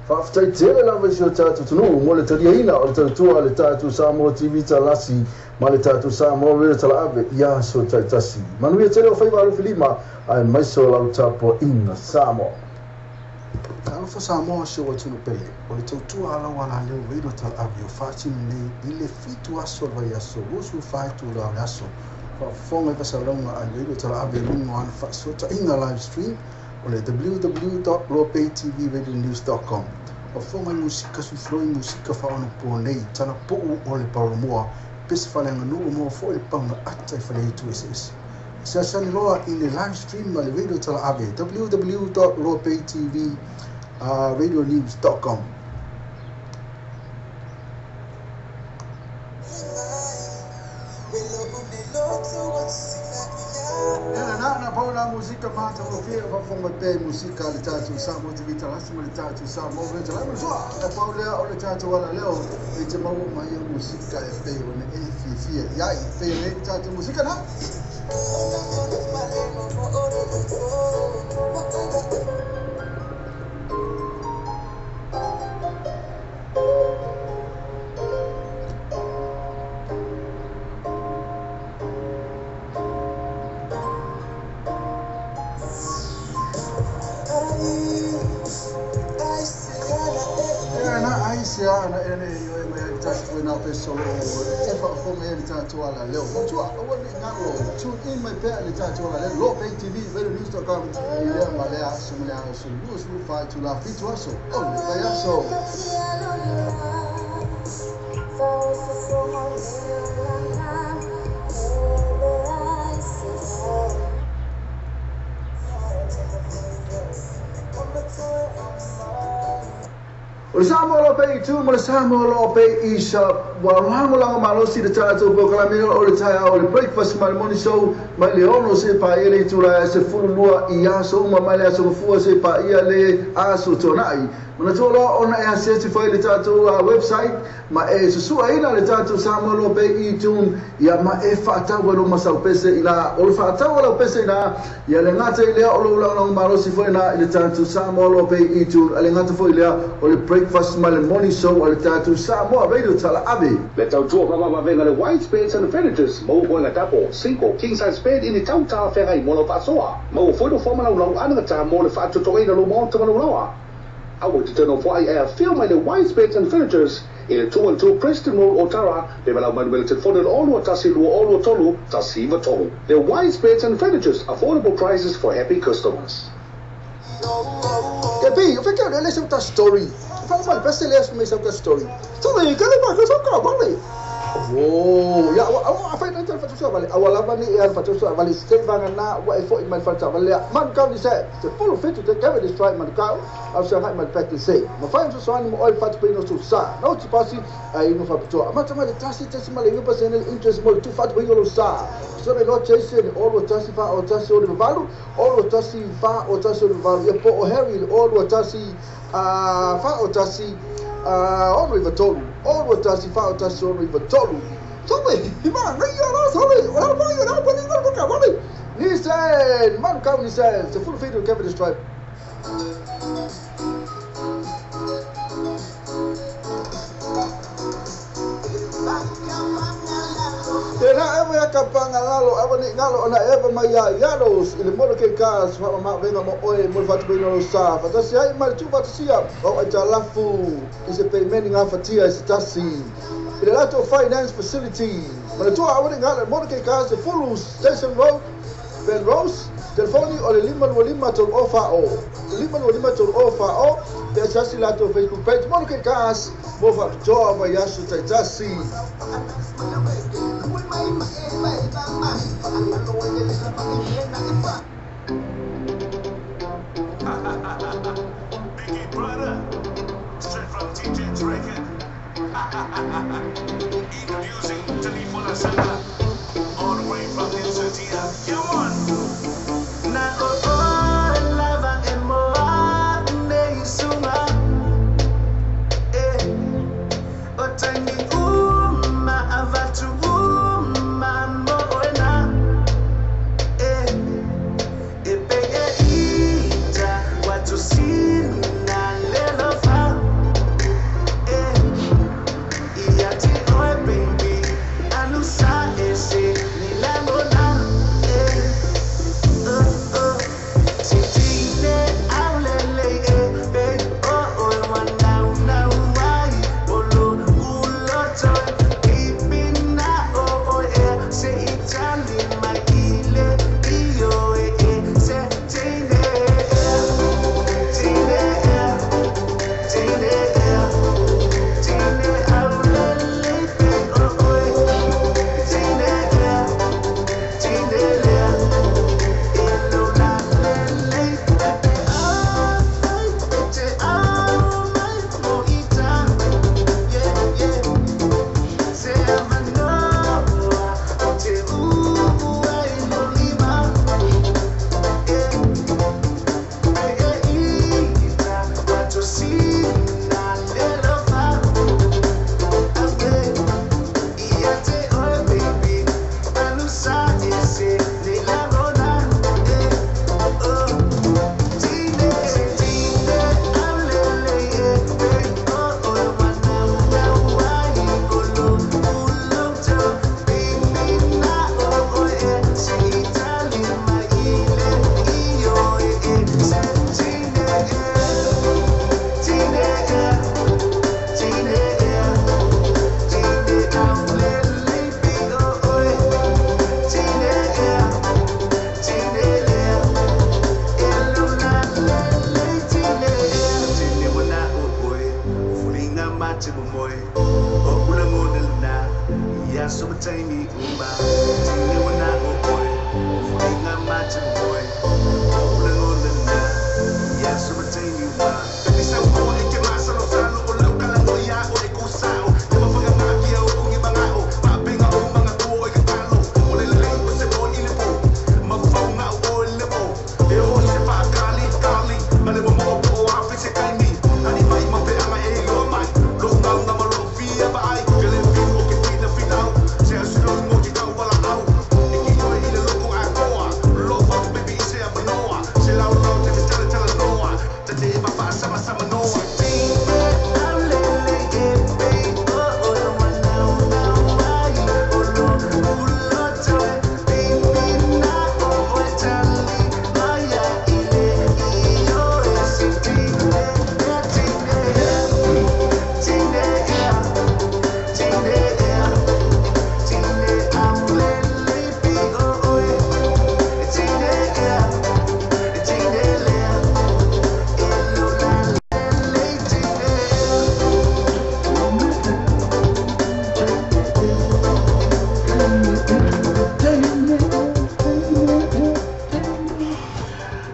Faafetai tele lava i si o tatou atunuu mo le taliaina o le tautua a le tatou Samoa TV Talasi ma le tatou Samoa Radio Talaave i aso taitasi. Manuia tele o faiva alofilima aemaise o lau tapuaiga Samoa. Talofa Samoa si ou atunuu pele, o le tautua a lau alaleo Radio Talaave o faatino nei i le 7 aso o le vaiaso 24 itula o le aso. Faafofoga i faasalasalauga a le Radio Talaave i luga o ana faasootaiga live stream o le www.loapaytvradionews.com. Faafofoga i musika suifiloi musika faaonapoa nei, talapuu o le palolomoa, pese faaleaganuu mo foi le pauna ata i faleaitu eseese. Seasani loa i le live stream a le Radio Talaave www.loapaytvradionews.com. Ena na na pau na musika mata o fia faafofoga mai pea i musika a le tatou Samoa TV Talasi ma le tatou Samoa Radio Talaave. Soa, e pau lea o le tatou alaleo e te maua mai ai musika e pei ona e fiafia i ai. Fea nei le tatou musika na. Ea na ai se ana ene i oe mai ai tatou e nā pesolo e faafofoga ai le tatou alaleo. Matua, aua ne i galo, tune in mai pea i le tatou alaleo, loapaytv radionews.com i lea ma lea aso ma le aso 24 itula 7 aso o le vaiaso. O le Samoa Loa Pei i tu ma le Samoa Loa Pei i shop ua lagolago malosi le tatou polokalame o le taeao o le breakfast ma le morning show mai le 6 seia paia le itula e 12 i aso uma mai le aso Gafua seia paia le aso Tuanai. Manatua loa ona e asiasi foi i le tatou website ma e susuaina le tatou Samoa Loa Pei i tune ia ma e faatau ai lou masau pese i la. O le faatau o lau pese i la ia le gata i lea o lou lagolago malosi foi na i le tatou Samoa Loa Pei i tune a le gata foi i lea o le breakfast ma le morning show a le tatou Samoa Radio Talaave. Le tautua faamamavega le White Beds and Furnitures, maua koe double, single, king size bed i ni tau talafeagai mo lau faasoa. Maua foi nofoa ma laulau anagata mo le faatotogaina lou maota ma lou laoa. Aua e te toe nofoai ae afio mai le Wise Beds and Furnitures i le 212 Preston Road, Otara, pe valaau mai numera telefoni o le 0 2 1 2 2 3 1 9 3. Le Wise Beds and Furnitures, affordable prices for happy customers. Ke bi, o fekeo le sau ta story. Fa ma le pese le mai sau ta story. Sorry, ke le ma ke sau ka vale. Oh, ya wa wa fa na fa tu vale. Awa lava ni e fa tu vale se vanga na wa e fo i mai fa tu vale. Man kau ni se, te full fit te keve this right man kau. Au se ngai mai pek se. Ma fa tu so ni mo oi fa tu no su sa. No ti pasi ai no fa tu. Ma ta ma le tasi tasi ma le yupa se interest mo tu fa tu lo sa. So le lo chase ni o lo tasi fa o tasi o le valu, o lo tasi fa o tasi o le valu. Ia po o Harry o lo tasi fa o tasi ono i vatolu, ono tasi fa o tasi ono i vatolu. Sorry, ma ngai ara sorry. Ora pa ora pa ni ko ka vale. Ni sen, man kau ni sen, se full feed Kevin Stripe. Tena ewa ia ka pangalalo, ewa ni ngalo ona ewa mai ia iaros, i le molo ke kas, wa ma venga mo oe, mo fatu pei no sa, fatasi ai mai tu fatasia, o ai talafu, i se peimeni ngā fatia i se tasi, i le lato finance facility, mana tua awa ni ngalo, molo ke kas, se Fulu Station Road, Ben Rose, telefoni o le 525 tolu o fa o, 525 tolu o fa o, te asiasi lato Facebook page, molo ke kas, mo fatu mai aso taitasi. Biggie brother, straight from TJ's record. Introducing Talifola Sanga, all the way from Insutia. Come on. Na o o lava e moa ne isunga. Eh, o tangi uma avatu uma mo oena. Eh, e pe e ita watu sina lelova.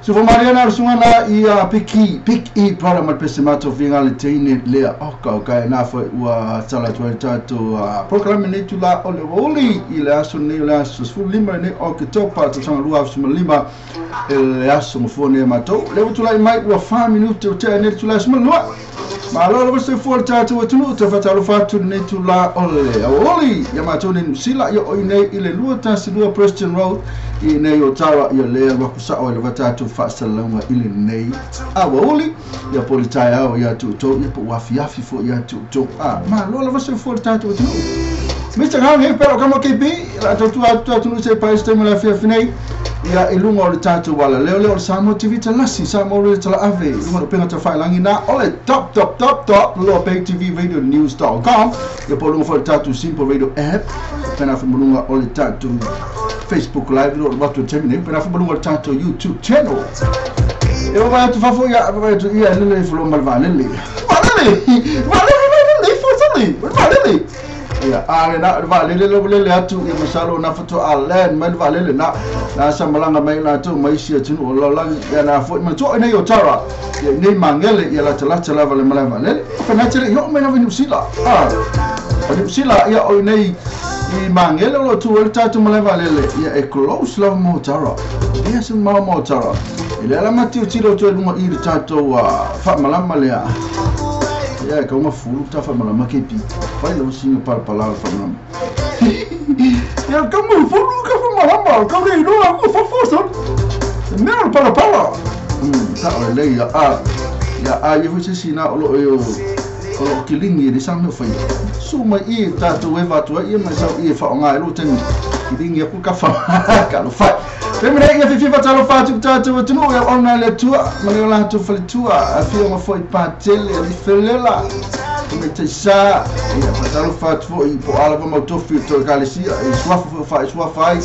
Sufa Mariana Rusungana i Piki Pik i para ma pese mato finga le teine lea oka o kai na foi ua tala tua tato programa nei tula o le oli i le aso nei le aso 15 nei o ke topa to sanga lua aso lima le aso mo fone mato le tula mai ua 5 minuti o te nei tula aso lua ma lo lo se fo tato tunu te fatalo fatu nei tula o le oli ia mato nei sila ia o nei i le lua tasi lua Preston Road i nei o tara ia le wakusa o le watatu faasalauga i lenei aoauli ia po le taeao ia tuutou ia po ua afiafi foʻi ia tuutou a malo lava soifua le tatou atunuu Mr. Hang he pero kamo KP la tautua atu atunuu se pae se taimi le afiafi nei ia i luga o le tatou ala leo lea o le Samoa TV talasi Samoa Radio talaave i luga o le upega tafailagi na o le top top top top loa pay TV radio news.com ia po luga foi le tatou Simple Radio app pena fo o le tatou Facebook Live lo watu terminate pena fo malunga o le tatou YouTube channel e o vai atu fafo ia vai atu ia lele fo mal valele valele valele valele fo sali valele ia ale na valele lo lele atu ia masalo na foto alen mai valele na na sa malanga mai la tu mai sia tunu o la ia na fo ma to nei o tara ia nei mangele ia la tala tala vale mala valele fa na tele yo me na vinu sila ah o sila ia o nei i mangele lo tu el tatu mala valele ia e close love mo tara ia se ma mo tara ile ala matiu tilo tu lunga i le tatou fa malama lea ia ka uma fulu ta fa malama ke pi fai lo singa pala pala fa malama ia ka mo fulu ka fa malama ka le no ko fa fa so me pala pala ta o le ia a ia a ia foi sina o lo yo o kilingi le sa me fai su mai i tatou e vatua ia mai sau i whaonga e lo temi kilingi aku ka fa ka lo fai Pemene ia fifi fatalo fatu tatou atunu ia ona le tua mane la tu fale tua a fia ma foi patele le felela me te sa ia fatalo fatu foi po ala ma tofi to galesia e suafa fa suafa ai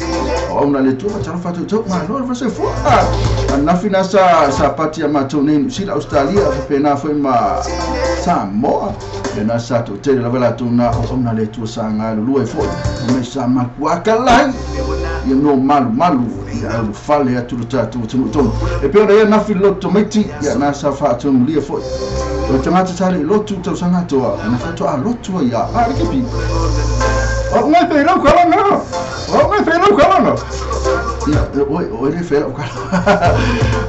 ona le tua fatalo fatu to ma lo fa se fo a na fina sa sa pati ma to nei sila Australia fa pena foi ma Samoa e na sa to te la vela tu na ona le tua sa nga lu e foi me sa ma kuakalai ia no malu malu ia o fale atu le tatou atunuu tonu e pei ona ia nafi loto maiti ia na sa faatumulia foʻi o le tagata sa leʻi lotu tausaga atoa na faatoa lotu ai ia a le kepi o ngai felau kalanga o ngai felau kalanga ia oi oi le felau kalanga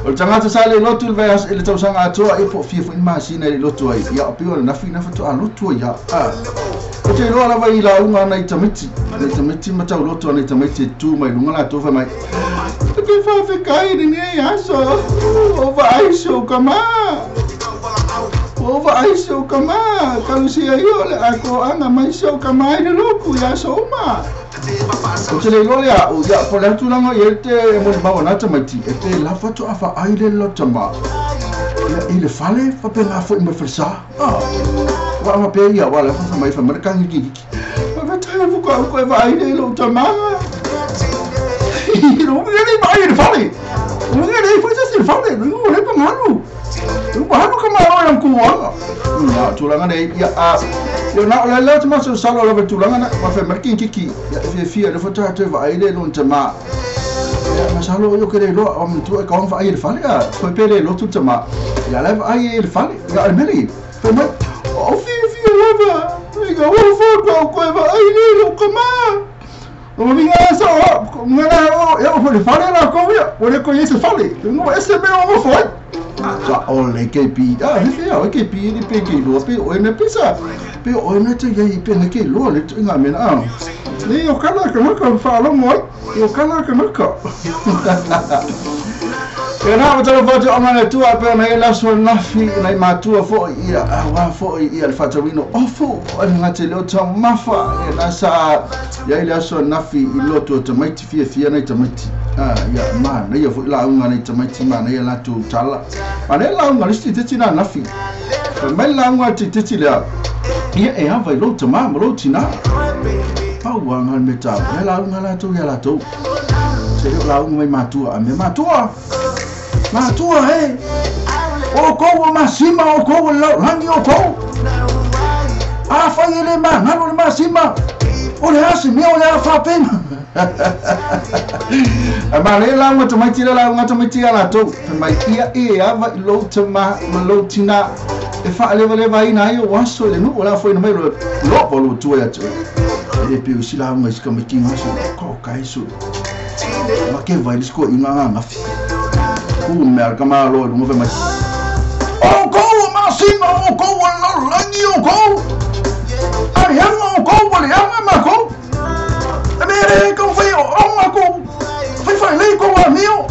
o le tagata sa leʻi lotu le vaiaso i le tausaga atoa ia po o fia foʻi masina i le lotu ai ia o pei o le nafi na faatoa lotu ai ia a o te iloa lava i lauga ana i tamiti nei tamiti ma tauloto ana i tamiti e tu mai luga latou fai mai te faafekai lenei aso o vaai se o kamā o vaai se o kamā kalusia ia o le akoaga mai se o kamā i le loku i aso uma o te le iloa lea o ia po le atulaga i e te molimau ana tamaiti e te lava toa faai le lotama ia i le fale faapena foʻi mai falesā wa ma pe ia wa le fa mai fa mai ka ngi ki fa ta fu ka ko vaai le lo tamaga lo le vaai le fale lo le foi se fale lo le pa malu lo pa ka ma ro ku wa na tulaga nei ia a Ia na o le lea te salo lava tulaga na ma fe marki kiki ia fia fia le fota te va ai le lon tama. Ia masalo yo ke le lo o tu e ka va ai le fale a foi pe le lo tu tama. Ia le va ai le fale ia le meli. Fe mai o fia fia lava. I ka o fo ko ko va ai le lo kama. O minga sa o ngana o ia o le fale la ko ia o le ko ye se fale. No ese me o foi. Sa o le ke pi a he fia o ke pi ni pe ke lo pe o ne pisa. Pe o ne te ye pe ne ke lo le tu nga me na. Ni o kala ka ka fa lo mo. O kala ka ka. E na o talo fatu amana tua pe na ela so nafi na matua fo ia a wa fo ia le fatawino ofu o nga te le o mafa e na sa ia ile so nafi i loto te maiti fia fia na te maiti a ia ma na ia fo la unga na te maiti ma na ia la tu tala ma na la unga le te tina nafi mai la unga te te le ia e ha vai lo te ma lo tina pa wa nga me ta la unga la tu ia la tu se la unga mai matua a me matua Matua, he! O kou o masima, o kou o langi o kou! A whai ele ma, ngalo le masima! O le asi mea o le a whapena! A ma le la unga tamaiti le la unga tamaiti a latou. Fai mai ia e ava i lou tama ma lou tina. E whaalewalewa ina ai o aso le nuu o la whaina mai lo lopa lo tua ia tua. E le peu si la unga isi kamiki ngaso. Ko kaiso. Ma ke vai le sko inga ngā ngafi. Ku mea ka malo lunga fe mai. O kou o masima, o kou o langi o kou. Ari hanga o kou, o le hanga ma kou. E mere e kau whai o onga kou. Whai whai lei kou a mio.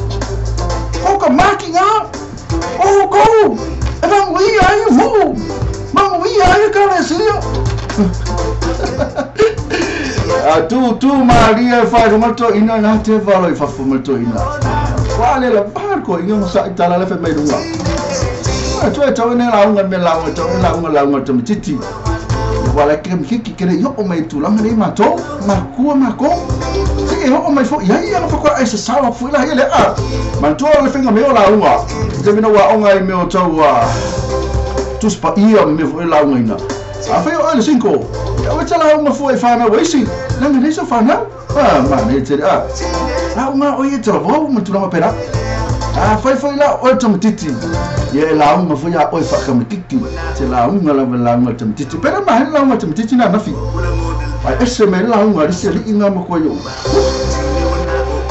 Kou ka maki ngā. O kou. E mangu ia ai wu. Mangu ia ai ka le silio. A tu tu Maria whai rumato ina nā te valo i whafumato ina. Wale la barco inga mo sa itala le fe mai lunga. A tu e tau ne la unga me la unga tau la unga la unga te titi. Wale ke mi kiki kere yo o mai tulanga nei mato ma kua ma ko. Se e o mai fo ia ia na fa e se sawa fu la hele a. Man tu le finga me o la unga. Te mina wa onga i me o tau a. Tu spa ia me fo la unga ina. A fe o le 5. Ia o tala unga fo e whana weisi. Langa nei so whana. Ah ma nei te a. La unga o ia te lavau ma tulanga pera. A fai fai la o te matiti. Ia la unga fo ia oi whakamatiti. Te la unga la la unga te matiti. Pera ma la unga te matiti na nafi. Ai ese me la unga ri se li inga mo ko yo.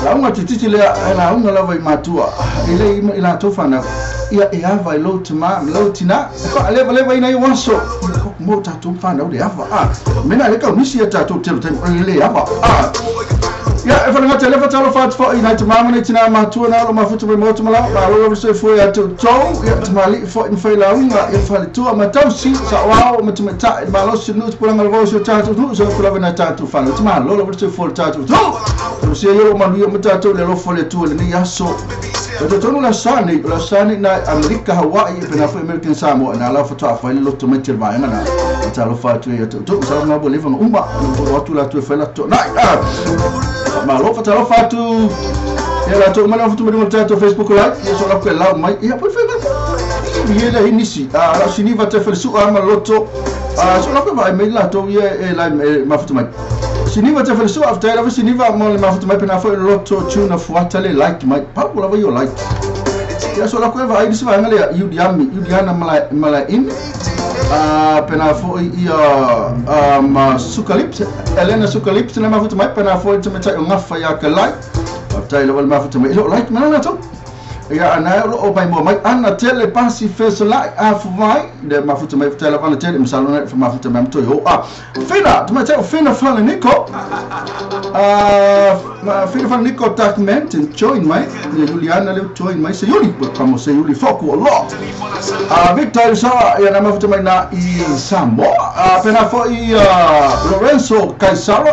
La unga te titi le la unga la vai matua. Ele i la tofana. Ia e ava i lo te ma lo tina. Ko le le vai nei waso. Mo ta tu whana le ava. Ah mena le ka misi ta tu te le ava. Ah ia e whanga te lefa talo whatu wha i nei te mama nei tina matua nā lo mafutu mai motu mala ma lo lo se fo ia te tau ia te mali fo i whai la unga ia whale tua ma tausi sa wao ma te mata i malo se nu te pulanga lo se tātou tu se kula vena tātou whana te malo lo se fo le tātou tu se ia o manu ia ma tātou le lo fo le tua le ni aso. O te tonu la sani na Amerika Hawaii e pena fo American Samoa na la foto a whai le loto mai te vaenga na ta lo whatu ia te tu sa nga bo le whanga uma o atu la tu e whai la tu nai ma lo fa talo fatu ia la tu mana fatu mai tātou Facebook like ia so la ko la mai ia po fe mai ia le inisi a la siniva te fel su a ma loto a so la ko vai mai la tu ia e la ma fatu mai siniva te fel su after la siniva mo le ma fatu mai pena fo loto tuna fuata le like mai pa la va yo like ia so la ko vai ni se vai ngale Yudiami Yudiana mala mala in a pena fo ia ma Sukalips Elena Sukalips na mafuta mai pena fo te meta o ngafa ia ka like tai le mafuta mai lo like mana na to ia ana lo o pai mo mai ana tele pasi feso la a fu mai de mafuta mai tele ana tele misalo na mafuta mai to yo a fina te meta fina fala niko a fina fala niko document and join mai Juliana le join mai se Juli kamo se Juli foku Allah a Victor sa ia na mafuta mai na i Samoa a pena fo i Lorenzo Kaisara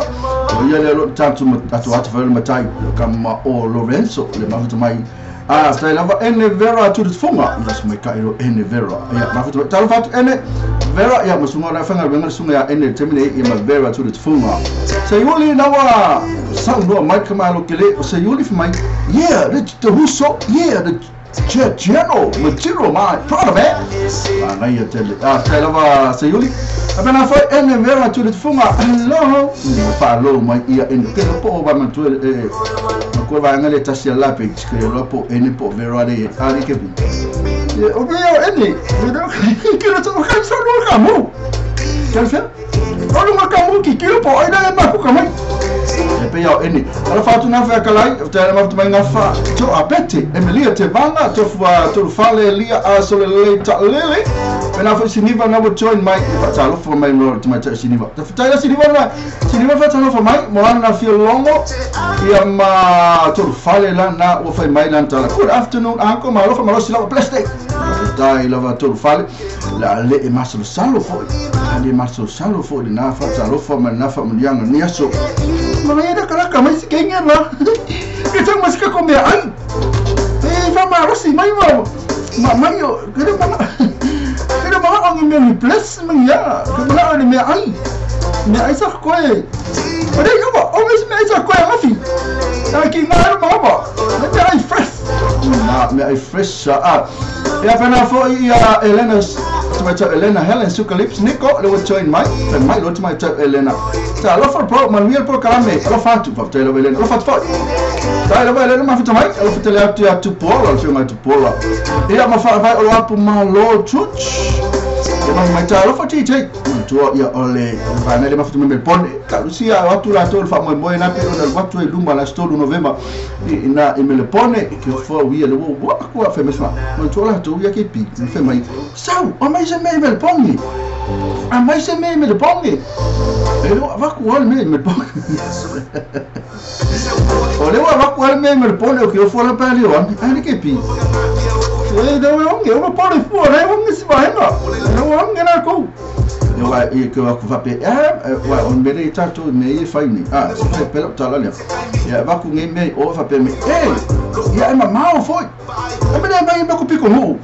o ia le lo tatu atu atu fa le matai kama o Lorenzo le mafuta mai a tai lava ene vera tu te funga ia mai ka ero ene vera ia mafuta talo fatu ene vera ia masunga na fanga wenga sunga ya ene temine ia ma vera tu te funga se yuli na wa sa no mai kama lo kele se yuli mai yeah the huso yeah the General material my proud of it. Manaia tele. Tai lava Seiuli. Apena foi ene vera tu le funga. Hello. Fa lo mai ia ene. Ke po ba man tu e. Ko va ngale tasi la pe ke lo po ene po vera le ali ke bi. O me ene. Ke lo to ka sa lo ka mo. Ke fe? O lo ka mo ki ke po ai na ma ku ka mai. E pe iau ene. Ala whātu ngā whea kalai, te ara mawhatu mai ngā wha tō apete, Emilia te vanga, tō fua tō whale lia a sole le ta lele. Pena whai siniva na wa join mai, e whaatalofa mai mo te mai tau siniva. Te whataira siniva na, siniva whaatalofa mai, mo lana na whio longo, ia ma tō whale la na ua whai mai lan tala. Good afternoon, uncle, ma alofa malosi lava, blessed day. Tai lava tō whale, la le e masalo salo foi. Le masalo salo foi, le nā whaatalofa mai nā whamunianga ni aso. Mana ida kalaka mai sikenga la. Ke tang masika ko me ai. E fa ma rosi mai ma. Ma mai o ke le mana. Ke le mana ongi me ni plus me ya. Ke mana ni me ai. Me ai sa ko e. Ore yo ba o me ai sa ko e mafi. Ta ki na ma ba. Me ai fresh. Na me ai fresh a. E fa na fo ia Elena Elena Helen Sukalips Nico le join mai. Fa mai lo mai Elena. Ta alofa pro Manuel pro kalame alofa atu fa tele Elena alofa atu fa. Ta alofa Elena ma futa mai alofa tele atu ya tu pola alofa mai tu pola. Ia ma fa vai olo apu ma lo church. E ma mai ta alofa TJ. Tu ia ole va na le ma futa mai pone. Ka lusia atu la tol fa moi moi na pe ona watu e luma la stolu November. Ina e mele pone ke fo wi le wo wa ko fa mesma. Mo tu la tu ia ke pi. Fe mai. Sau, o mai se me mele pone. A mai se me mele pone. Pero vacu al me me pone. O le vacu al me me pone o que eu fora para ali, ó. Ai que pi. E deu eu não pode fora, eu não se vai não. Eu não na ko. Eu vai e que eu vou pe é, o me le tato me e fai ni. Ah, se fai pelo tala ali. Ya vacu ngi me o fa pe me. Ei, ya é mamau foi. Eu me le mai me ko pico mu.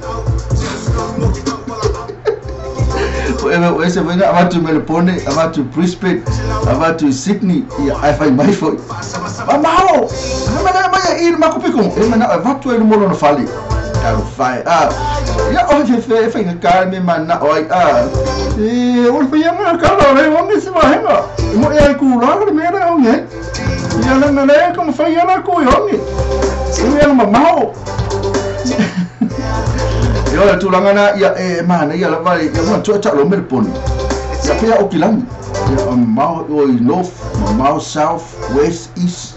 Ese foi avatu Melbourne, avatu Brisbane, avatu Sydney, ia ai fai mai foi. Mamao! Mana mai e ma kupiko. E mana avatu e mo no fali. Caro fai. Ah. Ia o fe fe fe ka me mana oi ah. E o fe ia ka lo le o me se va henga. Mo e ku la le me ra o ne. Ia na na le como fai ia na ku o ne. E mamao. Yo tu langana ia e mana ia la vai ia mo tu ta lo Melbourne. Ia pea o kilangi. Ia mau o north, mau south, west, east.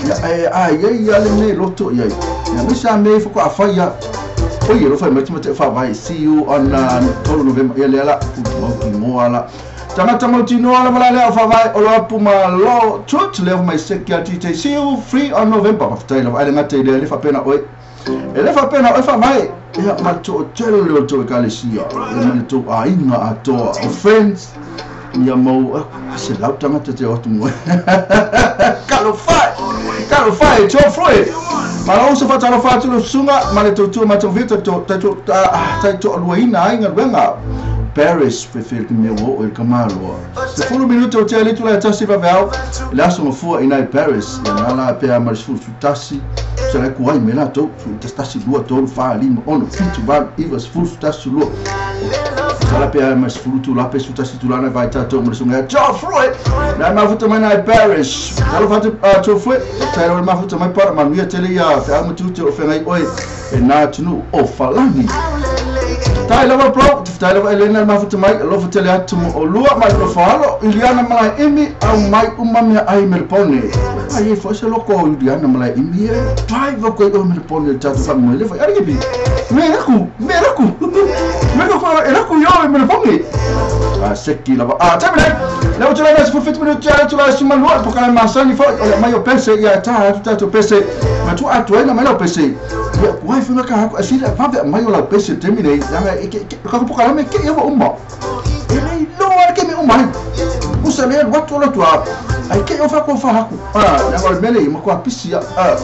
Ia e a ia ia le me loto ia. Ia me sa me fo a fa ia. O ia lo fa me te fa vai see you on 3 November ia le ala ku ki mo ala. Tangata mautino ala mala le fa vai o lo puma lo church le mai sekia TJ see you free on November. Fa le ale ngate le fa pena oi. E le fa pena oi fa mai. Ia ma to tele le to kalesia e mane to ainga atoa o friends ia mo se lau tangata te atu mo kalo fai to foi ma o so fa talo fa tu sunga ma le to tu ma to vita to ta to luina ainga wenga Paris prefere que me o el camalo. Se for minuto o tele tu la tasi va vel la so fo ina Paris na la pe mas fu tasi se la ku ai me la to tasi lua to fa ali ono fitu va ivas fu tasi lua. Sala pe mas fu tu la pe su tasi tu la na vai ta to mo sunga jo Freud na ma fu mai na Paris. Alo fa to Freud ta ro ma fu mai para ma mi tele ya fa mo tu te o fe ngai oi e na tunu o falani. Tai lava pro, tai lava Elena ma futa mai, lo futa le atu o lua mai lo falo, Iliana malai imi au mai uma mea ai Melbourne. Ai e fo se loko Iliana malai imi e drive ko o Melbourne tatu fa mo le fa ari ke bi. Me raku, me raku. Me ko e raku yo Melbourne. A seki lava. A tamile. Le o tula na fu 50 minuti ala tula suma lua po kala masani fo o mai o pese ia ta ta to pese. Ma tu atu ai na mai o pese. Ia ku ai funa ka ko asila fa mai o la pese termine ya e ke ka po kala me ke ia uma. E le lo ara ke me uma. Usa le watu la tua. Ai ke o fa ko fa haku. Ah, ya o mele ma ko pisi ya. Ah,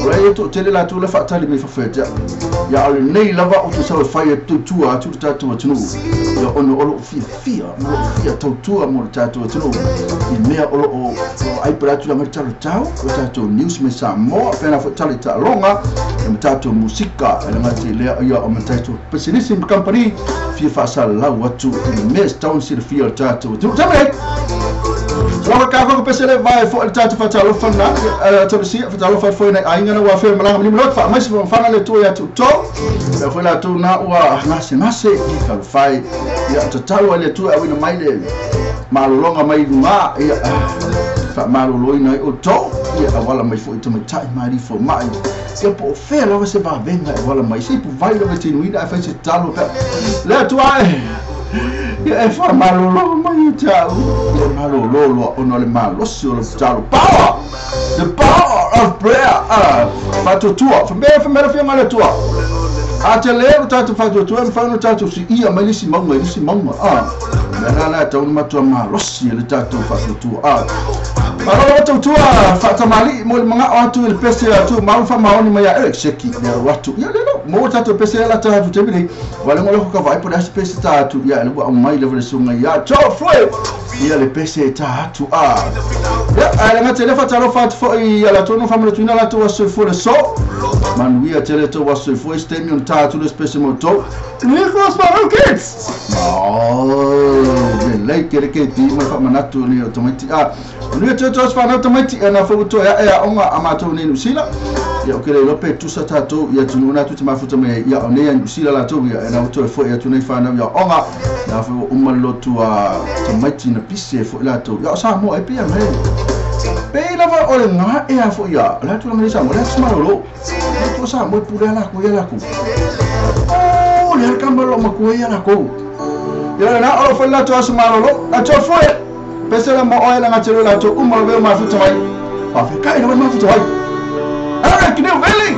o le to tele la tu le fa tali me fa fete. Ya o le nei lava o tu sa fa ye tu tu a tu ta tu tu. Ya ono o fi fi mo fi tau tua mo ta tu tu. I mea o o ai pra tu la me talo tau, o ta tu news me sa mo pena fo tali ta longa, e me ta tu musika e nga te le ia o me ta tu business company fi fa sa la watu i me town si fi ta tu. Tu ta me. Lawa ka ko pese le vai fo ta tu fa ta lo fa na ta si fa ta lo fa fo na ainga na wa fe malanga ni mlo fa mai se fa na le tu ya tu to ya fo la tu na wa na se na se ka fai ya ta ta lo le tu a wina mai le malolonga mai ma ya fa malolo ina o to ya wala mai fo ito mai tai mai fo mai ya po fe la se va venga wala mai se po vai lo te nuida fa se ta lo le tu ai ya e fa malolo mai ta ya malolo lo ono le malosi o le talo power the power of prayer fa tu tua fa me fa me le tua a te le ta tu fa tu tua fa no ta tu si ia mai si manga si manga la la ta ma tua malosi le ta tu fa tu Malo tu tua fa tamali mo manga o tu le pese tu ma fa ma oni mai e seki le watu ya le no mo ta tu pese la ta tu te wale mo ko vai por as pese ta tu ya le wa mai le sunga ya to foi ya le pese ta tu a ya ala ngate le fa ta lo fa fo ya la tu no fa mo tu na la tu so fo le so man we tele to was so fo stemion ta tu le pese mo to Nicholas Barrow kids no le le ke ke ti mo fa manatu ni automati a ni te to fa na automati ana fo to ya ya onga amato ni nusila ya o ke le lope tu sa ta to ya tu na tu te mafuta me ya o ne ya nusila la to ya na to fo ya tu nei fa na ya onga na fo umalo tu a tomaiti na pise fo la to ya sa mo e pia me pe la va o le nga e a fo ya la tu la sa mo la sa lo tu sa mo pure la ko ya la ko o le ka mo lo mo ko ya la ko ya na o fo la to sa malo a to fo pese la mo o la nga telo la to uma be ma futa mai pa fe kai no ma futa mai ara kine vele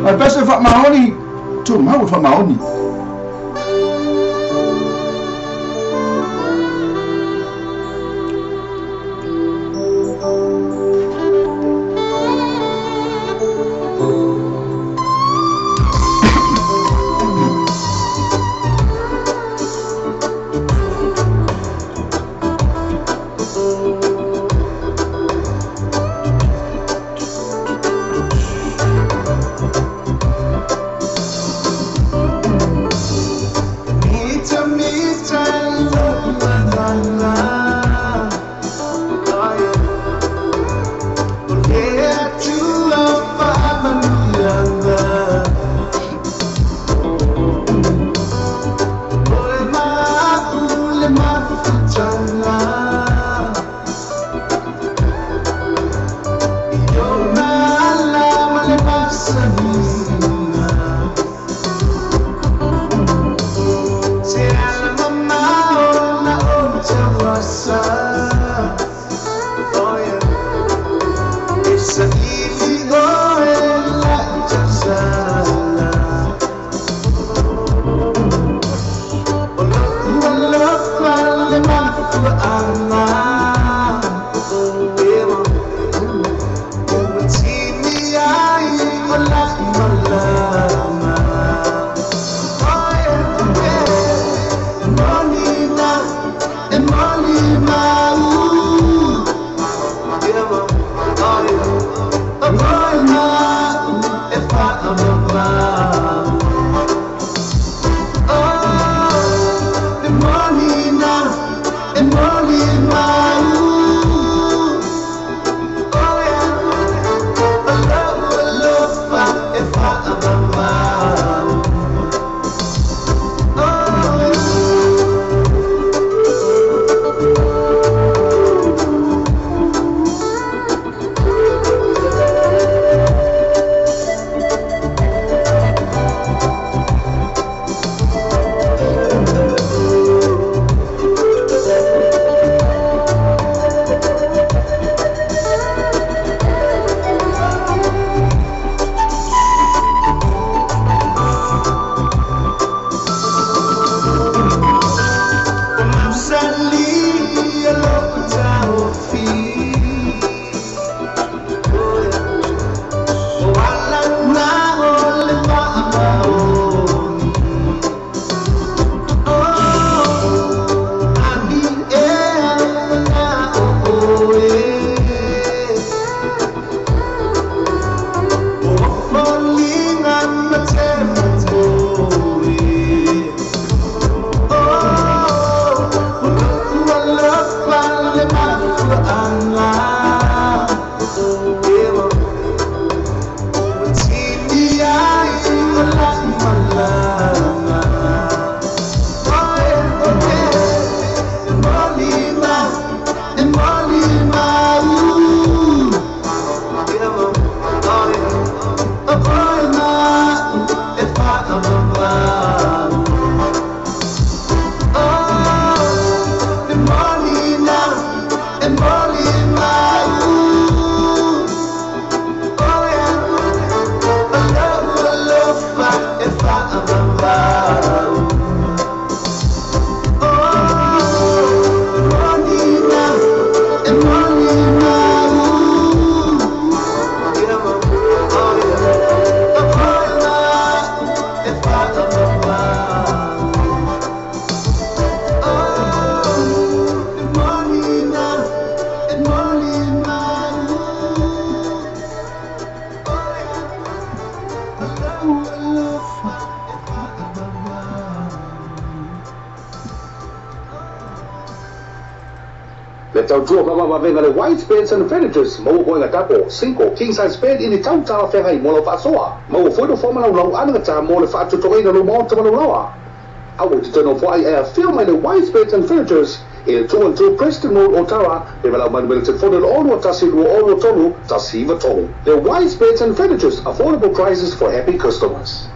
a pese fa maoni tu ma fa maoni Le tautua faamamaavega le White Beds and Furnitures maua koe tapo 5 king size bed i ni tau talafeagai mo lau faasoa. Maua foi nofoa ma laulau anagatā mo le faatotogaina lou maota ma lou laoa. Aua e te toe nofoai ae afio mai le Wise Beds and Furnitures i le 212 Preston Road, Otara, pe valaau mai le telefoni o le 0 21 2 23 193. Le Wise Beds and Furnitures, affordable prices for happy customers.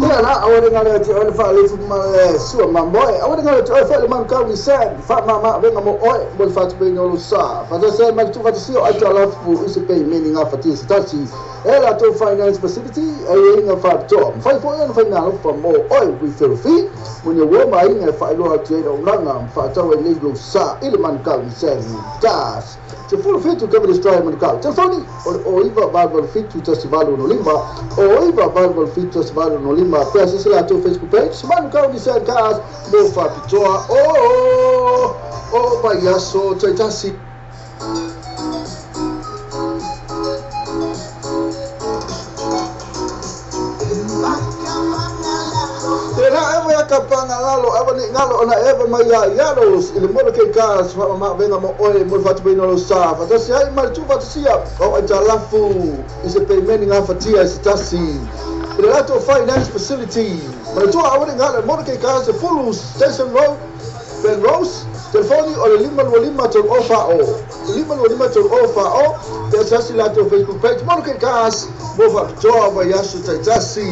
Ia la, aua le galo te oe le faalefu ma le sua mamoe. Aua le galo te oe foi le manu ni sen. Fa ma ma venga mo oe mo le faatupeina o lou sa. Faatasi ai ma le tuufaatasia o aitalafu i se peimeni gafatia se tasi. E latou finance facility e iaiga faapitoa. Mafai foi ona faimeaalofa mo oe referral fee mo ni uo ma aiga e faailoa atu ai le auaunaga ma faatau ai nei lou sa i le Manukau Nissan Cars. 17 Cavendish Drive, Manukau. Telefoni o le 0988 1865, 0988 1865. Pe asiasi latou Facebook page, Manukau Nissan Cars mo faapitoa o o vaiaso taitasi. Tēnā ewa ia ka panga ngalo, ewa ni ngalo ona ewa mai ia iaros i le mola ke kas wha ma venga mo oe mo le whatupeina o sa. Whatasi ai mai tu whatasia o ai talafu i se peimeni ngā whatia i se tasi. I le lato finance facility. Ma le tua awa ni ngalo mola ke kas e Fulu Station Road, Ben Rose. Telefoni o le 525 tolu o fa o. 525 tolu o fa o. Te asiasi latou Facebook page mola ke kas mo whapitoa vaiaso taitasi.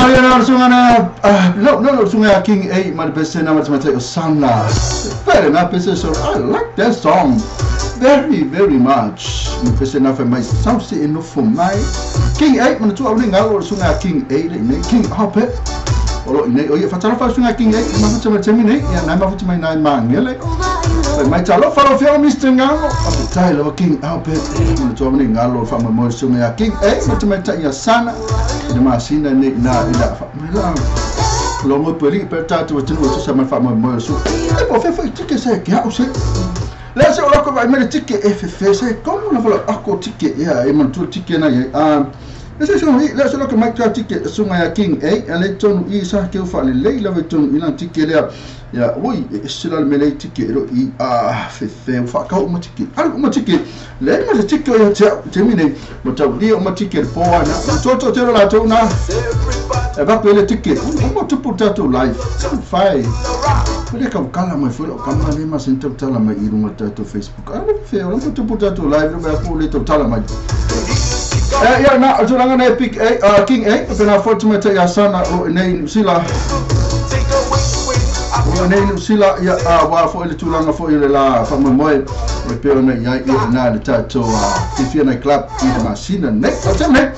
No, sunga King 8 my best na matamata Osana. Very nice so I like that song very very much. Best na for my sound enough for my King 8 man tu awling ngalo sunga King 8 le King Hoppet. Olo ine o ia fatala fa sunga King 8 ma futa nei ia na ma futa mai nai mangele. Mai talo fa fia Mr Ngalo. Tai lo King Albert man tu awling ngalo fa mo sunga King 8 matamata ia sana. Ina masina nei na ila fa mai la longo peli per tatu tinu tu sama fa mo so e po fe fe tike se ke au se le se o ko vai me tike e fe fe se como na fala ako tike ia e man tu tike na ia le se le se lo mai ta tike sunga ya King e ale tonu i sa ke fa le le la tonu ina tike le ia oi e se la me le tike ro i a fe fe fa ka o tike al o tike le ma se tike ia te mine mo ta li o tike po ana to to te la to na e va pele tike o tu puta tu live fai le ka kala mai foi ka ma le ma senta tala mai i runga ta Facebook a le fe o tu puta tu live me ko le to tala mai ia na tulaga na Epic A King A pena fortunate ia sana o nei sila o nei sila ia wa fo le tulaga fo ile la fa moe e pe ona ia ia na le tato fifia na club i masina nei o teme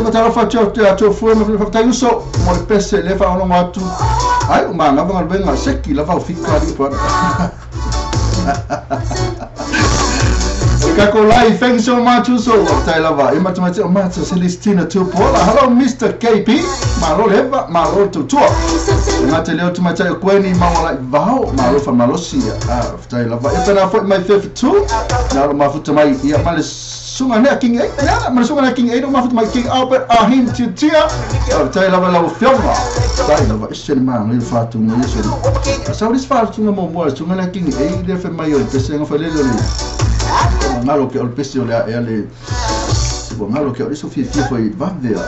o tala fa tio fu me fa tayo so mo le pese le fa ono atu ai o manga va venga seki la fa fika li pa Kakolai, thank you so much also. Tailava, Imatamati Mata Celestina Tupola. Hello Mr. KP. Malo leva, malo tutua. Mate leo tumata kweni mawala vao, malo fa malosia. Tailava. Epena for my fifth two. Na lo mafuta mai ia male sunga ne King 8. Ya, male sunga ne King 8 mafuta mai King Albert Ahim Titia. Tailava la fioma. Tailava isen ma ngi fatu ngi isen. Sa ulis fatu mo mo sunga ne King 8 le fe mai o pese ngo fa le le. Ngalo ke o pese o le ale ngalo ke o so fia foi va vea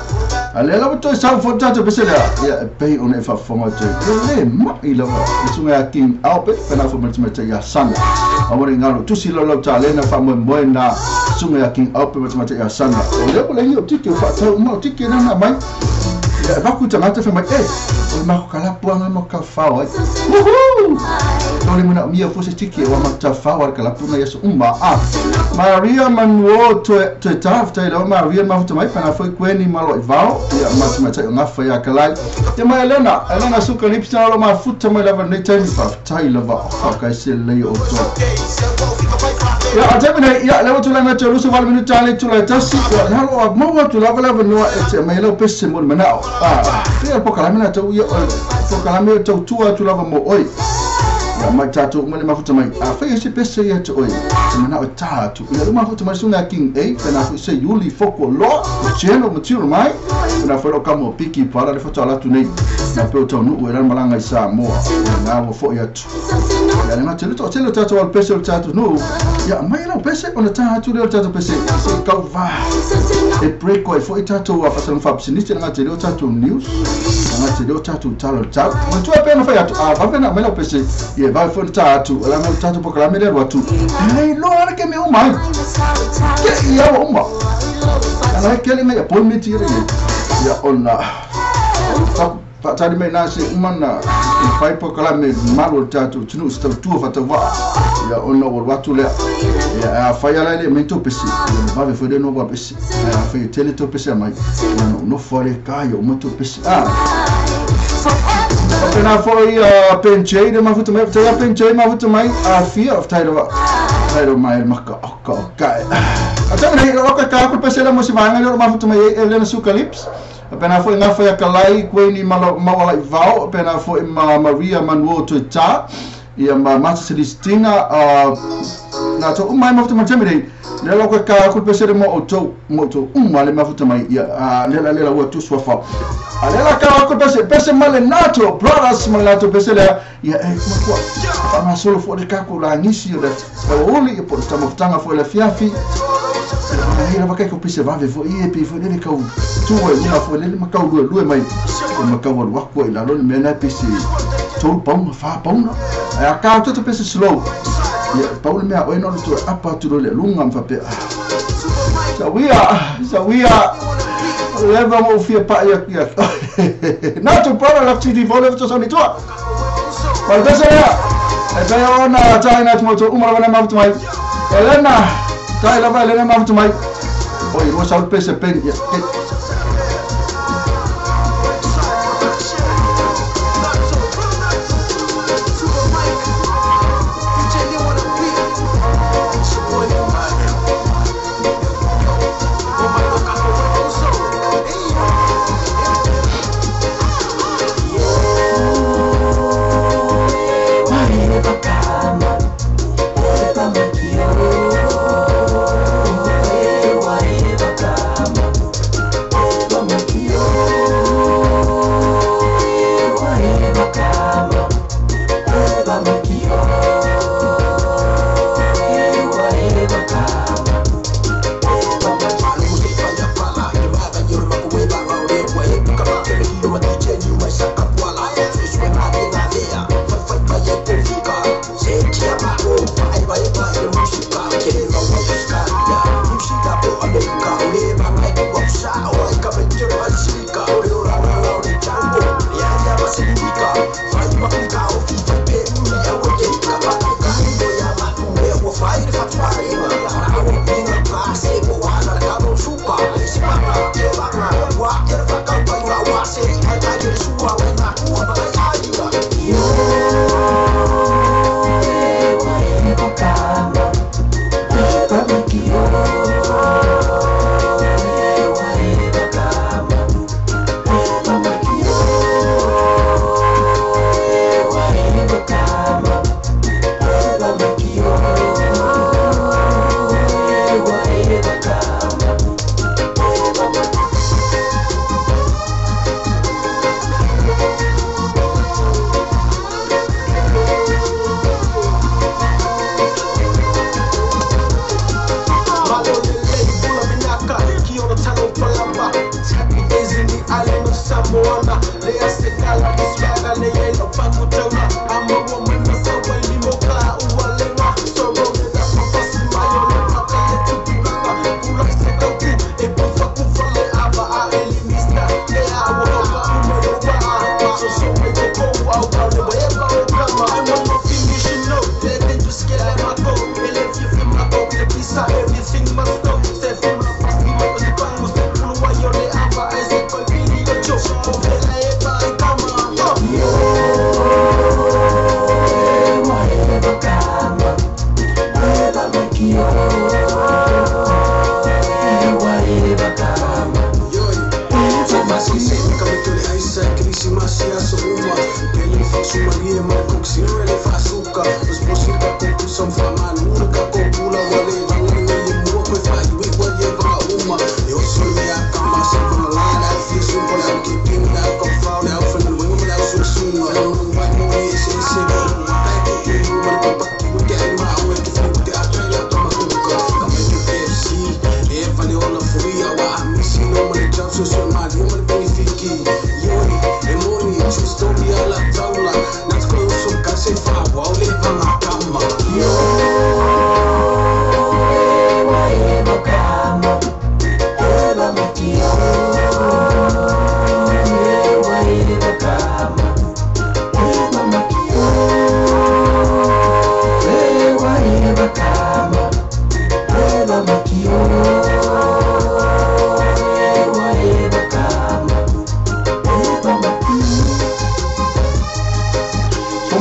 ale la to sa fo ta pese le ia pe on e fa fo ma te le ma ila sunga King Albert pena fo ma te ya sana amore ngalo tu si lo lo ta le na fa mo mo na sunga King Albert ma te ya sana o le o le o tike fa ta mo tike na na mai ia va ku ta ma te fa mai e o ma ko kala puanga mo ka fa o woohoo Tole muna mia fo se tike o ma ta fa o kala puna yeso umma a Maria Manuel te taf te lo Maria ma futa mai pana foi kweni malo vao ia ma ma te ngafa ia kalai ia ma Elena Elena suka lipsa lo ma futa mai lava nei tani fa tai lava fa ka se le o to ia atemene ia le tu la ma te lusu val minuta le tu la tasi ia halo mo wa tu lava lava no e te mai lo pese mo mana a ia po kala mena tu ia po kala me tu tu lava mo oi ia mai tatu mo le mafuta mai a fa ese pese ia te oi te mana o tatu ia mafuta mai sunga King A pena fu se Yuli foko lo chelo matiro mai pena fo ka mo piki para le foto ala tu nei na pe o tonu o era malanga isa mo na wo fo ia tu ia le telo to telo tatu al pese o tatu no ia mai lo pese ona tatu le tatu pese se ka va e preko e fo tatu a fa sa fa siniste na telo tatu news na telo tatu talo tatu mo tu pe no fa ia tu a va pena mai lo pese ia vai fo tatu la me tatu po kala me le atu ei lo ara ke me o mai ke ia o ma ala ke le me appointment ia ia ona fa tali me na se umana e fai po kala me malo tatu tunu sta tu fa ta va ia ona o watu le ia a fa ia le me to pese va ve fo de no va pese a fa tele to pese mai no no fo le ka yo mo to pese a pena foi a penchei de mafuta mai te penchei mafuta mai a fia of tairo tairo mai maka ka ka a tamai o ka ka ko pese la mo si vanga le mafuta mai Elena Sukalips pena foi na foi a kalai kweni mawala vao pena foi ma Maria Manuel Tuita ia ma Mata Celestina na to mai mafuta mai temere le lo ka ko pese le mo to uma le mafuta mai ia le la le la wa tu swafa ale la ka ko pese pese male nato brothers male nato pese le ia e ma ko fa solo fo de ka ko la nisi le o li po sta mo tanga fo le fiafi ai la ka ko pese va ve fo ie pe fo le ka tu e una fo le ma ka lu lu mai ma ka wa ko ila lo me na pese to pauna fa pauna a ka to pese slow ia paula mea oi no tu apa tu le lunga fa pe sawia sawia leva mo fia pa ia kia. Na tu para la ti fo le to soni tua. Ma le pese lea. E pe ona tai na tu mo uma lava na mafutu mai. Elena, tai lava Elena mafutu mai. Oi, ua sau pese pen ia.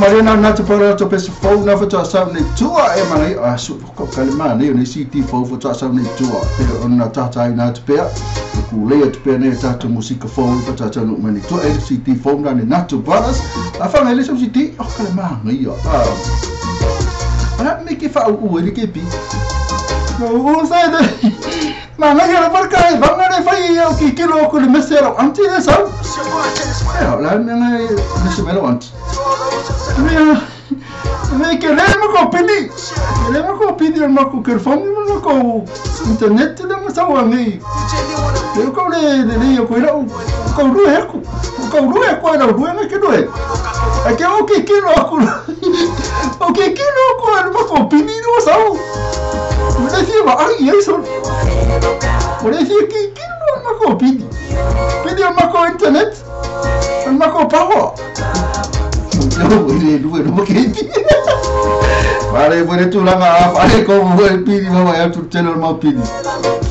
Marina na te pora to pese fou na fa sa nei tua e manai a su ko kalema nei nei CD fou fa sa nei tua pe ona tata na te pea ku le te pea nei tata musika fou fa tata no mani tua e CD fou na nei Nato Brothers a fa nei le CD o kalema nei a ana me ke fa u e ke pi no o sa de ma na ya par kai va na fa i o ki kilo ko le mesero anti le sa la me ne se melo anti. Me que le mo pedi. Le mo pedi al mo que fo mo ko internet le mo sa wa ni. Le ko le le ko ira ko ru e ko ko ru e ko era ru e que no é. É que o que que no ko. O que que no ko al mo pedi no sa. Me decía, ay, eso. Por decir que que no mo pedi. Pili o mako internet. O mako power. Yo ile lue no ke. Vale, pone tu langa a fale ko mo pili mo ya tu telo mo pili.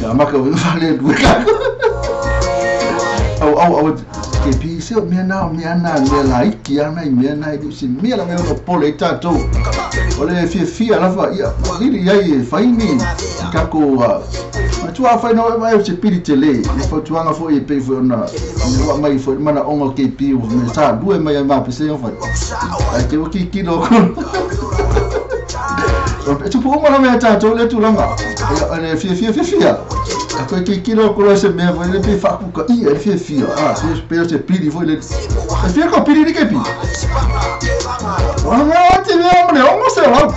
Ya maka o fale lue ka. Au au au ke pi se o mea na mea la iki ana i mea na i se mea la mea o pole i tātou. O le fiafia lava ia lili ai e whaini kako matua whai no mai o se pili te le i whautuanga fo i pe fo ona ua mai fo mana onga ke pi o me sa lue mai ai mape se o whai. Ai te waki kilo kono. E tupu uma la mea tātou le tūlanga. E fiafia fiafia. A koe ki kilo kolo se mea foi le pe whakuka i e fiafia. Ah, se pe se pili foi le. E fia ko pili ni ke pi. Wana mea te mea mone ongo se wa.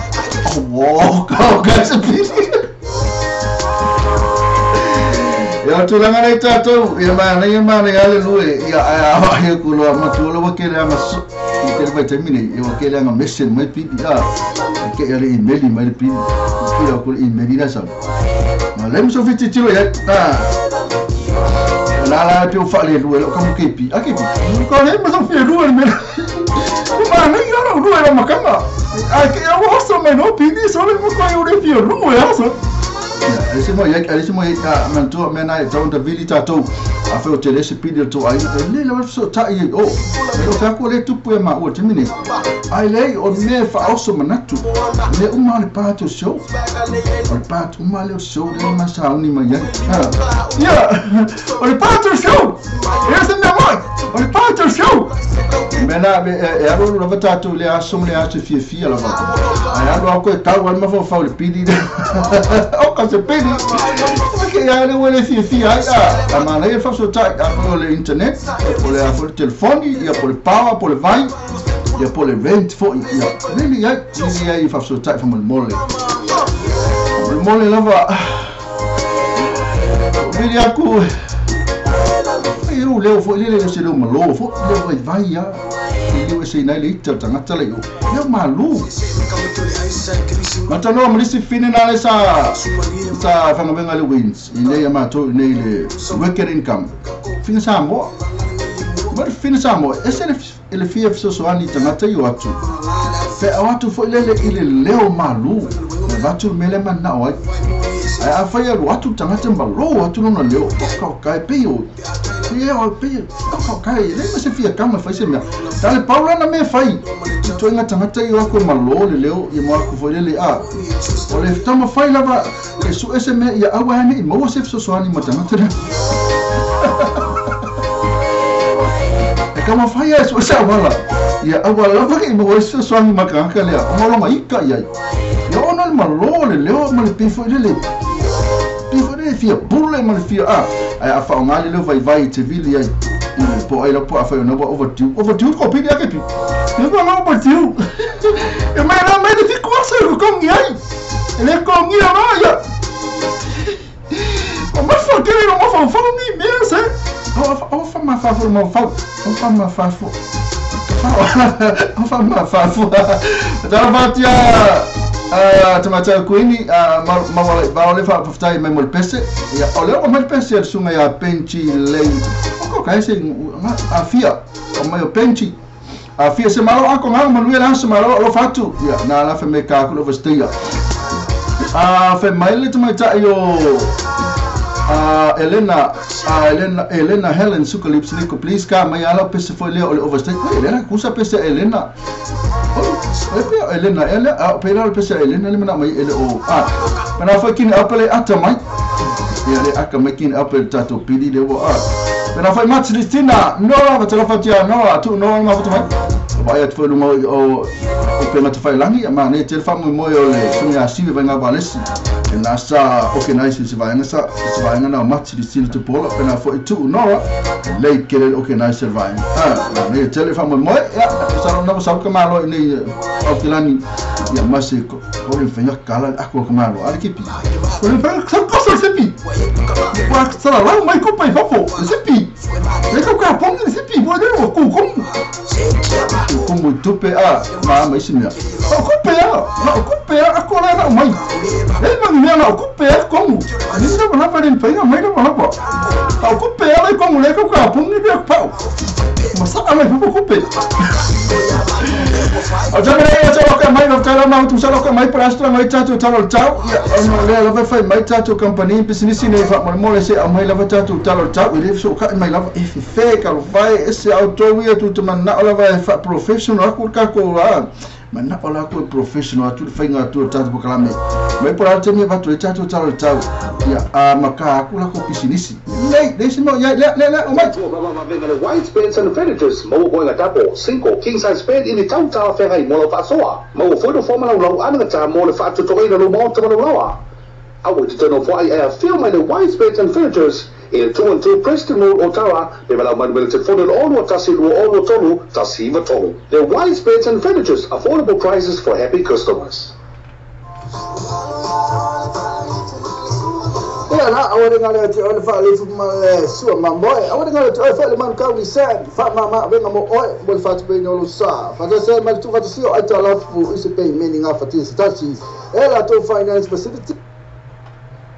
Wo, ka ka se pili. Ia tūlanga nei tātou, ia mana ia le lue, ia aia aia kuloa matua lo wakele anga so. I te vai te mine, ia wakele anga message mai pili a. Ke ia le email mai le pili. Ia ko le email la sa. Ma le muso fiti tiro ia. Ah. La la pe o fa le lue lo ka mo ke pi. A ke pi. Ko le muso fi lue me. Ma ne ia lo lue la makanga. A ke ia o so me no pili so le mo ko ia le fi lue a so. Alisi mo ia alisi mo ia mantua me nai tau ta vili tātou. A wheo te lese pili o tō ai. E le la so ta i o. E o whako le tupu e ma ua te mine. Ai lei o me whaoso manatu. Me uma le pātou show. O le pātou uma le o show le ma sauni mai ai. Ia! O le pātou show! E se mea mai! O le pātou show! Me nā, e aro lava tātou le aso le aso fiafia lava. Ai aro au koe tau al mawhau le pili. O ka se pili. Ke ia le ua le fiafia ai a. A mana ia whauso tai a po le internet, po le a po le telefoni, ia po le power, po le vai, ia po le rent fo ia. Lili ai whauso tai whamole mole. Mole mole lava. Vili aku. Ai ru leo fo lele le se leo malo fo leo vai vai ia. Leo se nei le ita tangata le yo. Leo malu. Matanoa malisi fine na le sa sa whangawenga le wins. I nei a mātou i nei le worker income. Fine sa moa. Mari fine sa moa. Ese le fia fesoasoani tangata i o atu. Fe au atu fo i lele i le leo malu. Le vatu mele manao ai. Ai a whai alu atu tangata malo atu nona leo. Kau kai pe o. Ia o pe. Kau kai. Le ma se fia kama whai se mea. Ta le paula na me whai. I toenga tangata i o ako malo le leo i mo aku fo lele a. O le tama whai lava e su ese mea ia aua hane i maua se fesoasoani ma tangata na. E kama whai a e su ese awala. Ia aua lava ke i maua se fesoasoani ma kangaka lea. O maolonga ika iai. Ia ona le malo le leo ma le pefo i lele. Pefo le fia pule ma le fia a. Ai a whaongali leo vai vai te vili ai. Po ai la po a whai ona wa overdue. Overdue ko pili ake pi. Ia ko ngau overdue. E mai la mai le fi kuasa e kongi ai. E le kongi a ia. O ma fa kere o ma fa fa ni mea se. O fa ma fa fa ma fa. O fa ma fa fa. O fa ma fa fa. Tala fatia te matau kuini mawale whaaftai mai mo le pese. Ia o leo mai le pese sunga ia Benji lei. O ko kai se a fia o mai o Benji. A fia se malo ako ngā manuia la se malo alo fatu. Ia nā la wha me ka kulo vastia. A wha mai le te maitai o Elena Elena Helen Sukalips Nico please ka mai ala pese foi leo o le overstay. Oi Elena kusa pese Elena. Oi pe Elena ele a pe la pese Elena le mana mai ele o a. Pana foi kini apele ata mai. Ia le aka mai kini apele tato pili le o a. Pana foi Matristina no va tala fatia no tu no ma foto mai. Vai at foi lunga o pe mata fai langi ma ne te fa mo mo o le sunga sive vai ngā valesi. E nā sa organize se vaenga sa se vaenga na Matristina te pola pena foi tu no le kere organize se vaenga. Ah ne te fa mo mo ya sa no sa ka malo nei o kilani ya mase ko le fenga kala ako ka malo ala kipi. Ko le fenga ko so se pi. Wa sa la mai ko pai fafo se pi. Le ko ka pongi se pi bo le ko ko. Ko mo tupe a ma mai simia. O ko pe a na o kupe a ko la na mai e ma mea na o kupe a komu ni na na pa ni pa mai na na pa o kupe a le komu le ko ka pum ni be pa ma sa mai pu kupe o ja me ia te ka mai no tala ma tu sa ka mai para astra mai tatu talo tau ia no le la fai mai tatu company business ne fa mo mo le se a mai la tatu talo tau i so ka mai la e fe ka vai se auto ia tu te mana ola vai fa professional ku ka ko la mana ola ko professional tu fai ngā tu tatu pokalame mai para te me va tu tatu talo tau ia a maka ku la ko business nei nei se mo ia le le le o mai White Beds and Furnitures, maua koe ngā tapo, 5 king size bed i le tautala whengai mo lau whaasoa. Maua foi no whamana lau anagata mo le whaatutoina lo maota ma lawa. Aua te tano whai e a whio mai le White Beds and Furnitures i le 212 Preston Road, Otara, le malau manuele te fone ono tasi lua ono tolu, tasi iwa tolu. The White Beds and Furnitures, affordable prices for happy customers. Ia na aware ngale te ole fa le fu ma sua mamboe aware ngale te ole fa le man ka wi sen fa ma ma venga mo oi mo fa te pe no lo sa fa te se ma tu fa te si o ai ta la fu i se pe me ni nga fa te se tasi e la to finance facility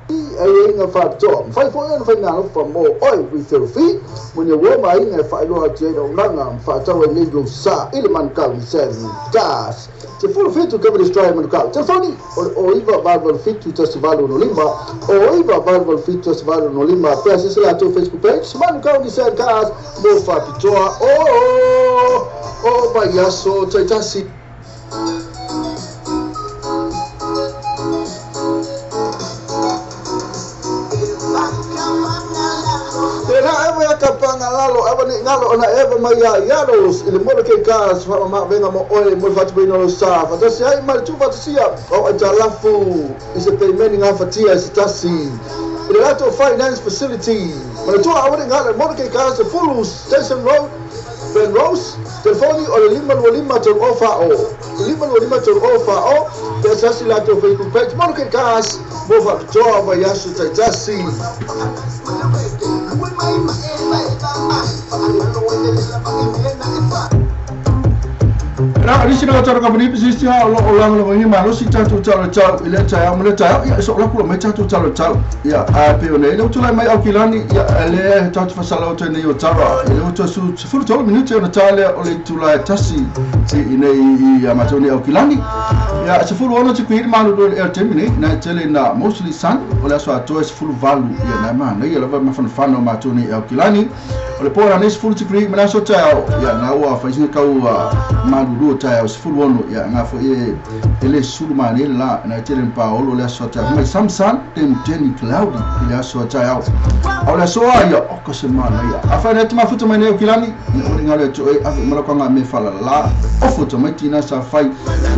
ai nga fa to fa fo nga fa na fa mo oi wi te fi mo ni wo ma inga fa lo te no nga fa ta we ni lo sa i le man ka wi sen gas te full fit to cover destroy man ka telefoni o iva valval fit to test value no lima o iva valval fit to test value no lima pe se la to Facebook page man ka wi sen gas mo fa pitoa o o ba yaso te tasi. Lalo eva ni ngalo ona eva mai ia iaros i le mole ke ka fa ma venga mo oi mo fa te no sa fa te ai ma tu fa te sia o ai talafu i se payment nga fa tia se tasi i le lato finance facility ma tu a ore ngalo mole ke ka se full station road Ben Rose telefoni o le lima lua lima tolu o fa o lima lua lima tolu o fa o te sasi lato Facebook page mole ke ka mo fa toa ma yasu tai tasi. Na risi na taro ka bani pisi ha o o la lo ni ma lo si tatu talo tau ile tau mo le tau ia so la ku mai tatu talo tau ia a pe o ne le tu lai mai au kilani ia le tatu fa sala o te nei o tara ile o tu su furu tolo minuti o tale o le tu lai tasi i nei i ma toni au kilani ia se furu ono te kuiri ma lo le termine na tele na mostly sun o le so a to se furu valu ia na ma nei la va ma fan fan o ma toni au kilani o le pora nei se furu te kuiri ma so tau ia na ua fa isi ka ua ma lu ta o se furu ono ia nga fo e ele sulu ma ne la na tele pa olo le so ta mai samsan tem teni cloudy ile so ta au le so ia o ko se ma na ia afa ne ma futu mai ne kilani ne o ngale to e afa ma ko nga me fala la o futu mai tina sa fai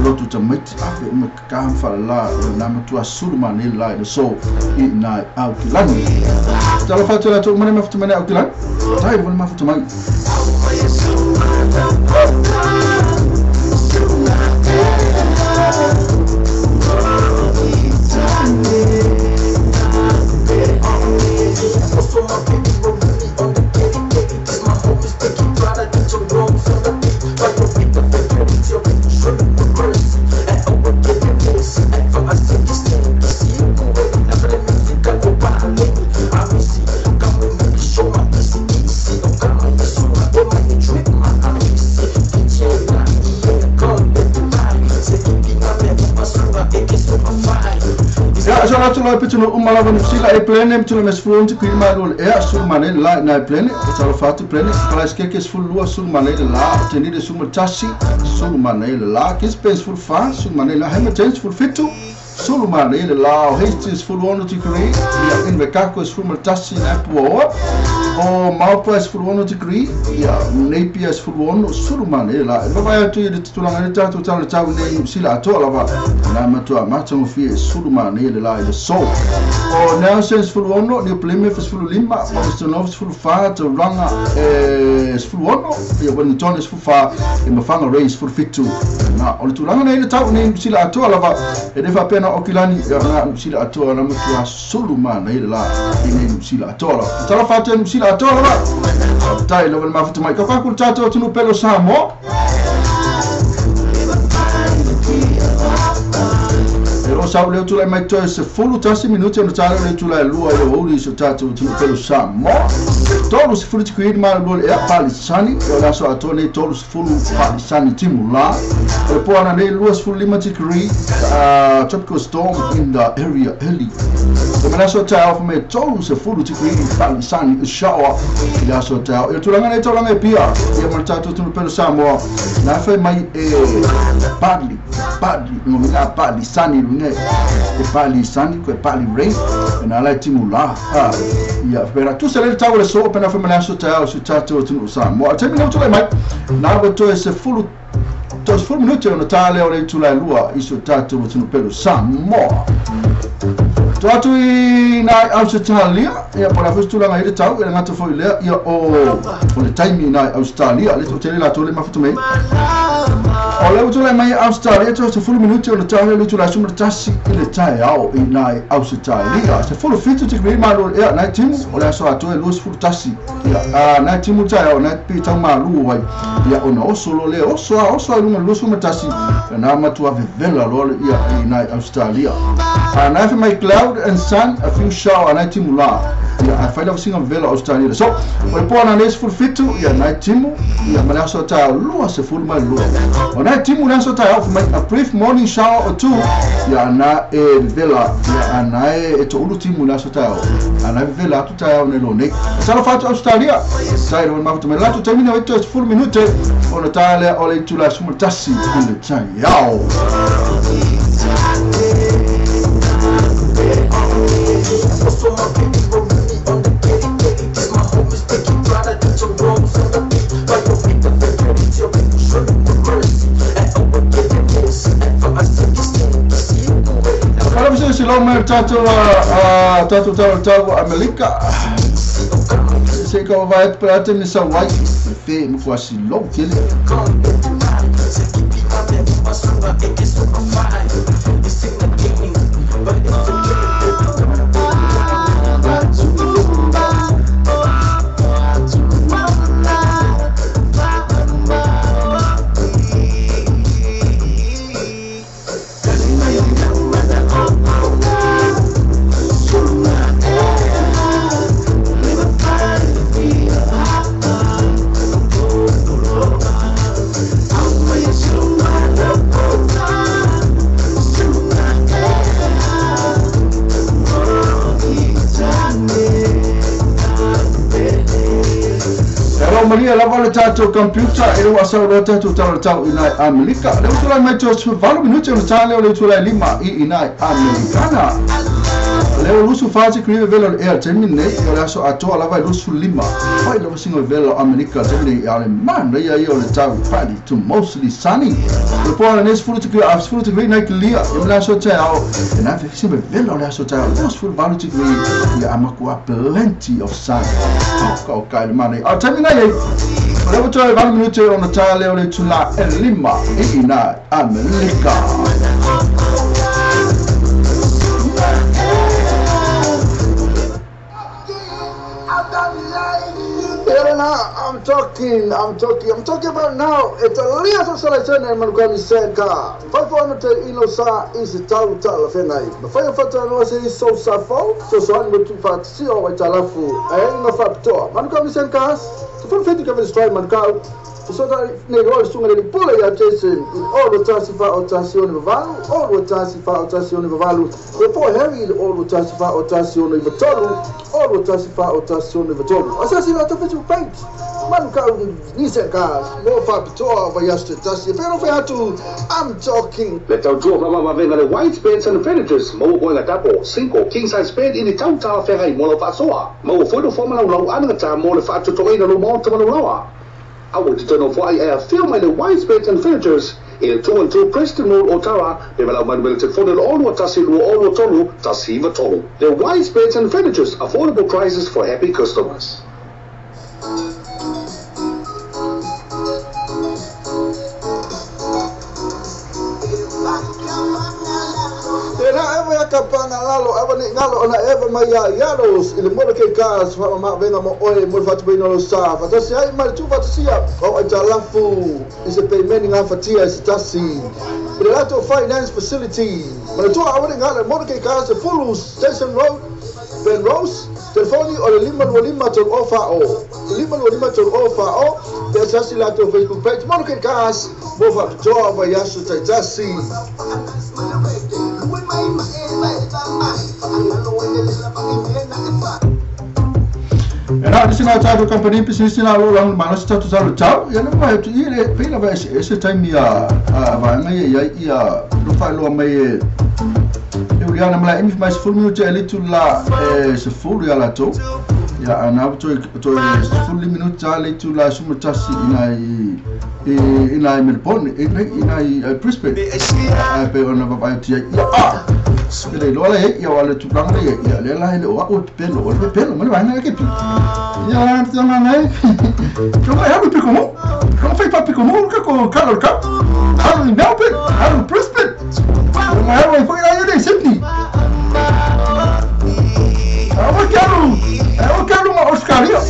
lo tu ta mai afa me ka fala la na ma tu sulu ma ne la ile so i na au kilani ta la fatu la to ma futu mai au kilani tai ma futu mai. Pitunu umala vanu sila e plene pitunu mes fluente qui ma lo e sul mane la na plene e talo fatu plene kala ske ke sul lua sul mane la teni de sul tasi sul mane la ke space full fa sul mane la hema change full fitu sul mane la hastings full ono ti kri ya in vekako sul tasi na puo o maupa full ono ti kri ya napia full ono sul mane la va va tu le tulanga le tatu talo tau ne sila to la va na matua mato fi sul mane la le so o Nelson full ono ni Plymouth full lima o full fa to ranga full ono ya Wellington full fa e mafanga race full fitu na o tulanga ne tau ne sila to la va e de fa pena o kilani ya na sila to na matua sul mane la ne sila to la tala fa te sila to la tai lo ma futu mai ka ku tatu tu no pelo samo. sau leo tulai mai toe 11 minute ona tale le tulai lua i o uli so tatou tunu pelu Samoa. 30 tikui ma lua le ea palisani o le aso atoa nei 30 palisani timu la. O le poana nei 25 degree tropical storm in the area early. O le aso taeao fa me 30 degree palisani shower i le aso taeao. I le tulaga nei taulaga e pia ia ma le tatou tunu pelu Samoa na fai mai e pali ngomina pali sani lunge e pali sani ko e pali rain e na lai timu la ia pera tu se le tau le so pena fa mala so tau so tatou tunu Samoa. Te mina tulai mai na wa toe se fulu to se fulu minute ona tale o le tulai lua i so tatou tunu pelu Samoa. To atu i nai Australia, ia po la tulaga i le tau, e le ngata foi lea, ia o le taimi i nai Australia, le tele la tole mafutu mei. O le utulai mai Australia, to se fulu minute o le tau le tulai suma tasi i le taeao i nai Australia. Se fulu 7 degree malu ea nai timu, o le aso atoa e 21. Ia nai timu taeao, nai pi tau malu ai. Ia ona oso lo le, oso a oso a lunga 21. Na matua vevela loa ia i nai Australia. Nai fi mai cloud and sun, a few shower nai timu la. Ia a whaila wasinga vela Australia. So, o le poana nei se fulu 7, ia nai timu, ia ma le aso taeao 20 mai lua. O nai timu le aso taeao mai a brief morning shower or two, ia na e vela, ia na e to'ulu timu le aso taeao. Ana e vela atu taeao nei lo nei. Talo fatu Australia, tai lo mafutu mai latu taimina o ito se minute, o le tae lea o le itula suma tasi i le taeao. Silo mai tatou tatou tau Amerika. Se ka vai para te ni sa wai fe mo kwa silo kele. Maria lava le tatou computer e ua sau lo tatou tau i nai Amerika. Le utulai mai to 8 minute o le tale o le utulai lima i nai Amerikana. Le o lusu fati krive vela le ea temi nei o le aso atoa lava i lusu lima. Fai lava singo vela Amerika temi nei ale man ia ia o le tau pali to mostly sunny. Le poana nes fulu te nai kilia e le aso taeao. E nai singo vela o le aso taeao. Lusu fulu valu te ia amakua plenty of sun. Ka o kai le mane. A temi nei o le utu 8 minute o le tale o le tula e lima i nai Amerika. I'm talking about now. It's a liaison selection and Manukami Senka. 500 ino sa is tau tala fenai. Mafaya fata no se so safo, so so an mutu fat si o talafu. E no faptoa. Manukami Senka. To full 50 cover strike Manukau. So that ne ro sunga le pula ya Jason. All the tasifa o tasione valu, all the tasifa o tasione valu. Le po Harry all the tasifa o tasione vatolu, all the tasifa o tasione vatolu. Asasi la tafitu paint. Manukau Nisenka, mo faptoa va yasta tasi. Pero fe I'm talking. Le tautua mama mavenga le white beds and furnitures. Mo boy tapo 5 king size bed in the town ta ferai mo lo fasoa. Mo foi no forma lau anga ta mo le faatotoina lo mo te malawa. I want to turn off why I film my white beds and furnitures in 212 Preston Road, Otara, Bevala Manuel Telephone, all Tasilu, all Tolu, Tasiva Tolu. The white beds and furnitures, affordable prices for happy customers. Kapanga lalo eva ni ngalo ona eva mai ia iaros i le mola ke ka fa ma venga mo oe mo fatu be no sa fa tasi ai mai tu fa sia o ai talafu i se pe meni nga fatia se tasi Le lato Finance Facility. Manatua awale ngala Motorcade Cars Fulu Station Road, Ben Rose. Telefoni o le 525 tolu o fa o. 525 tolu o fa o. Pe sasi lato Facebook page Motorcade Cars. Mo fa toa wa yasu taitasi. Era ni sina tatou company business na lo lang malo sa tatou talo tau ia na mai tu ile pela va ese time ia a va ngai ia ia lo fa lo mai e uliana mala emi mai full minute e litu la e se full ia la to ia ana to to full minute a litu la sumo tasi ina i ina i Melbourne ina i Brisbane a pe ona va ia a le lo le ia wale tu bang le ia le la le o o pelo o pelo mo le va ke pi ia tu na na tu vai ha pe como como fai pa pe como ka ko ka ka ha ni Melbourne ha Brisbane ma ha foi lá em Sydney eu quero uma Australia.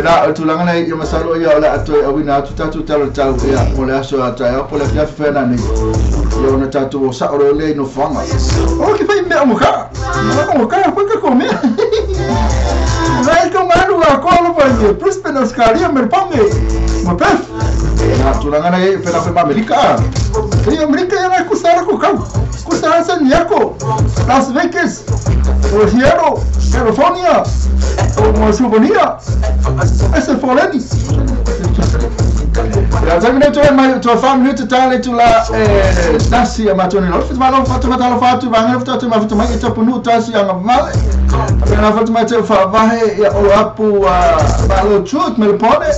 Na tulaga nei ia masalo ia o le atoe auina atu tatou talo tau ia mo le aso a taeao po le afiafi fena nei ia ona tatou o sa'o leo lea i nofoaga o ke fai mea mo ka mo ka foi ka ko mea lai ko manu a koa lava i Brisbane Australia Melbourne ma Perth na tulaga nei pena fe ma Amerika ia Amerika ia na kusara ko kau kusara San Diego Las Vegas o Seattle California o Slovenia ese Forleni. Ja, tak minute mai to fa minute tale tu la tasi a matoni lo fit malo fatu malo fatu va ngai fatu ma fatu mai te punu tasi anga male. Na fatu mai te fa vahe ia o apu malo chut me pone.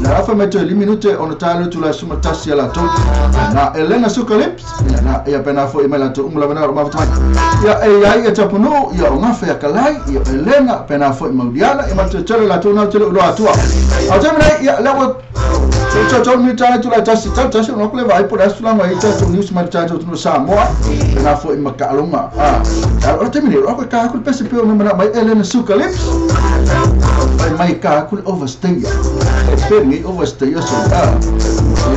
Na fa mai te li minute on tale tu la suma tasi ala to. Na Elena Sukalips na ia pena fo i mai la to umla na ma fatu mai. Ia e ia ia te punu ia o ngafe ia kalai ia Elena pena fo i Maudiana e ma te tele la to na tele lo atua. A te mai ia le Tchau tchau mi tale tu la tasi tasi no kle vai por asu la mai tasi news mai tasi tu no Samoa na foi makalonga a o te mini o ka ku pese pe no mai Elena Sukalips mai mai ka ku overstay pe ni overstay so a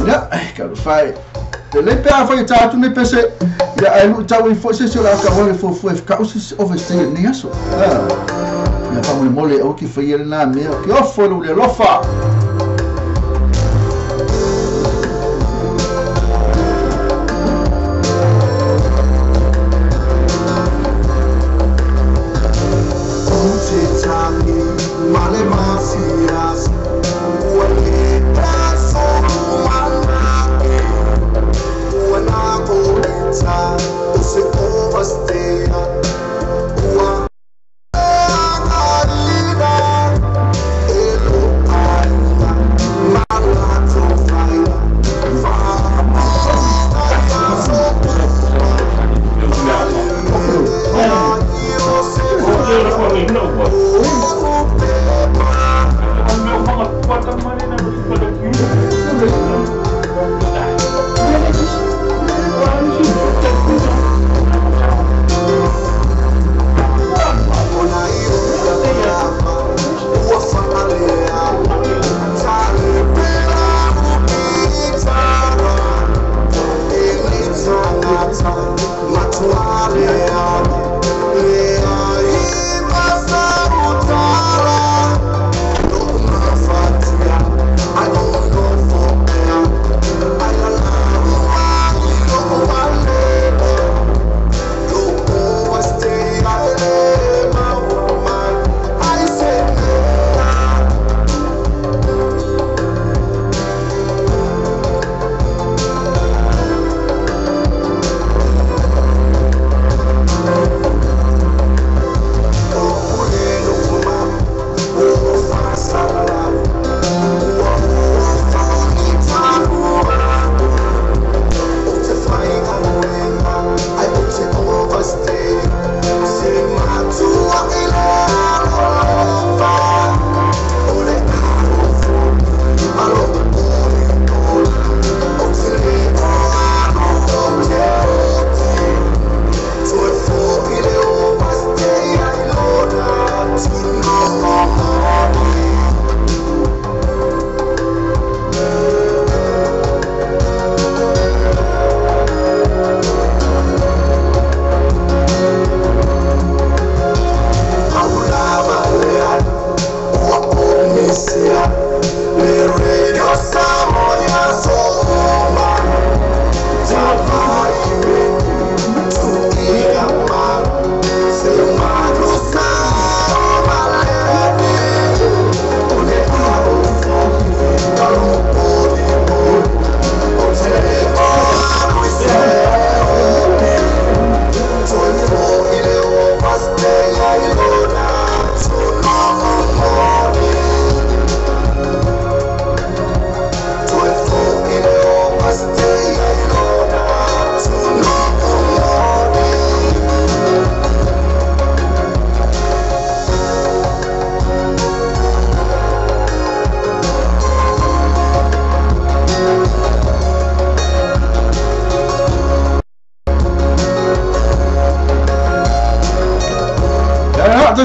ya ka fai te le pe a foi tatu ne pese ya ai lu tau i foi se la ka o fo fo ka o se overstay ni aso a ya pa mo mole o ki foi na me o ki o fo le lofa.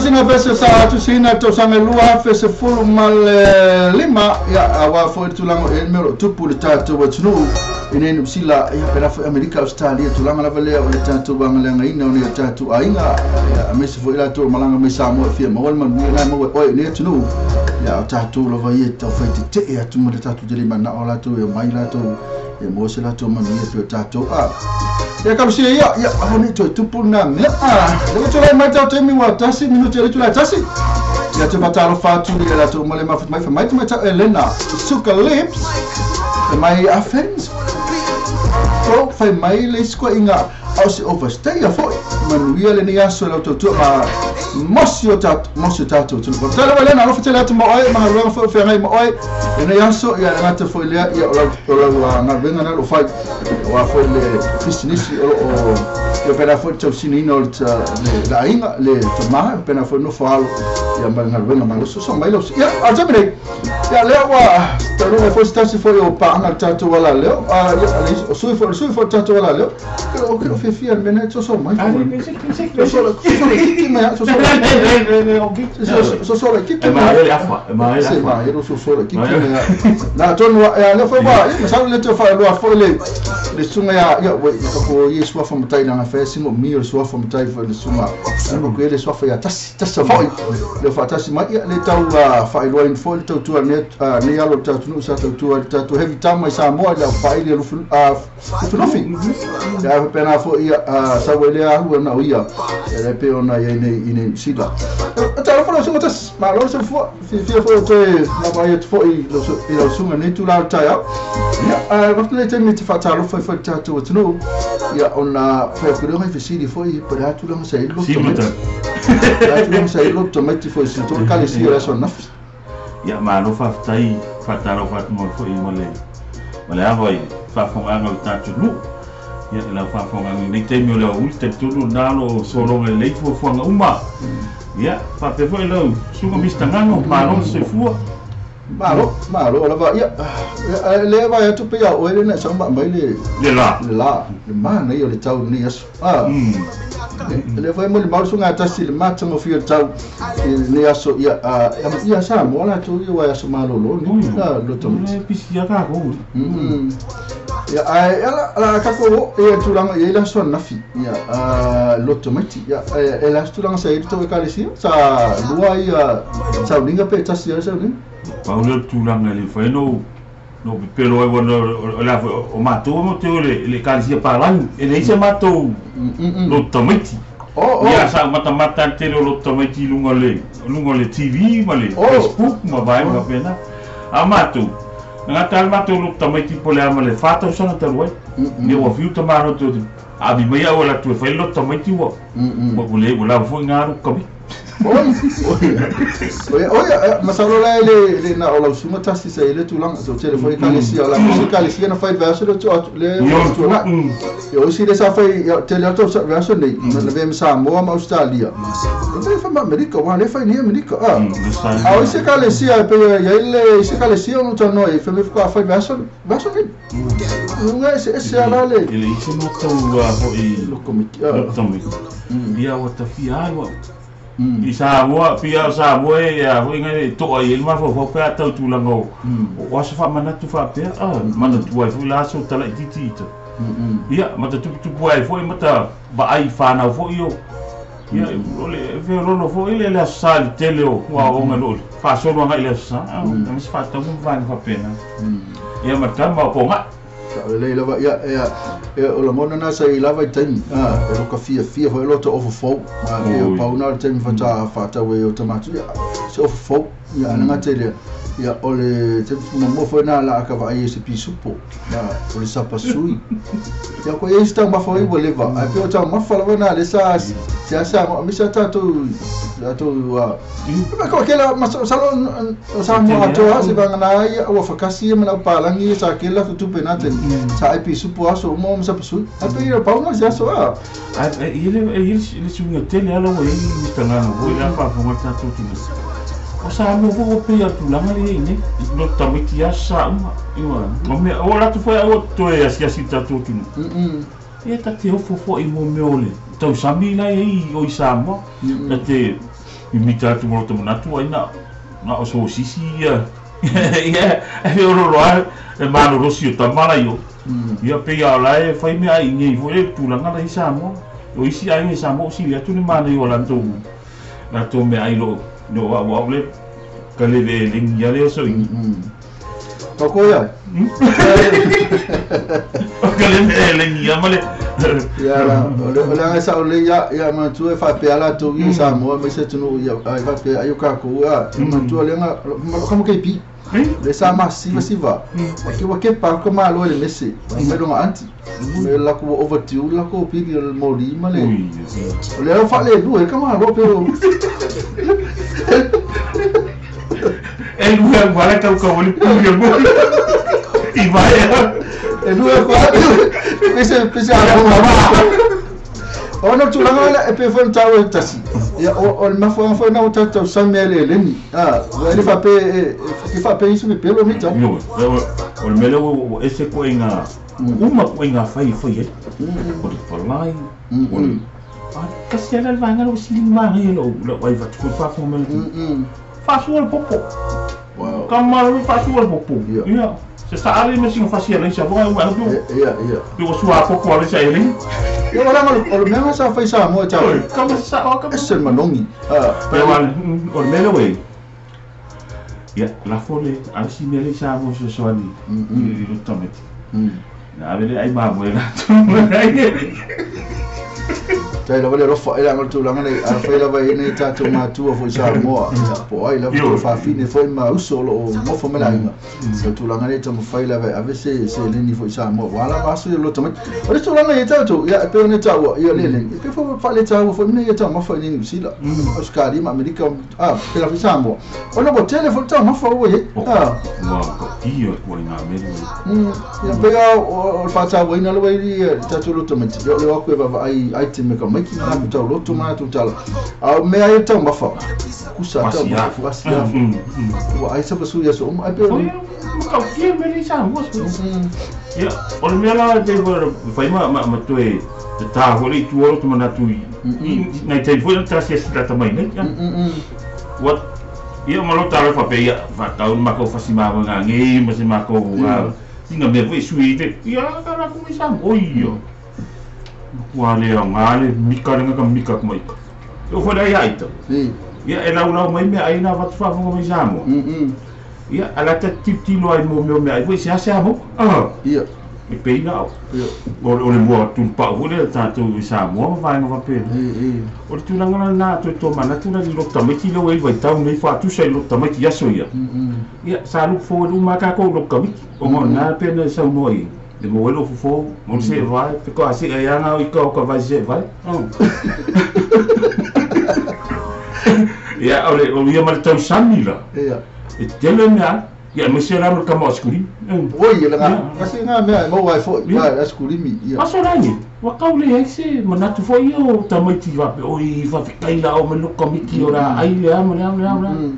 Sina vese sa atu sina tausaga 2015 ia aua foi tulaga e mea o tupu le tatou atunuu i nei Niu Sila ia pena foi Amerika, Australia, tulaga lava lea o le tatou agaleagaina o nei o tatou aiga ia aemaise foi latou malaga mai Samoa e fia maua le manuia na e maua e oe i nei atunuu ia o tatou lava ia e taufai tetee atu ma le tatou tele manao latou e omai latou e maua se latou manuia pei o tatou a ia kalusia ia ia aua nei toe tupu lena mea lea ua tulai mai tau taimi ua 1 minute le tulai tasi ia te faatalofa atu i latou ma le mafuta mai fai mai tau Elena Suka Lips fai mai Athens o fai mai le isi koaiga a o se overstay foi manuia lenei aso e lau tautua ma mosi o tatou atunuu. Faafetai lava Elena, alofa tele atu ma oe ma galuega foi o feagai ma oe lenei aso ia le gata foi lea ia o lau galuega na lo fai aua foi le pisinisi o loo ia pena foi le tausiniina o le aiga le tama pena foi nofo alo ia ma le galuega malosi so mai lau ia a taimi nei ia lea ua taunuu foi se tasi foi o paaga le tatou ala leo ia o sui foi le tatou ala leo o ke o fiafia le mea nei soso mai soso la kiki se mai ro soso la kiki na tonu ia le foi ba masalo le te fa foi le sunga ia ia ko ie sua fa matai na fa singo mi o sua fa matai foi le sunga ko ke le sua fa ia tasi tasi foi le fa tasi mai ia le tau fa iloa in foi le tau tua ne ne alo tau tunu sa tau tua tau heavy tama i Samoa le fa ile lufi ia pena foi ia sa wele ahu na ia le pe ona ia nei nei sila ta fo so tas ma lo so fo fi fo te na vai foi lo so i sunga nei tu la tai ia va le te mi te fa ta lo foi foi ta tu tunu ia ona fa ko le fi sili foi per atu la sa lo to sa lo to mai foi si to kale si la so naf ia ma lo fa tai fa ta lo fa mo foi mo le avo fa fonga ta tu nu ia la fa fonga nei te mi le ul te tu na lo solo le fo fonga uma ia fa pe foi lo suga mistangano ma lo se fua malo malo la va ia le va tu pe ia o le na sa mai le la la le ma nei o le tau ni aso le foi mo le mau sunga tasi le mata mo fia tau ni aso ia ia sa mo la tu ia wa aso malo lo ni la lo to le pisi ia ka ko ia ai ala ka ko ia tulanga ia la so nafi ia lo to mati ia ela tulanga sa to ka le si sa lua ia sa ninga pe tasi ia sa ni pa le tulanga le foi no no pelo e no la o mato mo te le kalisia palang e le se mato lo tamati ia sa mata mata te lo tamati lunga le TV ma le Facebook ma vai ma pena a mato nga tal mato lo tamati pole ama le fata sana taluai ne o fiu tamaro te a mi mai o la tu fai lo tamati wa mo le la fo nga ro kami Oi, oi, masalo la le na o la suma tasi sa ile tulanga so telefone kalisia la kalisia na fai verso le tu le tu na yo si le sa fai tele to sa verso nei na vem Samoa ma Australia le fa ma Amerika wa le fai ni Amerika a o se kalisia pe ya ile se kalisia no to no e fa me fa verso verso ni nunga se se ala le ile se ma to ho i lo komiti lo komiti ia wa tafia wa i Samoa pia Samoa ia foi ngai to ai ma fo fo pa tau tulanga o o sa fa manatu fa pe a manatu ai foi la so tala titi ita ia mata tupu tupu ai foi mata ba ai fa na foi yo ia o le fe lo foi le la sa tele o wa o ngalo fa so lo ngai le sa a se fa tau va fa pena ia mata ma po nga le lava ia ia o la mona na sa i lava i taimi e lo ka fia fia foi lo to ofo fo ma e pau na taimi fa ta fa ta we o tamatu ia se ofo fo ia ana ngate le ia o le te mo foi na la ka va ai se pisupo na o le sapa sui ia ko e sta ma foi o leva ai pe o ta ma fa na le sa se sa mi sa ta tu ma ko ke la ma sa sa mo ato se va na ia o fa kasi ma na palangi sa ke la tu pe na te sa ai pisupo aso mo ma sapa sui ai pe ia pau na se aso a ai ele ele sunga tele ala o ei mistangano foi la fa fa ta tu tu o sa mo fo pe ia tulanga le nei no tamiti asa uma iwa o me o la tu foi o to e asi asi ta tu tu ia ta te ofo fo i mo me ole tau sami la ei o i Samoa ta te Mimita atu mo lo manatu ai na na o so sisi ia. Ia, e olo loa e malolosi o tamala io. Ia pe ia la e fai mea ai nei foi le tulaga la i Samoa. O isi aiga i Samoa o sili atu le manaia o latou mea ai lo no au au le ka le ve lengi ia le so i. Ko ko ia. O ka le ve lengi ia ma le. Ia la, o le aga sa o le ia ia manatu e faapea latou ia i Samoa mai se atunuu ia ai faapea ai o kākou ia manatu le aga ka mo keipi. Le sa masivasiva. Wa ke wa ke pa ko malo le mese. Mai longa anti. Me la ku overdue la ko pili o le moli ma le. O le au fa le lu e ka malo pe o. E lu e wala kau kau le puli o moli. I vai. E lu e fa. Pese pese a ko ma. O no tulaga le e pe fo tau e tasi. Ia o le mafuaga foi na o tatou sami ai le eleni. Ah, le fa pe ke fa pe isu me pelo mi tau. Io, o le mele o ese ko inga uma ko inga fai fai e. O le palai, o le a kasi ala le vaega o sili mari lo lo ai va tu fa fo mele. Fa su le popo. Wow. Ka malo fa su le popo. Ia. Se sa ale me singa fa sia le sa voa o alu. Ia ia. Pe o sua popo ale sa ele. Ia wala o le mea sa fai Samoa tau. Ka sa o ka ese manogi. Ah, pe wala o le mele we. Ia la fole ale si mele sa mo so so ani. I lo tameti. Na avele ai ma mo la. Tai lava le alofa e le tulaga nei a fai lava i nei tatou matua foi Samoa po ai lava to fafine foi ma uso o lo mofo me laiga o tulaga nei taumafai lava e ave se seleni foi Samoa ua lava aso ia loto mai o le tulaga ia tatou ia e pei ona taua ia le eleni e pei foi faaletaua foi mea ia taumafa i nei Niu Sila Australia ma Amerika a pela foi Samoa ona ua tele foi le taumafa ua iai a ua katia koe ngā mele ia pei o le faatauaina le ua i tatou loto mai ia o le o aku e vaavaai ai te me ka mai ki ngā tau loto ma tu tala a mea ai taumafa kusa taumafa asi ua ai sa pasu ia so ai pe ka kia mele Samoa ia o le mea la te fai ma ma toe te tā hore i tua o te manatu i nai te foi ta se ta mai nei ua ia ma lo tala fa pe ia fa tau ma ko fasi ma ngā ngi ma se ma ko singa mea foi sui te ia ka la ku Samoa ia kua le ngā le mika le ngā mika kuma ika. O foi lai aita. Ia e lau lau mai mea ai nā watu whaafonga mai Samoa. Ia ala te titilo ai mō mea mea ai foi se ase amo. Ia. E peina au. O le mua tunpau foi le tātou i Samoa ma vaenga whapena. O le tulaga nā toe tō manatu na li lo tamaiti lau ei vaitau nei whaatusa i lo tamaiti aso ia. Ia sa look forward uma kākou lo kamiki. O ngā nā pena e saunoa i. Le mo elo fofo, mo se vai, pe ko ase ai anga i ka o ka vai se vai. Ia o le o ia ma le tausani la. Ia. E tele mea, ia me se la mo ka mo skuri. Oi le nga, kasi nga mea mo vai fo, vai a skurimi. Ia. Aso rangi, wa kau le ai se manatu fo ia o tamaiti va pe oi fa kai la o me lo kamiki o la ai le ama le ama le.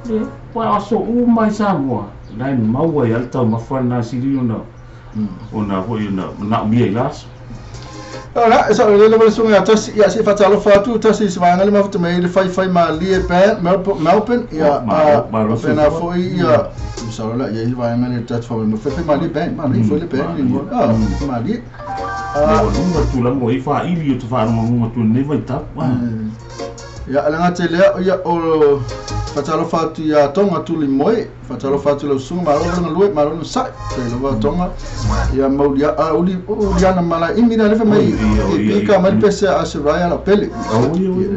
Le wa aso u mai Samoa. Lai maua i alta mafana siri ona. Ona foi na na mia i las. Ora, sa le le sunga tasi ia se fatalo fatu tasi se vanga le mafuta mai le fai fai ma lie band Melbourne ia pena foi ia sa la ia i vanga le tat fa me fai ma lie band ma lie foi le band ni mo ma lie a lunga tu la mo i fa ili o te fa no tu ne vai ta ia ala ngate le ia o fatalo fatu ia tonga tu li moe fatalo fatu le sunga ma lo lue ma lo sai te lo tonga ia maulia a uli uliana mala imina le mai i ka mai pese a se raya la pele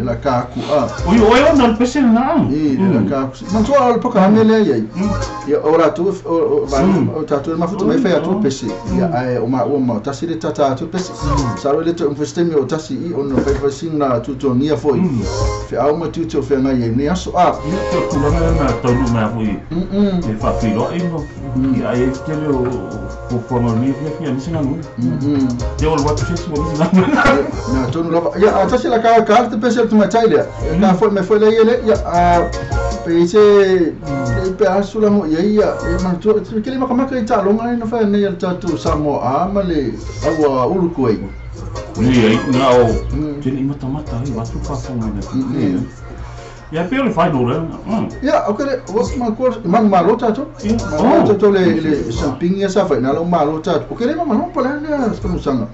la ka ku a oi oi ona le pese na i la ka man to al poka hanele ia ia ora tu o va o ta tu ma futu mai fa tu pese ia ai o ma o ma tasi le tata tu pese sa lo le tu investemi o tasi i ona fa fa sina tu to nia foi fe au ma tu to fe ngai ni aso a te tulaga na taunu mea foi e whawhiroa i mo i ai e tele o fuafuaga o nei fiafia nisi ngā nui te o le watu sesi o nisi ngā nui na tonu lava ia a tasi la ka ka te pese tu mai lea ka foi me foi le ia ia a pe se pe asu la mo ia ia e mantu ke le makamaka i talonga nei no fa nei al tatu Samoa a ma le aua ulu koe ni ai na o tene i matamata ai watu whawhanga na. Ia pe o le final le. Ia, o kere, o ma ko man malo tatou. Malo tatou le samping ia sa fai na lo malo tatou. O kere ma malo pala ne sa sanga.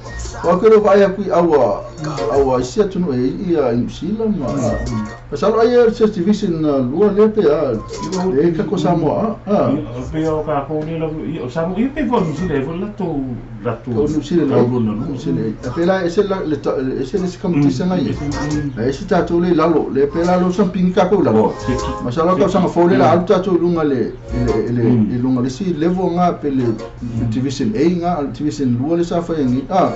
O kere vai aku awa awa isi atu no e ia New Zealand ma. Pasalo ai e se division lua le pe a. E ka ko Samoa. Ah. Pe o ka ko le o Samoa i pe fo New Zealand fo la to New Zealand. New Zealand. A pe la ese la ese le competition ai. E se tatou le lalo le pe la lo samping ka ko lalo. Masala ka sanga fo le la alu tatou lunga le le lunga le si level nga pe le division A nga division 2 le sa fa ngi. Ah.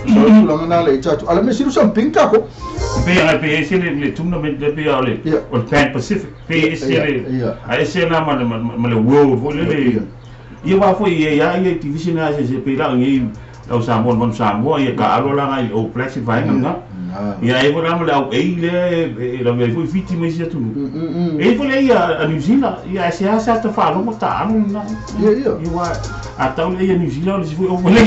So tulanga na le tatou. Ala me siru samping ka ko. Pe a pe ese le tournament le pe le o Pan Pacific. Pe ese le a ese na ma le world fo le. Ia wa fo ia ia division a se pe la ngi au Samoa mon Samoa ia ka alo la ngai o Black Sea nga. Ia e vola le au ei le la me foi fiti mai sia tu. E vola ia a New Zealand ia se asa ta fa lo ta alo na. Ia ia. Ia wa a tau le ia New Zealand se foi o le.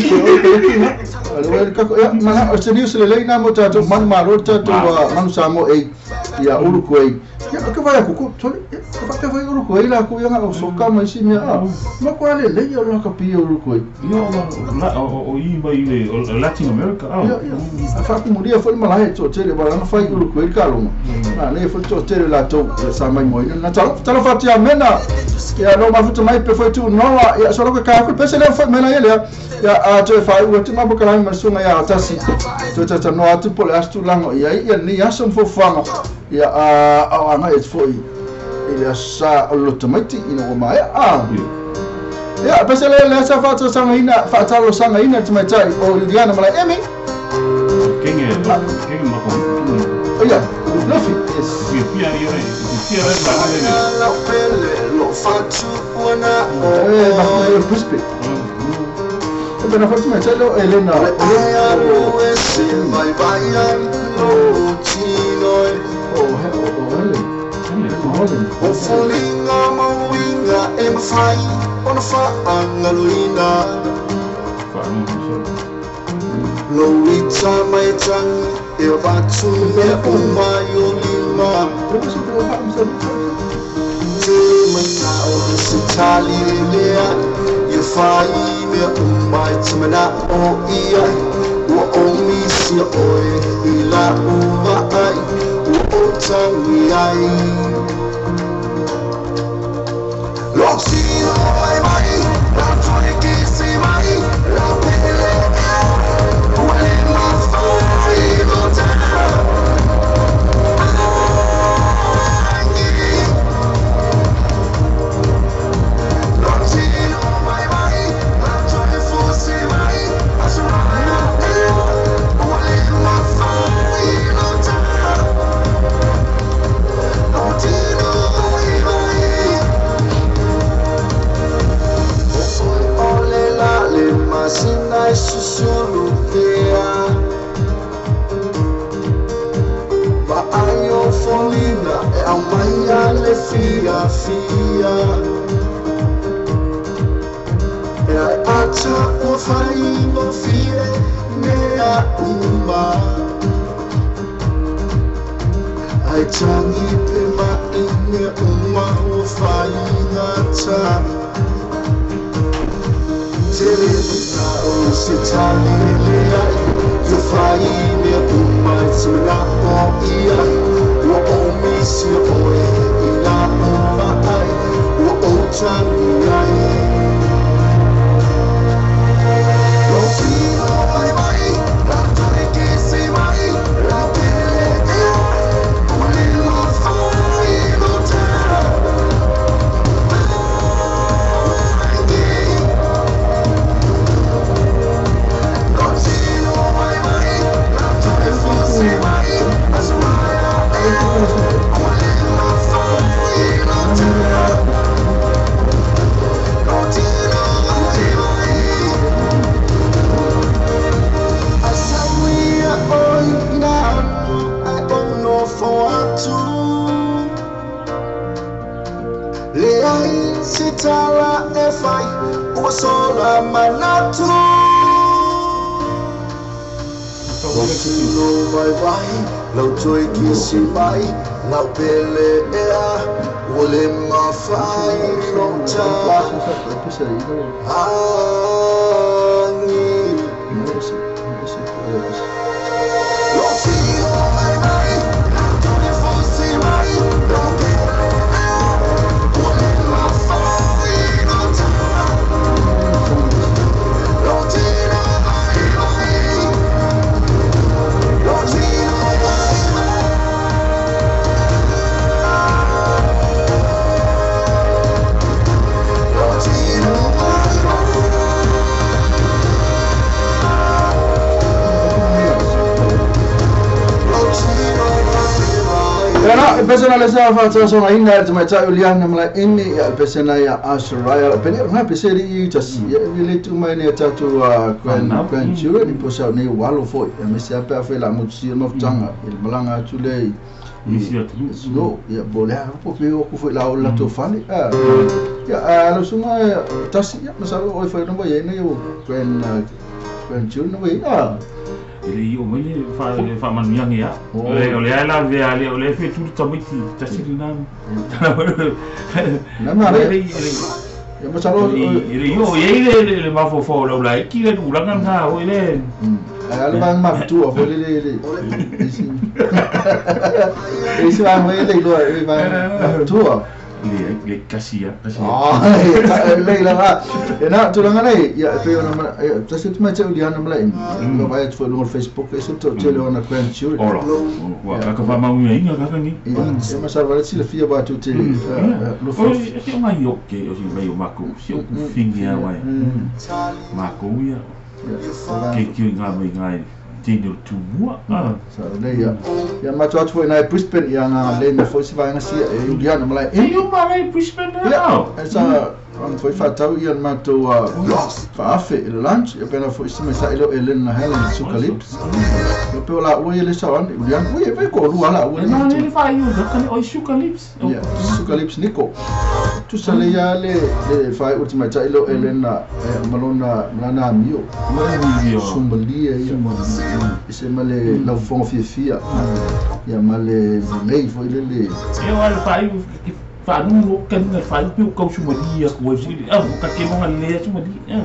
Alo ka ia mana o se New Zealand na mo tatou man malo tatou man Samoa ei ia Uruguay. Ia ka vai ku to ka vai Uruguay la ku ia o soka mai si mea a. Ma ko ale le ia la ka pi Uruguay. Ia o o i mai le Latin America. Ia ia. A fa ku muria foi malai to tele wala na fai Uruguay ka longa. Na ne foi to tele la to sa mai moi na talo fa tia mena. Ia no ma futu mai pe foi tu noa ia so lo ka ku pese le foi mena ia ia a to fai u tu ma bokala ma sunga ia tasi. To tata no atu pole astu lango ia ia ni aso fo fanga. Ia a o anga e foi ile sa o lo tomaiti ina o mai a. Ia pese le le sa fa to sanga ina fa talo sanga ina te mai tai o Liliana mala emi. Kenge ma ko. Ia, Luffy. Yes. Ia ia ia la pele lo fatu wana o. Ma ko puspe. E bena fa te mai tai lo Elena. O ese vai vai lo tino. O Helen. Helen. O fulinga mawinga e mafai ona fa angaluina. Loita mai tangi e vatu me o mai o lima. Te mana o se tali lea ia fai me o mai te mana o ia. Ua o misi oe i la ua ai ua o tangi ai. Lotino mai mai, la tui kisi mai, la pele. Fia fia e ata o fai mo fie mea uma ai tangi pe ma ine uma o fai ngata tele na o se tali le ai yo fai me uma tsuna o ia o o misi oe. Lau pele ea ua le mafai lota agi. Lo tino mai mai, tuli fosi mai, lau pele ea ua le mafai lota. Lo tino mai mai, lo tino mai mai. Ena pesena le sa fa tsa sona ina te mai tsa uliana mala ini ya pesena ya Asrael pene na peseri i tas ya le tu mai ne ta tu grandchildren i posa ne walo foi ya me sa pa fe la mutsi no tanga il malanga tu le no ya bole ha po pe o ku foi la la to fale ya lo suma tas ya masalo o foi no ba ye ne yo grandchildren no ba Ele o mai le fa manuiaga ia. O le ala vea le o le fe tu tamaiti tasiri na. Na mare. Ya masalo ele yo ye le le mafofo lo la ki le tulaga na o le. Ala ba ma tu o le le le. Isi ba mo le lo e ba tu. Le kasi ya. Ah, le la ena tulaga nei ya pe ona ma tasi tu mai te uliana mala ini. Lo vai tu no Facebook ese to tele ona grandchildren. Ora. Wa ka fa mau ia ka ni. Ya ma salva le fia ba tu te lo fa. E o mai o ke o si mai o mako si o ku fingi a wai. Mako ia. Ke ki ngā mai ngai tino tumua. Sa le ia. Ya ma tu atu na Brisbane ia nga le na foi si vai nga sia e uliana mala ini. E o mai Brisbane na. Esa an foi fa tau ia ma tu fa afe le lunch ia pena foi si mai sa ilo Ellen na Helen Sukalips. Ia pe la ua le sa an uliana ua pe ko lu ala ua na le fa iu ka o Sukalips. Ia Sukalips Nico. Tu sa le ia le fa ultima sa ilo Ellen na malona malana mio. Somalia ia. Ise male lau fonga fiafia. Ia male nei foi le le. Ia ala fa iu fa nu ka ni fa iu ka Somalia ko si ah ka ke monga le Somalia.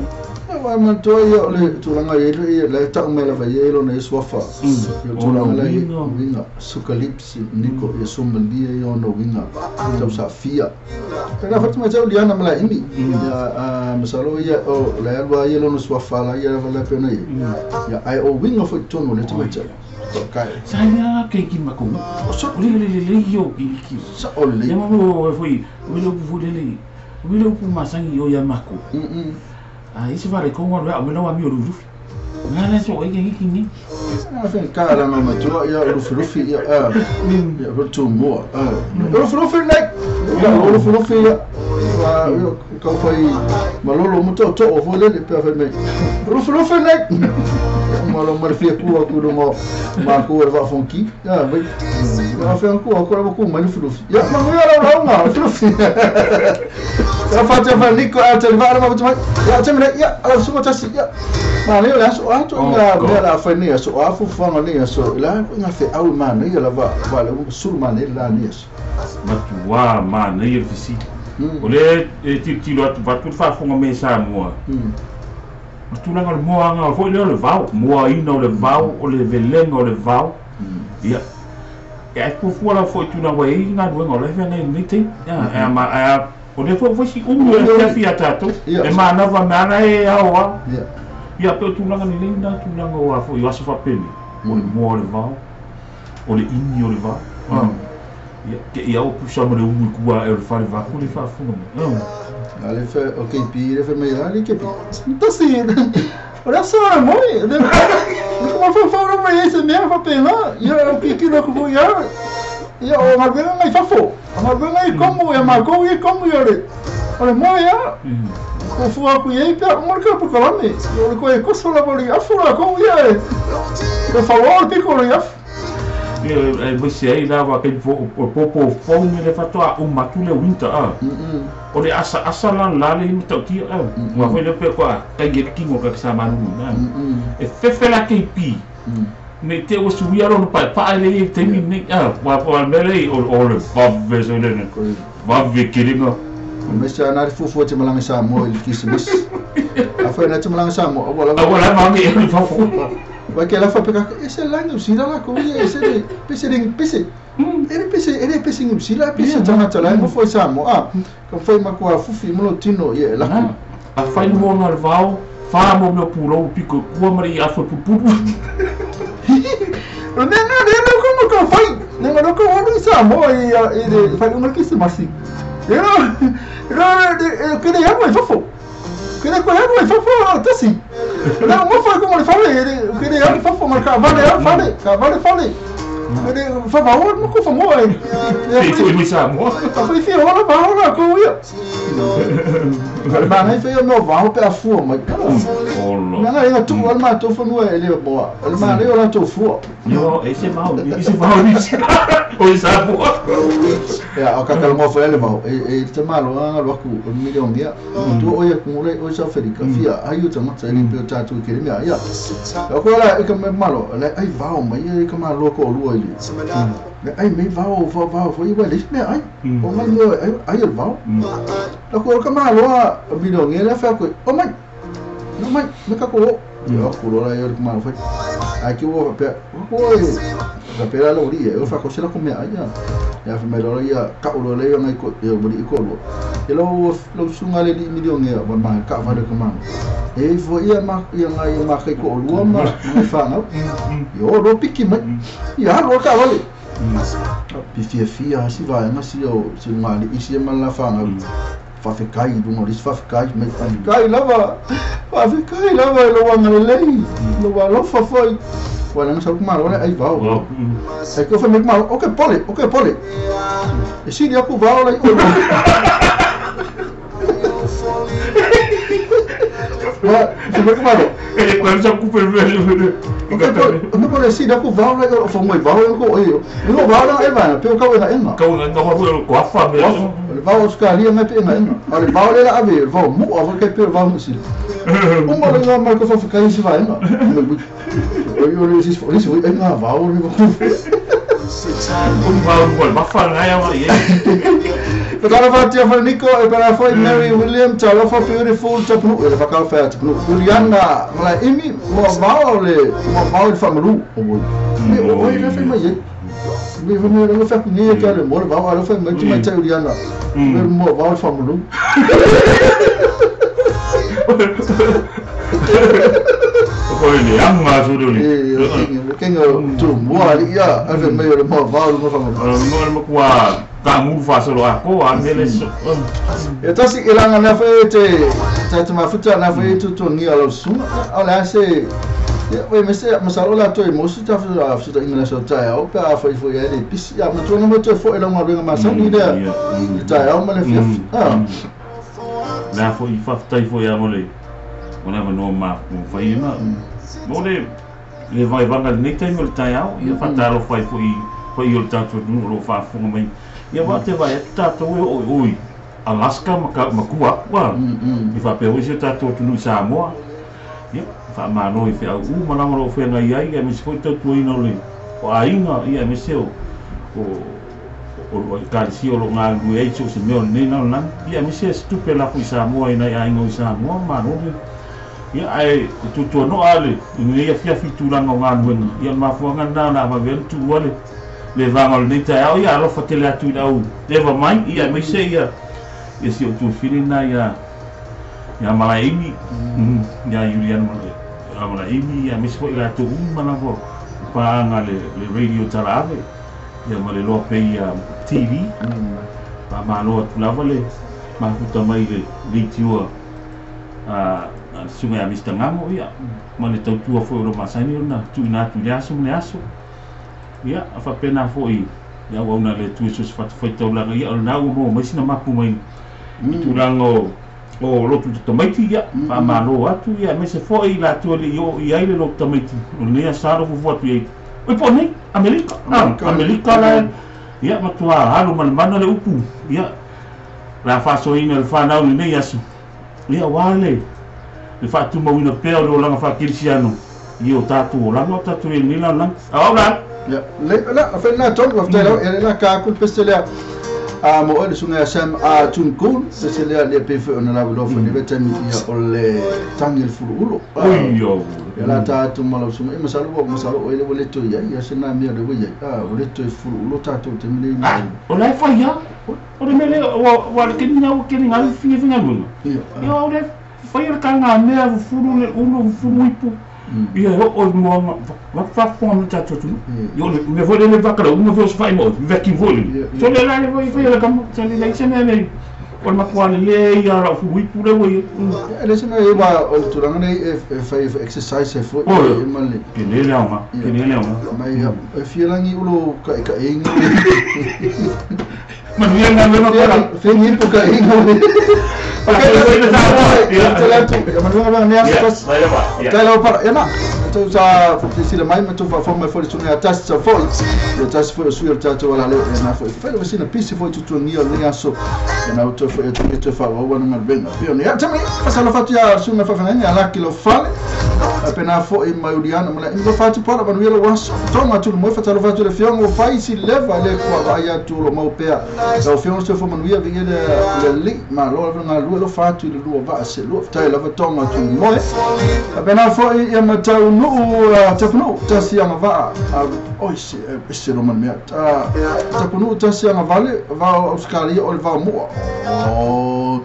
Wa man to ia le tulaga ia le le ta mai la vai lo na swafa. Ia tulaga la winga Sukalips Nico ia Somalia ia no winga. Tau sa fia. Pena fatu mai tau liana mala ini. Ia masalo ia o le alwa ia lo no swafa la ia la pena ia. Ia ai o winga foi tono le tu mai. Kai. Sa ia ke ki mako. O so le le le yo ki ki. Sa o le. Ia mo foi o le pu le le. O le pu masangi o ia mako. Ah, isi vale con o me lo ami o rufi. Ngana so e ki ki ni. Ah, fe ka la mama tu ia rufi rufi ia ia tu mo. Rufi rufi like. Ia rufi rufi ia. Wa ka foi malolo mo to to o foi le pe fe me. Rufi rufi like. Malo mar fia ku ku no mo ma ku va fonki. Ya vai. Ya fe ku ku ku mai rufi rufi. Ya ma mo ya la la rufi rufi. Ya fa te fa Nico a te va ma te ya te me ya ala su ta si ya. Ma le la so a to nga me la fa ni so a fu fa ni so la nga fe au ma ni la va va le su ma ni la ni so. Ma tu wa ma ni le fisi. O le ti ti lo va tu fa fonga me sa mo. O tu la mo anga fo le le vau mo ina o le vau o le velenga o le vau. Ya. Ya ku fu la fo tu na wa i nga du nga le fe ni te. Ya ma a o le fo fo si umu e fia tato. E ma na va na e awa. Ia pe tulaga ni lei na tulaga o afo i aso faapeni o le moa o le vao o le ini o le vao. Ia ke ia o pusa ma le umu i kua e o le fale vaku le faafuga mai. Ale fe o KP le fe mai ale KP. Tasi. Olha só, mãe. Como foi foi mai esse mesmo fa pena. Ia o que que lo que ia. Ia o ma mai fafo. Ma mai como ia ma go ia como ia le. Olha mãe ia. O fua ku ia pe mo ka por kalame. O ko e ko la boli afura ko ia. Eu falou o pico ia. E você aí lá vai que o popo fome le fatua o matule winter a. O le asa asa la la le mtauti a. Wa foi le pe ko ka ye kingo ka sa manu na. E fefe la KP. Nei te ua suia lona paepae le i taimi nei ua o le mea lea o le vave so lena vave kelega. Mese ana le fuafua te malaga i Samoa i le Kisimasi. Afai na te malaga i Samoa, aua lava. Aua lava age e le fafo. Vai ke la fa peka e se la New Zealand la ko ia e se le pese le pese. E le pese e le pese New Zealand pese tangata la mo foi Samoa. Ka foi makua fufi mo lo tino ia e la. A fai mo na le vao fa mo me pulou piko kua mari a foi pupu. Ne ne ne ne ko ko fai. Ne no ko o Samoa i le fai uma Kisimasi. Io no che ne amo il fofo. Che ne amo il fofo tasi. No mo fai come le fare che ne amo il fofo ma cavale fare cavale fare. Ne fa va mo ko fa mo ai. Sì foi mi Samoa. Fa fi ora va ora ko io. Ma nei fai no va per fu ma. Ma io tu al ma tu fu no e le boa. Il ma io la tu fu. Io e se va e se va o Samoa. Ya o ka kalongo fo ele vao e te malo anga lo ku milion ia tu o ia ku le o sa Afrika fia ai o tangata ele pe o tatu ke mea ia o ko la e ka malo le ai vao mai e ka malo ko lua ile le ai me vao vao vao fo i le mea ai o mai mo ai ai o vao la ko ka malo a milion ia le fa ko o mai no mai me ka ko ia ko lo la ia ko malo foi ai que o pe ko e ka pera lo ri e o fa ko se la ko mea ai ia fa mai lo ia ka o le ia ngai ko e o ri ko lo e lo lo sunga le li milion ia wa ma ka va le ko ma e fo ia ma ia ngai ma kai ko lua ma ngai fa ngau yo lo piki mai ia lo ka va le pi fia fia si va na si o si ma li si ma la fa ngau fa fe kai du no fa fe kai mai fa kai lava fa fe kai lava lo wa ngai lo wa lo fa foi Bueno, no sé cómo malo, ahí va. Hay que ofender malo. Ok, pole, ok, pole. E sì, ya ku va la. Ma, se me malo. E quando sa ku per ver. Ok, no pole sì, ya ku va la, o fo mai va ko io. No va la e va, pero ka wa enga. Ka wa no ho ko afa me. Le va o ska li me pe enga enga. Ale va le la ave, va mu a ke pe va mu si. O ma le ma ko fa ka si va enga. Io le si le si enga va o le Un va un va fa na ya va. Pero fa tia fa Nico e para foi Mary William talofa beautiful tapnu e fa ka fa tapnu Juliana mala imi mo va le mo va le famalu o me o le fa mai me fa me le fa ni ka le mo va le fa mai mai Juliana me mo va le famalu ko le anga su le e ke ngo tu mo ali ia a ve me le mo va le famalu mo mo kwa ka mu fa so a ko a me le so e tasi ilanga na fa te ta ma futa na fa tu tu ni ala sunga ala se we me se masalo la to mo si ta fa fa ingla so ta o pa fa fo ya le pisi ya mo tu no mo te fo ela ngwa ma sa ni le ta o ma le fi ah na fo i fa tai fo ya mo le mo na no ma mo fa i na mo le le vai vanga nei tai mo tai au ia fa ta ro fa fo i fo i o ta tu no ro fa fo mai ia va te vai ta to o oi Alaska makua wa i fa pe o se ta to tu no Samoa ia fa ma no i fe au ma la mo fe ngai ai ia me se foi to tu ina le o ainga ia me se o o ka si o nga lu ei so se me o nei na na ia me se stupe la fu Samoa ina ia ingo Samoa ma no ia ai tu tu no ale ni ia fia fi tu la nga lu ia ma fu nga na na ma ven tu wale le vanga le ta au ia alo fa tele atu au leva mai ia me se ia ia si o tu fili na ia ia malaimi ia Julian malaimi ia me se foi la tu ma na vo pa nga le radio talave ia ma le loa pe ia TV pa ma loa tu lava le ma futa mai le litiua a sunga ia Mr. Ngamo ia ma le tautua foi o masani ona tu ina tu le aso le aso ia a fa pena foi ia ua una le tu so fa foi taulaga ia o na ua mo mai sina mapu mai i tulaga o lotu tamaiti ia fa malo atu ia me se foi la tu le i ai le lotu tamaiti o le ia saro fufu atu ia oi po nei Amerika Amerika la ia matua alu mana le upu ia la fa soina le fa nau nei aso ia wale le fa tu mauina pea o langa fa kirisiano I o tātou o langa o tātou e nila langa. Au la. Ya, le la fa na tonu fa tele e la ka ku peste le a mo ole sunga Sam a tun kun peste le le pe fe ona la lo fa ni beta mi ia o le tangil furu ulo. Oi yo. Ya la ta tu malo sunga e masalo o masalo o le le to ya ya sena mi le wo ya. A o le to furu ulo ta to te mi le. O la fa ya. O le mele o wa le kini na o kini ngal fi fi ngal. Ya o le fa ya ka nga me furu le ulo furu ipu. Ia o mo va fa fo no ta tu. Yo me vou le va kala mo vou se fai mo ve ki vou. So le la le vou fai la kam so le le se me o ma kwa le ia ra fu ipu le wo. Le se me ba o tu la nei e fai exercise e fo e male. Ke le le ma ke le le ma. Mai e filangi ulo ka ka inga. Ma ni nga me ma para. Fengi ipu ka inga. Fatu le lua va se lua tai lava tonga tu moe a bena fo ia matau nu tapunu tasi anga va oi se se lo man mea tapunu tasi anga vale va Australia o va mo o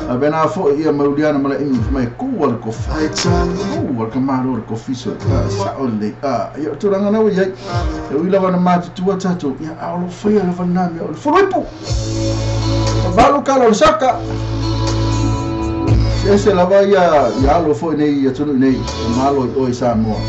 a bena fo ia mauliana mala imi mai ku wal ko fa ku wal ka maro ko fiso sa ole a ia turanga na ia e ila va na matu tu tatu ia a lo fa ia va na me o fuluipu valu kala saka. Ese lava ia ia lo foi nei ia tunu nei malo i oi Samoa.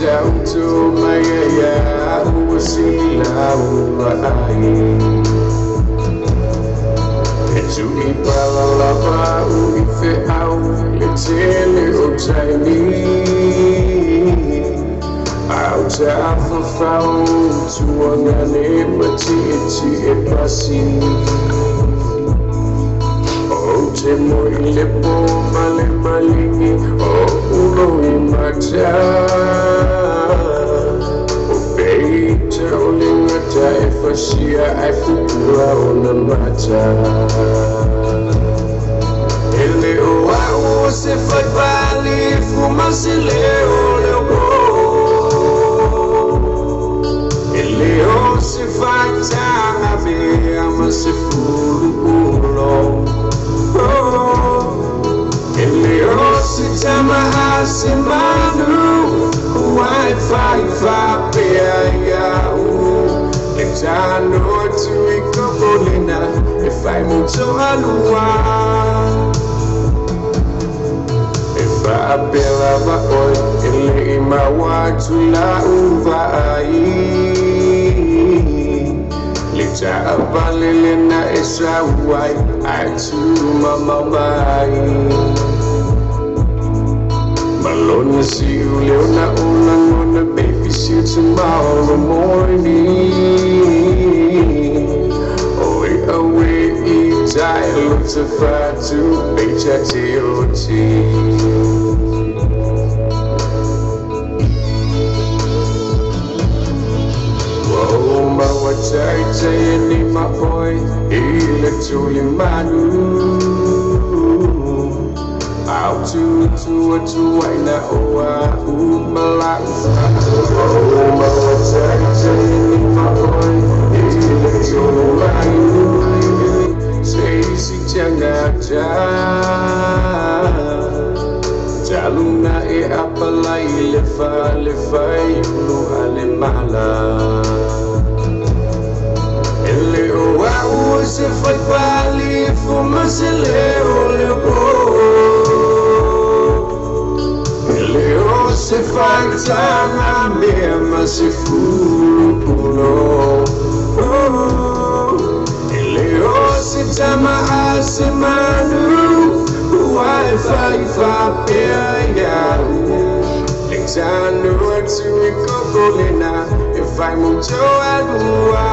Down to my ya wasila ai e tu i pala u i fe au le tele o taimi au ta fafau tuanga le mati e e pasi o te mo i le po male malingi o ulo i mata Fasia ai futura o na mata Ele o au se fai pali fuma se leo leo Ele o se fai tanga vea ma se furu ulo Ele o se tama ase manu Wai fai fa pea ia u Tano tu ikobolina if I move to alua if I bela va oi ele ima wa tu la uva ai le ta valele na esa wai ai tu mama mai Malone see you leona ola ngona baby see you tomorrow morning. Oi away i look to find to H I T O T. Whoa, my what I say in my boy, he let you manu. Out to to I na o a u mala. Oh, my what I say in my boy, he let you manu. Say si changa cha. Taluna e apalai le fa ulu ale mala. Ele o a u se fai pali fu ma se le o le o. Se faitanga mea ma se fulu E le o se tama a se manu Ua e fai fapea ia Le tanu atu i koko lena E fai moto alua.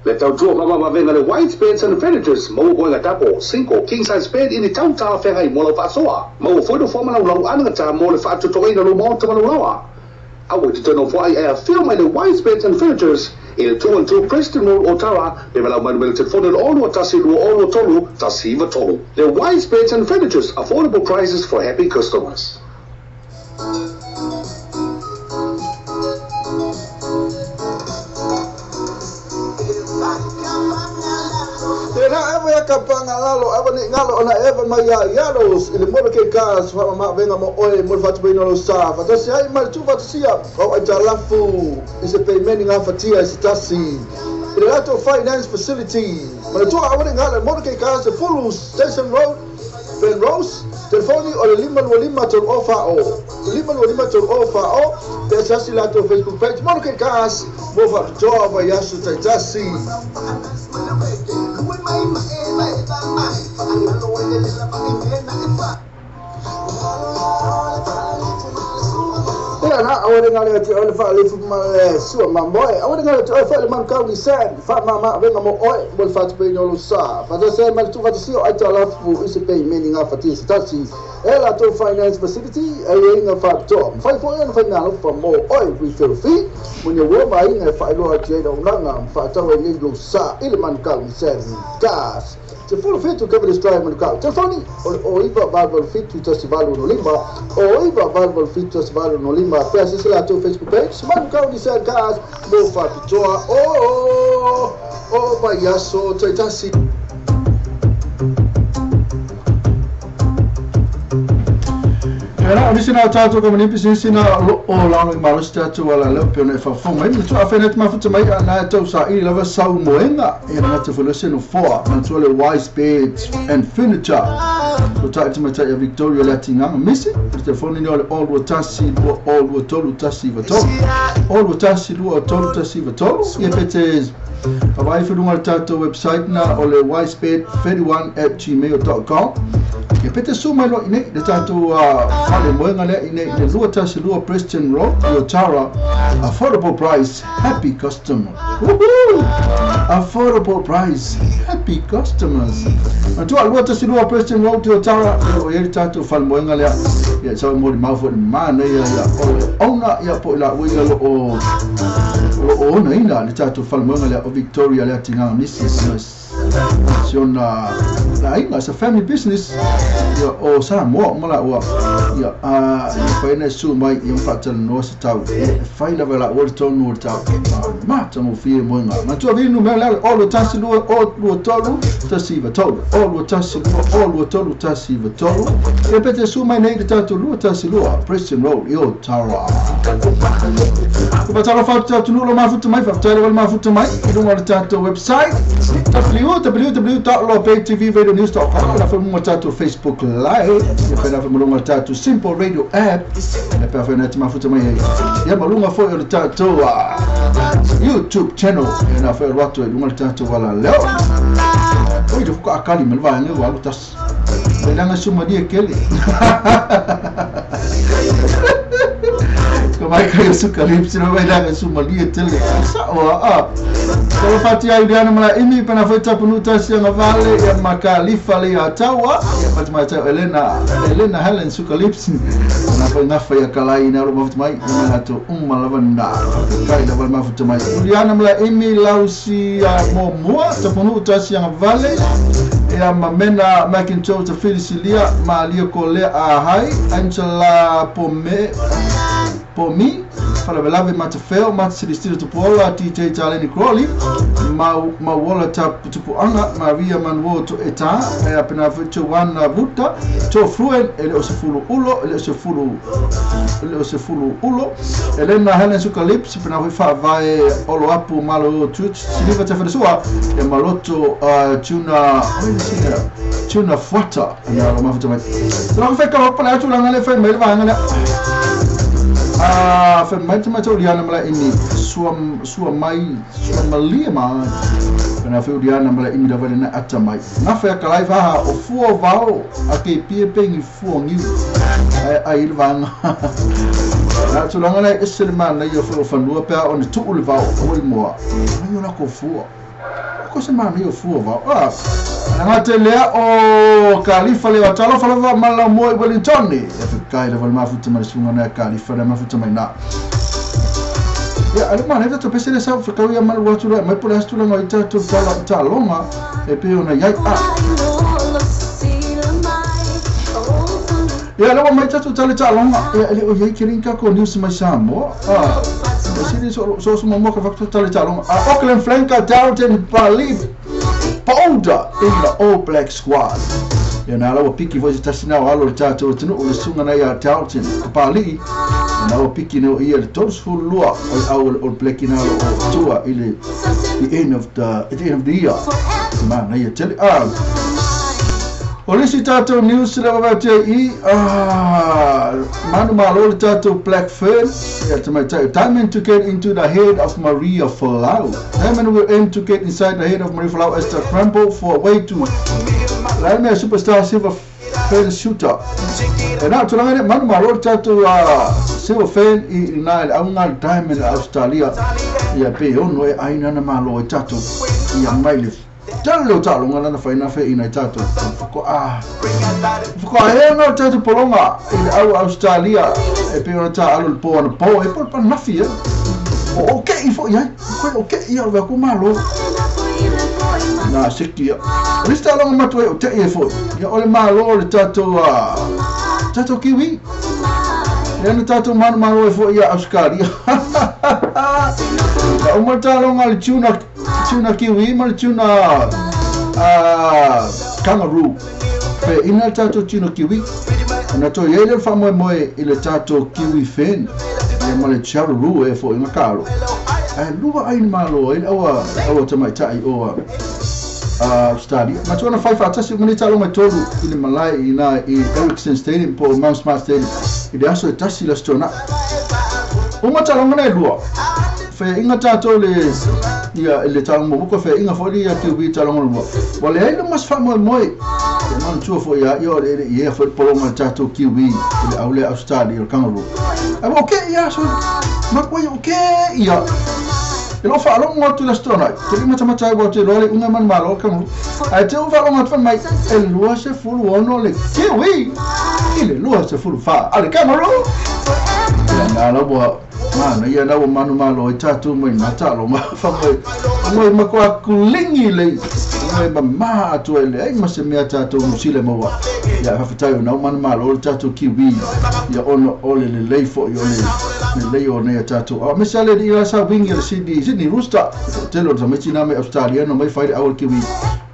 Le tautua mama mavenga le white beds and furnitures maua koe tapo 5 king size bed i ni tau whengai mo lau whaasoa. Maua foi no whamana lau anagata mo le whaatutoina lo maota malau lawa. Aua te tōno whai e a whio mai le white beds and furnitures i le 212 Preston Road Otara me malau manu mele telefone le 01 1 2 3 1 3. Le white beds and furnitures, affordable prices for happy customers. Kapanga lalo ava ni ngalo ona eva mai ia iaros i le mora ke ka fa ma venga mo oe mo fatu be no sa fa tasi ai mai tu fatu sia o ai talafu i se payment nga fatia i se tasi i le lato finance facility ma le tua ava ni ngalo mora ke ka se Full Station Road Penrose telefoni o le 525 tolu o fa o 525 tolu o fa o te sasi lato Facebook page mora ke ka mo fa toa va yasu taitasi. Ea aware ngale te ole fa le fu ma sua mamboe aware ngale te ole fa le man kau ni sen fa ma venga mo oe mo fa te pe no sa fa te se mal tu fa te si o ai ta la fu i se pe meni nga fa ti tasi e la to finance facility e inga fa to fa fo e fa ngalo fa mo oe refill fee mo ni wo mai nga fa lo te no nga fa ta we ni lo sa i le man kau ni sen gas te full fit to cover this drive man kau telefoni o iva valval fit tu tasi valu no lima o iva valval fit tasi valu no lima pe sisi la to Facebook page man kau ni sen gas mo fa toa o o bayaso taitasi. Era o sina tātou ka manipi sina o launa i malosi tātou ala leo pe ona e whafonga. Imi tua awhene te mafuta mai a nā tau sa i lava sau moenga e na ngata whalose no foa na tua le wise beds and furniture. Ko tā iti matai a Victoria Latinganga misi o telefoni ni o le olua tasi lua olua tolu tasi vatolu. Olua tasi lua tolu tasi vatolu. Ia pete Awai whirunga le tātou website na o le wisebed31@gmail.com. Ia pete su mai loa inei le tātou whale moenga lea inei le 212 Preston Road, i Otara. Affordable price, happy customer. Woohoo! Affordable price, happy customers. Matua 212 Preston Road te Otara, o ia le tātou whalemoenga lea. Ia sau mo le mau foi mana ia ia o le ona ia po la ui lo o ona ina le tātou whalemoenga lea o Victoria lea tinga nisi. Siona la inga sa family business ia o Samoa mala ua ia a faina su mai ia whaatala se tau e whai lava la o tonu o tau ma tango fie moenga matua vinu me la o lo tasi lua o lua tolu tasi va tolu o lua tasi lua o lua tolu tasi va tolu e pete su mai nei te lua tasi lua Preston Road i Otara. Ko patalo whatu tunu lo mafuta mai whakatale wale mafuta mai i lunga o le tātou website www.lopaytvradionews.com na whamunga tātou Facebook Live ia whaina whamunga tātou Simple Radio App na pea whaina te mafuta mai hei ia malunga foi o le tātou YouTube channel ia na whaia ratu e lunga le tātou wala leo oi te fuka akali me le vaenga walu tas wailanga sumaria kele Ko mai kai suka lipsi no wailanga sumaria tele sa o a Talo fati ai Uriana mala imi pana foi tapunu tasi anga vale ia makalifa le atawa ia patuma Elena Helen suka lipsi na foi ngafa ia kalai na ro mafuta mai na lato umma lavanda kai la val mafuta mai Uriana mala imi lausi momua tapunu tasi anga vale ia mamena Macintosh Felicilia malia kole a hai Angela Pome Pomi Falavelave Matafeo Matsilistira Tupuola TJ Taleni Crowley Mauola Tupuanga Maria Manuo Eta e apena Joanna Vuta To Fluen ele o sefulu ulo ele o sefulu ulo Elena Helen Sukalips pena foi faavae olo apu malo church siliva te wharesua e maloto tuna tuna fuata na lo mafuta mai Tuna wheka wapala atu langa le whai mai le vahanga lea fa mai te matau liana mala ini sua mai sua malia ma na fe liana mala ini da vale na ata mai na fe ka lai vaha o fua vao a ke pie pengi fua ngiu ai il vanga na tulanga le iselma na yo fo fanua pe on tu ul vao o il moa ai ona ko fua ko se ma yo fua vao ah na te lea o Kalifa le talo fala mala mo Wellington e kai le mafuta mai sunga na Kalifa le mafuta mai na ia ale mana to pese le sa fa kau ia mal watu la mai pula stula ngai ta to ta longa e pe ona ia a ia le mai ta to tale ta longa ia le o ia kirinka ko news mai Samoa a siri so so mo ka fakto tale ta longa Auckland flanker Dalton Bali Boulder in the All Black squad. Ia na lawa piki foi tasi na alo tātou tunu o sunga na ia Dalton Kapali. Na lawa piki no ia le 32 o au All Black ina o tua i le the end of the year. Ma na ia tele ah. O lisi tātou news le vavatia i manu malo le tātou Black Fern. Ia te mai Diamond to get into the head of Maria Folau. Diamond will aim to get inside the head of Maria Folau as the crumble for a way to Laimea superstar Silver Fern shooter. E nā tūranga ne manu malo le tātou Silver Fern i nā le aunga Diamond Australia. Ia pe ono e aina na malo e tātou ia mai le Tale o tālonga lana whaina whai ina i tātou. Whako a whako hea ngā tātou polonga i le au Australia e pe ona tā alo le pō ana pō e pō pa nafi e. O ke i fo i ai. Koe o ke i au wea ko malo. Nā seki ia. O lisi tālonga matua e o te i e fo. Ia ole malo le tātou tātou kiwi. Ia na tātou manu malo e fo ia Australia. Na uma tālonga le tuna kiwi ma le tuna kangaroo. Pe ina tātou tuna kiwi. Na toi e le whamoe moe i le tātou kiwi fen. Ia ma le charuru e fo i ngā karo. Ai lua ai ni malo e aua tamaitai o Australia. Ma tuana whai whaatasi mani tālonga tolu i le malae i nā i Ericsson Stadium po Mount Smart Stadium. I le aso e tasi la stona. O matalonga nei lua. Fe inga tātou le ia le tālonga mo fe inga fo ia kiwi tālonga lua. Wa le ai le mas wha moe moe. E manu tua fo ia ia le ia fo polonga tātou kiwi i le aule Australia o kangaroo. Ai o ke ia so ma koe o ke ia. E lo whaalongo atu la stona. Te lima tamata ai te loa le unga man malo kangaru. Ai te u whaalongo atu mai e 26 le kiwi. I le 24 ale kangaru. Ia nā la ua mana ia na ua manu malo i tātou mai nā tālo ma whamai. Ngoi makoa kulingi le ngoi mama atu ai le ai ma se mea tātou musile maua. Ia hawhitai o nau manu malo le tātou kiwi. Ia ono ole le leifo i ole le lei o nei a tātou. A mese ale i la sa wingi le Sydney Rooster. Telo o tamaiti nā mai Australia no mai whaire awal kiwi.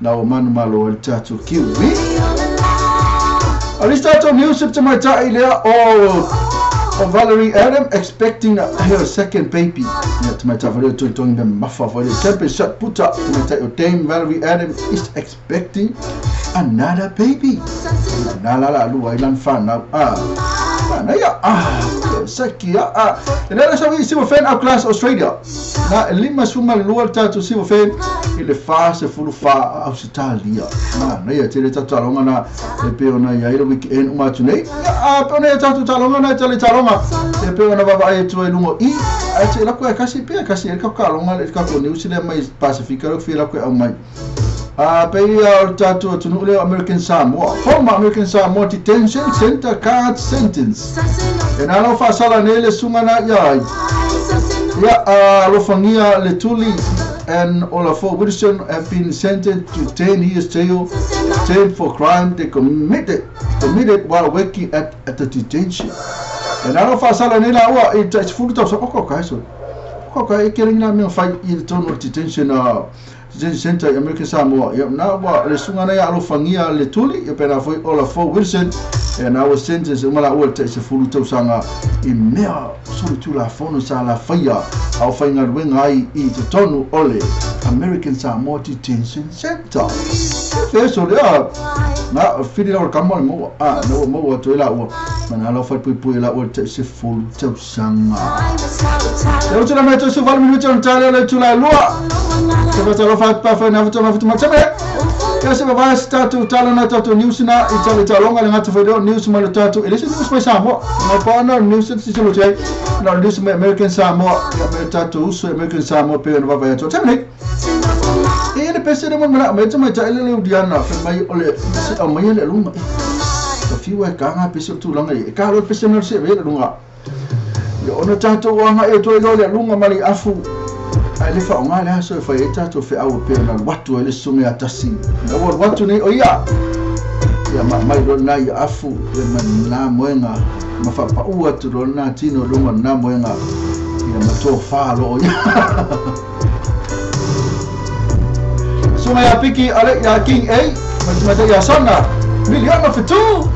Nā o manu malo le tātou kiwi. A lista tātou news sip te mai tai lea o Valerie Adam expecting her second baby. Ia te mai tā whareo tui tongi me mawha whareo. Tempe shot puta. Te mai tai o Dame Valerie Adam is expecting another baby. Nā la la lua ilan whanau. Na ia saki a. E nela sa wi Silver Fan Outclass Australia. Na e lima suma lua tātou Silver Fan i le wha se fulu wha Australia. Na ia te le tātou talonga na e peo na ia ila weekend uma atu nei. A peo na ia tātou talonga na te le talonga. E peo na vava ai atu e lungo i. A te lako e kasi pea kasi e kako kalonga le kako New Zealand mai Pasifika lako whia lako e au mai. Pei o tātou atu leo American Samoa. Former American Samoa Detention Center card sentence. E nā lau whaasala nei le sunga na ia ai. Ia alofangia le tuli and Olafo Wilson have been sentenced to 10 years jail for crime they committed while working at the detention. E nā lau whaasala nei la ua i tais fulu tau sa oko kai so. Oko kai e kere ngā mea whai i le tono detention Center American Samoa. Ia nā ua le sunga nei alofangia le tuli ia pena foi Olafo Wilson e nā ua sentence umala ua te se fulu tausanga i mea sulu tū la fono sa la whaia au whainga ruenga ai i te tonu ole American Samoa Detention Center. E so lea nā whiri lau kama le maua nā ua maua atu e la ua mana lau whai pui pui la ua te se fulu tausanga. Te utu la mea tau su valu minuti o ntale le tū la lua. Te wata lofa atu pawhai nā wata mawhita matame. Ia se vavaya se tātou tala na tātou news na i tale talonga le ngata whaideo news mai le tātou. E lese news mai Samoa. Ngā pāna news te tilo te ai. Nā news mai American Samoa. Ia mai tātou uso American Samoa pe na vavaya atu. Tame nei. E le pese le mana mai te mai ta ele le udiana whai mai ole se au mai ele lunga. Ka whiua e ka ngā pese o tūlanga i. E ka halo pese mea se le lunga. Ia ona tātou anga e toi le lunga mali afu. Ai le whaonga le aso e whai e tātou whe aua pēr na watu e le sunge a tasi. Na ua watu nei o ia. Ia ma mai lo nā ia afu le ma nā moenga. Ma whapaua atu lo nā tino lunga nā moenga. Ia ma tō whālo o ia. Sunga ia piki ale ia King A. Ma tumata ia sana. Miliona whitu.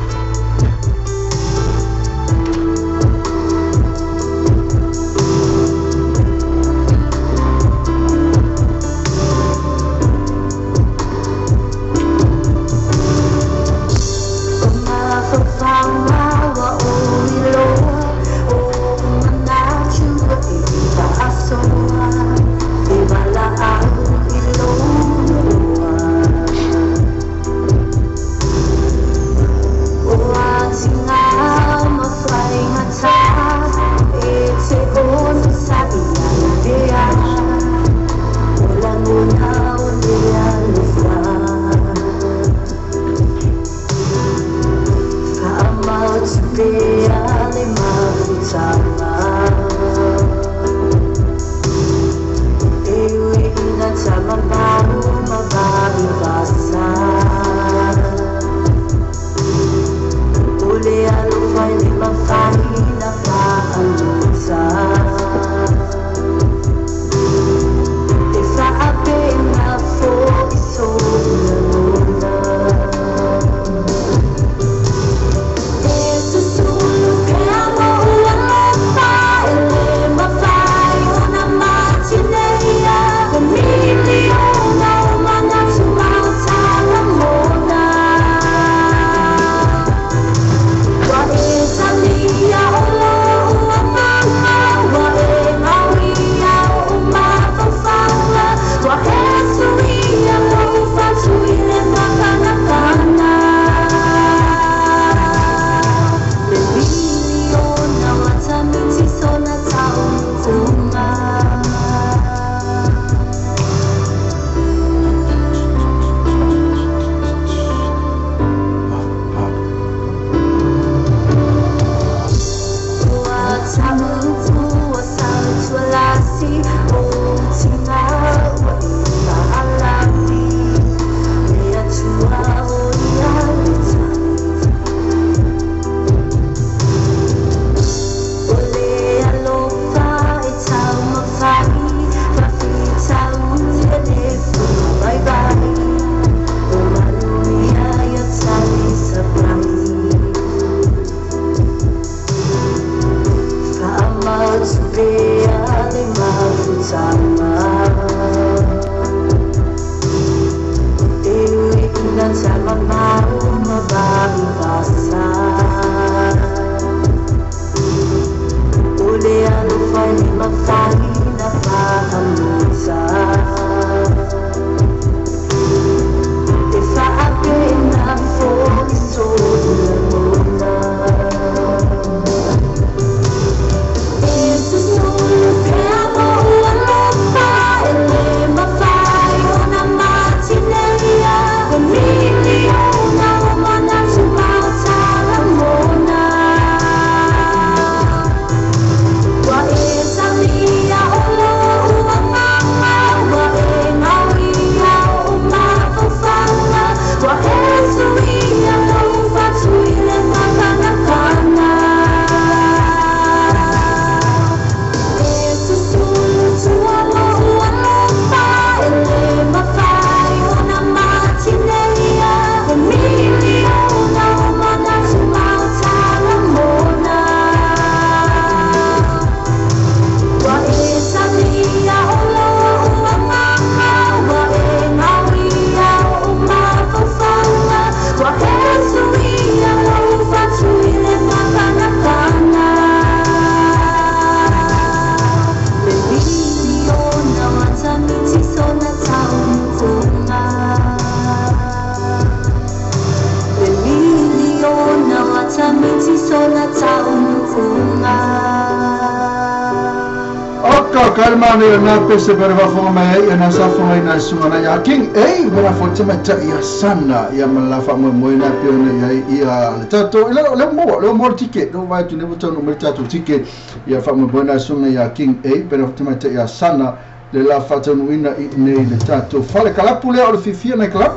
Ka kalma ne na pese per va fonga mai ia na sa fonga ina sunga na ia King A mena fo te mai ia sana ia mala fa mo mo na pe ona ia ia le tato le mo le mo ticket no vai tu ne mo no tato ticket ia fa mo na sunga ia King A per te mai ia sana le la fa tonu ina i nei le tato fale kalapu le o le fifia na club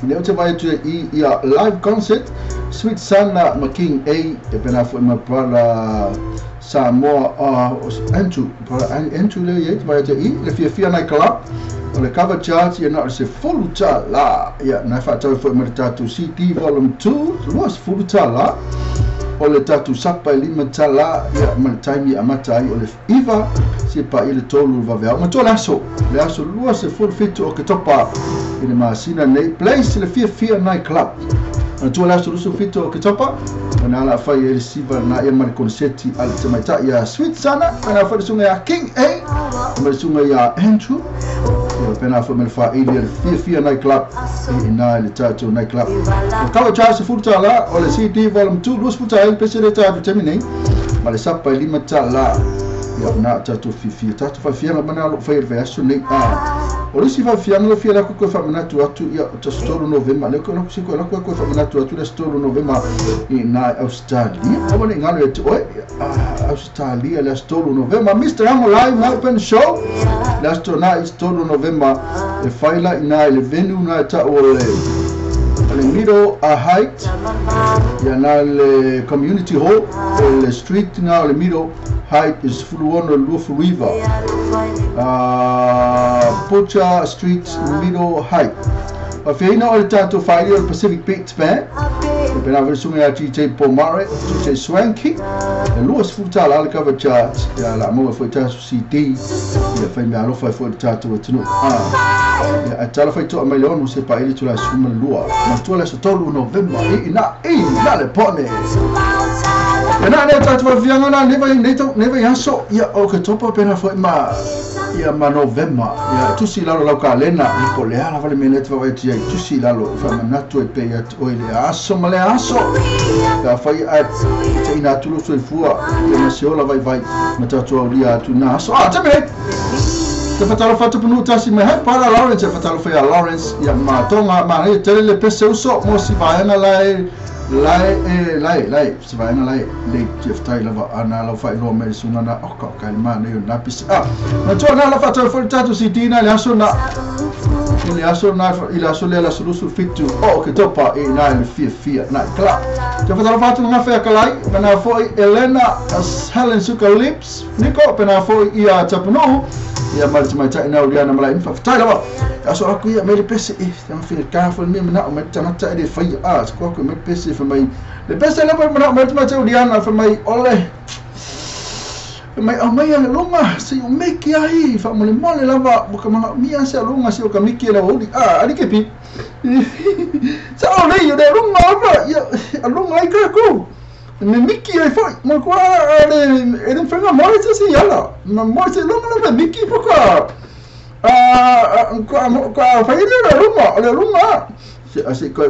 le o te vai tu i ia live concert Sweet Sana ma King A e pena fo ma brother Samoa Andrew brother Andrew le ia vai te i le fifia na club o le cover charge ia na se full tala ia na fa tau fo ma tato CD volume 2 was full tala o le tatu sapa lima tala ia ma time ia mata ai o le iva se pa ile tolu va vea ma to laso le aso lua se full fit o ke topa i le masina nei place le fia fia night club na to laso lusu fit o ke topa na la fa ia siva na ia ma le concerti al te mai ta ia Sweet Sana na fa sunga ia King A ma sunga ia Andrew ia pena fa me fa ile fia fia night club i na le tatu night club o cover charge full tala o le CD volume 2 lus full tala pese le tatu termine ma le sapa lima tala ia na tatu fia tatu fa fia na mana lo fa ile aso nei a o le si fa fia no fia la ko fa mana tu atu ia o tolu November le ko si ko la ko fa mana tu atu le tolu November i na Australia o ne ngalo e oi Australia le tolu November Mr. Amo live open show le tolu na tolu November e faila ina le venue na ta o le Middle Height ia na le community hall le street na le Middle Height is Fuluono Lufu River Butcher Street Middle Height a feina o le tatou faili o le Pacific Beach Band e pena vele sunga ia DJ Pomare DJ Swanky e lua se futala le cover charge ia la mo foi tatou CD ia fai mea alofa foi le tatou atunu ia a tala fai toa mai le ono se pa ele tula suma lua ma tua le tolu November i na le pone e na ne tatou fianga na ne vai aso ia o ke topa pena foi ma ia ma November ia tusi lalo lau kalena i po le ala vale mene te vai tia tusi lalo fa manatu e pe ia o ile aso ma le aso ka fai a te ina tulu so fua ia ma se ola vai vai ma tatou aulia atu na aso a te me te fatalo fatu punu tasi me hai para Lawrence fatalo fa ia Lawrence ia ma tonga ma e tele le pese uso mo si vaena lai lai si vaena lai le Jeff Taylor va ana la fa lo me sunga na o ka ka ma ne na pisi a na to na la fa to fo tatu si dina le aso na le aso na ile aso le la solusu fitu o ke topa e na le fia fia na kla te fa fa tu na fa kalai na fo Elena Helen Suka Lips Nico pena fo ia tapuno ia ma te mai tai na ulia na malai fa tai lava aso aku ia me le pese e te fi ka fo me na o me tangata e fai a ko ko me pese fa mai le pese le ma me te mai ulia na fa mai ole mai o mai lunga se o meki ai fa mo le mole lava bo ka ma mia se lunga se o ka miki la oli a ali ke pi sa o le yo de lunga va ia lunga ai ka ko me miki ai foi mo ko ale ele fenga mo se se yala ma mo se lunga la miki po ka a ko fa ile la lunga le lunga se a se ka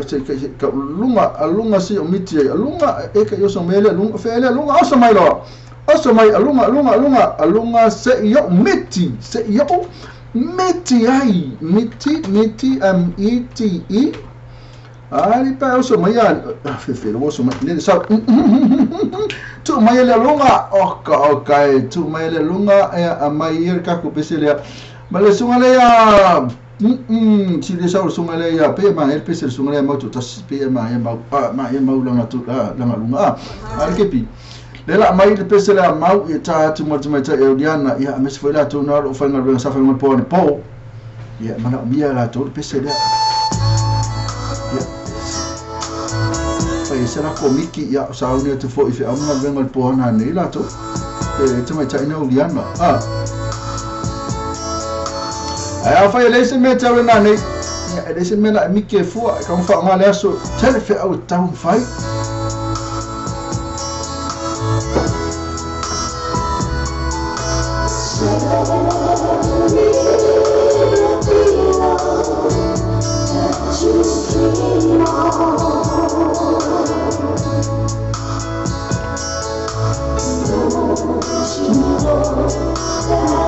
lunga a lunga se o miti a lunga e ka yo so mele lunga fe le lunga o so mai lo oso mai alunga alunga alunga alunga se yo meti se yo meti ai meti meti M E T E ali pa oso mai a fe oso mai ne sa tu mai le alunga o ka o kai tu mai le alunga e a mai ir ka ku pese le ma le sunga le ya si le sa sunga le ya pe ma el pese sunga le ma tu tas pe ma e ma ma e ma ulanga tu la lunga a ke pi le la mai le pese le mau e ta tu mo mai ta e diana ia me se foi la tu na o fa ngalo sa fa ngalo po ne po ia mana mia la tu le pese le ia fa se la komiki ia sa uni te fo i fe amna venga po na ne la tu e te mai ta ina uliana a ai fa le se me ta na ne ia le se me la miki fu ka fa ngale aso tele fe au town fight. That you dream on.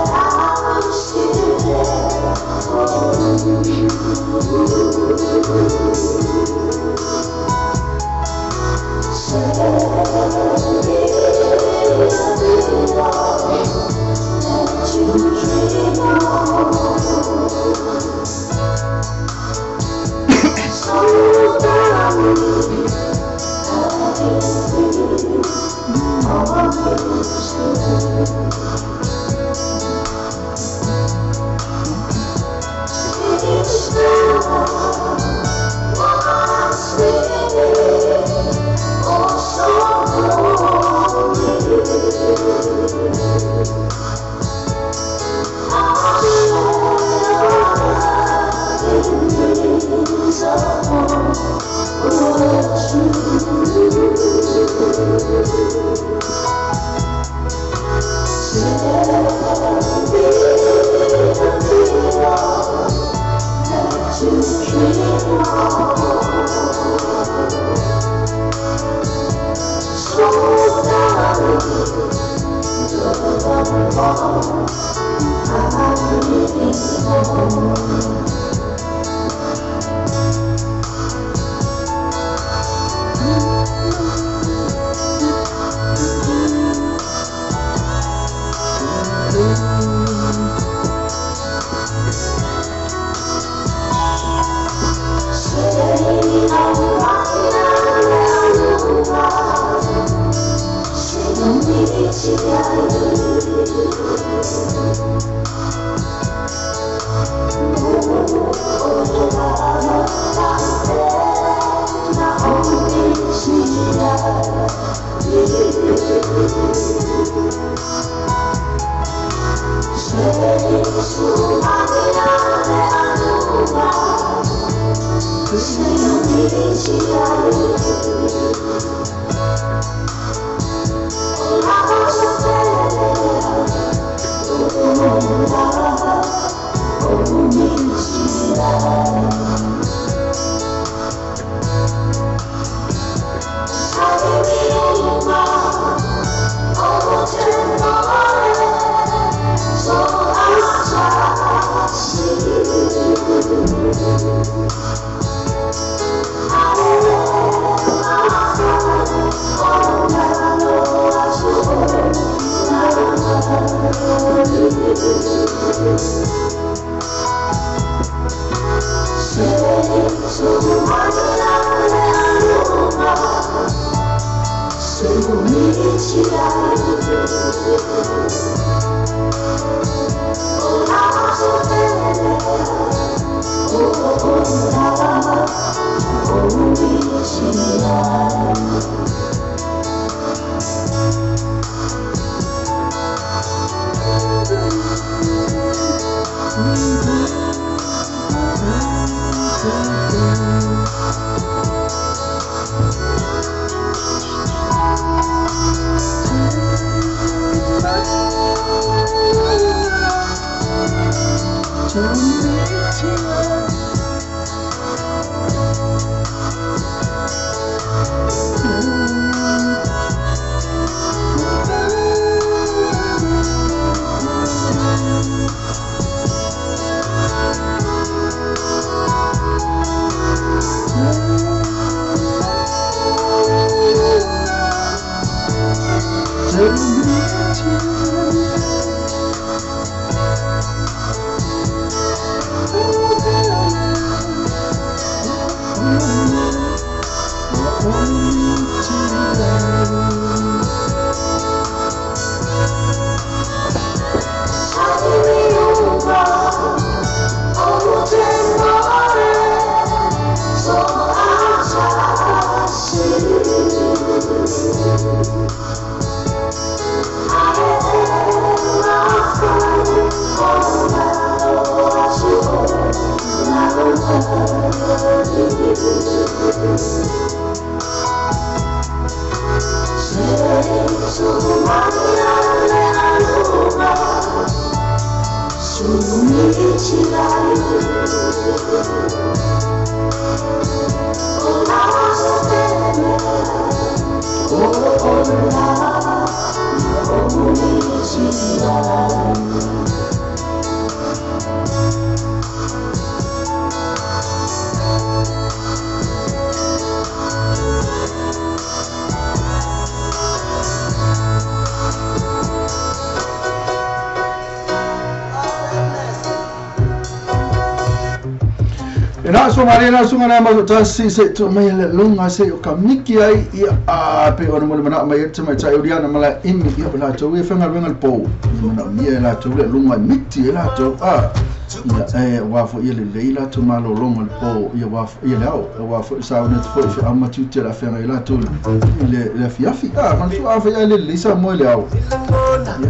So marina sunga na ma tasi se tu mai le lunga se o ka miki ai ia a pe ona mo mana mai te mai tai uriana mala imi ia la to we fanga wenga po mana ni la to le lunga miti la to a Ia e wa fo ia le leila tu malo longa le po ia wa ia le au wa fo sa ona fo fi ama tu te la fenga ila tu le le fiafi a man tu a fa ia le lisa mo le au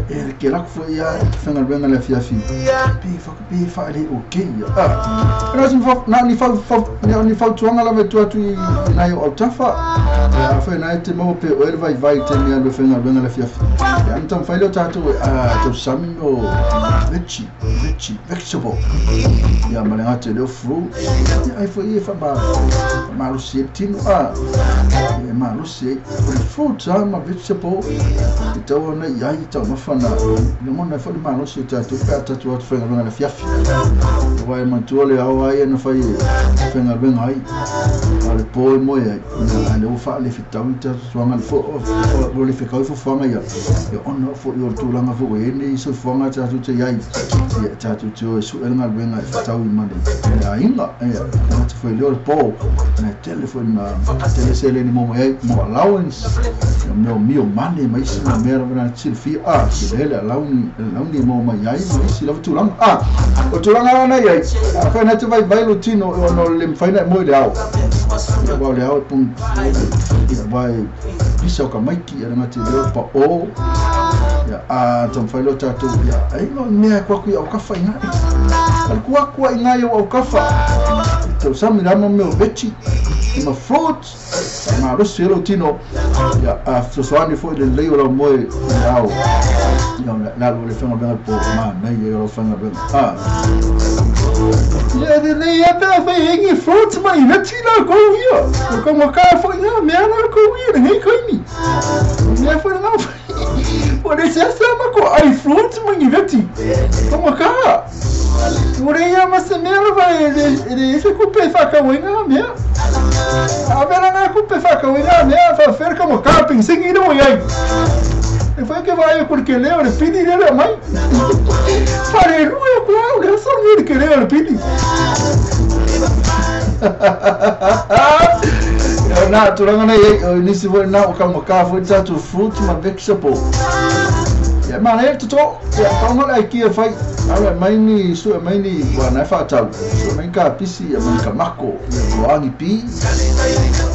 ia e ke la fo ia fenga benga le fiafi pe fa pe fa le okay a na sin fa na ni fa fa ni fa tuanga la ve tu atu na yo tafa ia fa na te mo pe o vai vai te mea le fenga benga le fiafi ia ntam fa le tatu a to sami no veggie vegetable ia ma le ngate le fruit ia ai fo ia fa ba ma lo se tino a ia ma lo se fruit a ma vegetable e tau na ia i tau mafana le mona fo ma lo se tatu pa tatu atu fenga benga le fiafi wa ma tu le au ai na fa fenga benga ai a le po mo ia na le o fa le fitau tatu tuanga fo o le fekau fo fanga ia ia ona fo i o tulaga fo e ni so fanga tatu te ai ia tatu te o su ele galuega e fetaui ma le aiga ia tagata foi lea o le po na e tele foi na tele seleni mo mai ai mo allowance ia mea o mio mane ma isi ma mea lava na silafia a kelele alauni mo mai ai ma isi lava tulaga a o tulaga lana i ai afai na te vaivai lo tino ona o le mafai na e moe le ao ia ua o le ao e pun ia ua e pisa o ka maiki ia le gati lea pa o ia a tamawhai leo tātou ia ai no mea kuaku i au kafa i ngā e kuaku i ngā i au kafa tau sami rama meo veggie i ma fruit ma rosi elo tino ia a fesoasoani foi le lelei o lau moe i le ao ia la alu le fenga benga po ma nei e lau fenga benga a ia le lei a pea fai engi fruit ma i veggie la kou ia o ka maka foi ngā mea la kou ia le ngei kaimi mea foi ngā fai o le se ma ko ai fruit ma i veggie o maka o le ia ma se mea lava e le ese kupe whakawinga mea a vera ngā kupe whakawinga mea whawhera ka maka pingsingi i reo iai e whai ke vai ko le ke leo le pini le mai whare rua ko au le songi le ke leo le pini na tulaga nei o nisi foi na o ka maka foi tatu fruit ma vegetable ia mana e toto ia kaunga le aikia fai ala mai ni su mai ni wa na whaatau su mai ka pisi ia mai ka mako ia koangi pi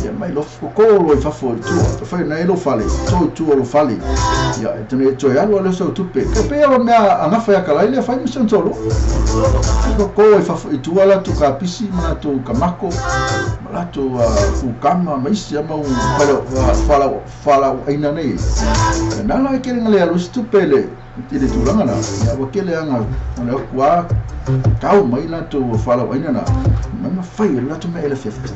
ia mai lo fokoro i fafo i tua te whai na e lo fale toi tua lo fale ia e tene e toi alu ale sau tupe ka pea wa mea angafa ia kalai lea fai misa ntolo koko i fafo i tua latu ka pisi ma latu ka mako ma latu kukama ma isi ama u whalau aina nei e nala e kere ngale alu si tupe le i le tulaga na ia ua kele aga o le aku a kau mai latou whalau aina na mai mafai e latou mea e le fiafi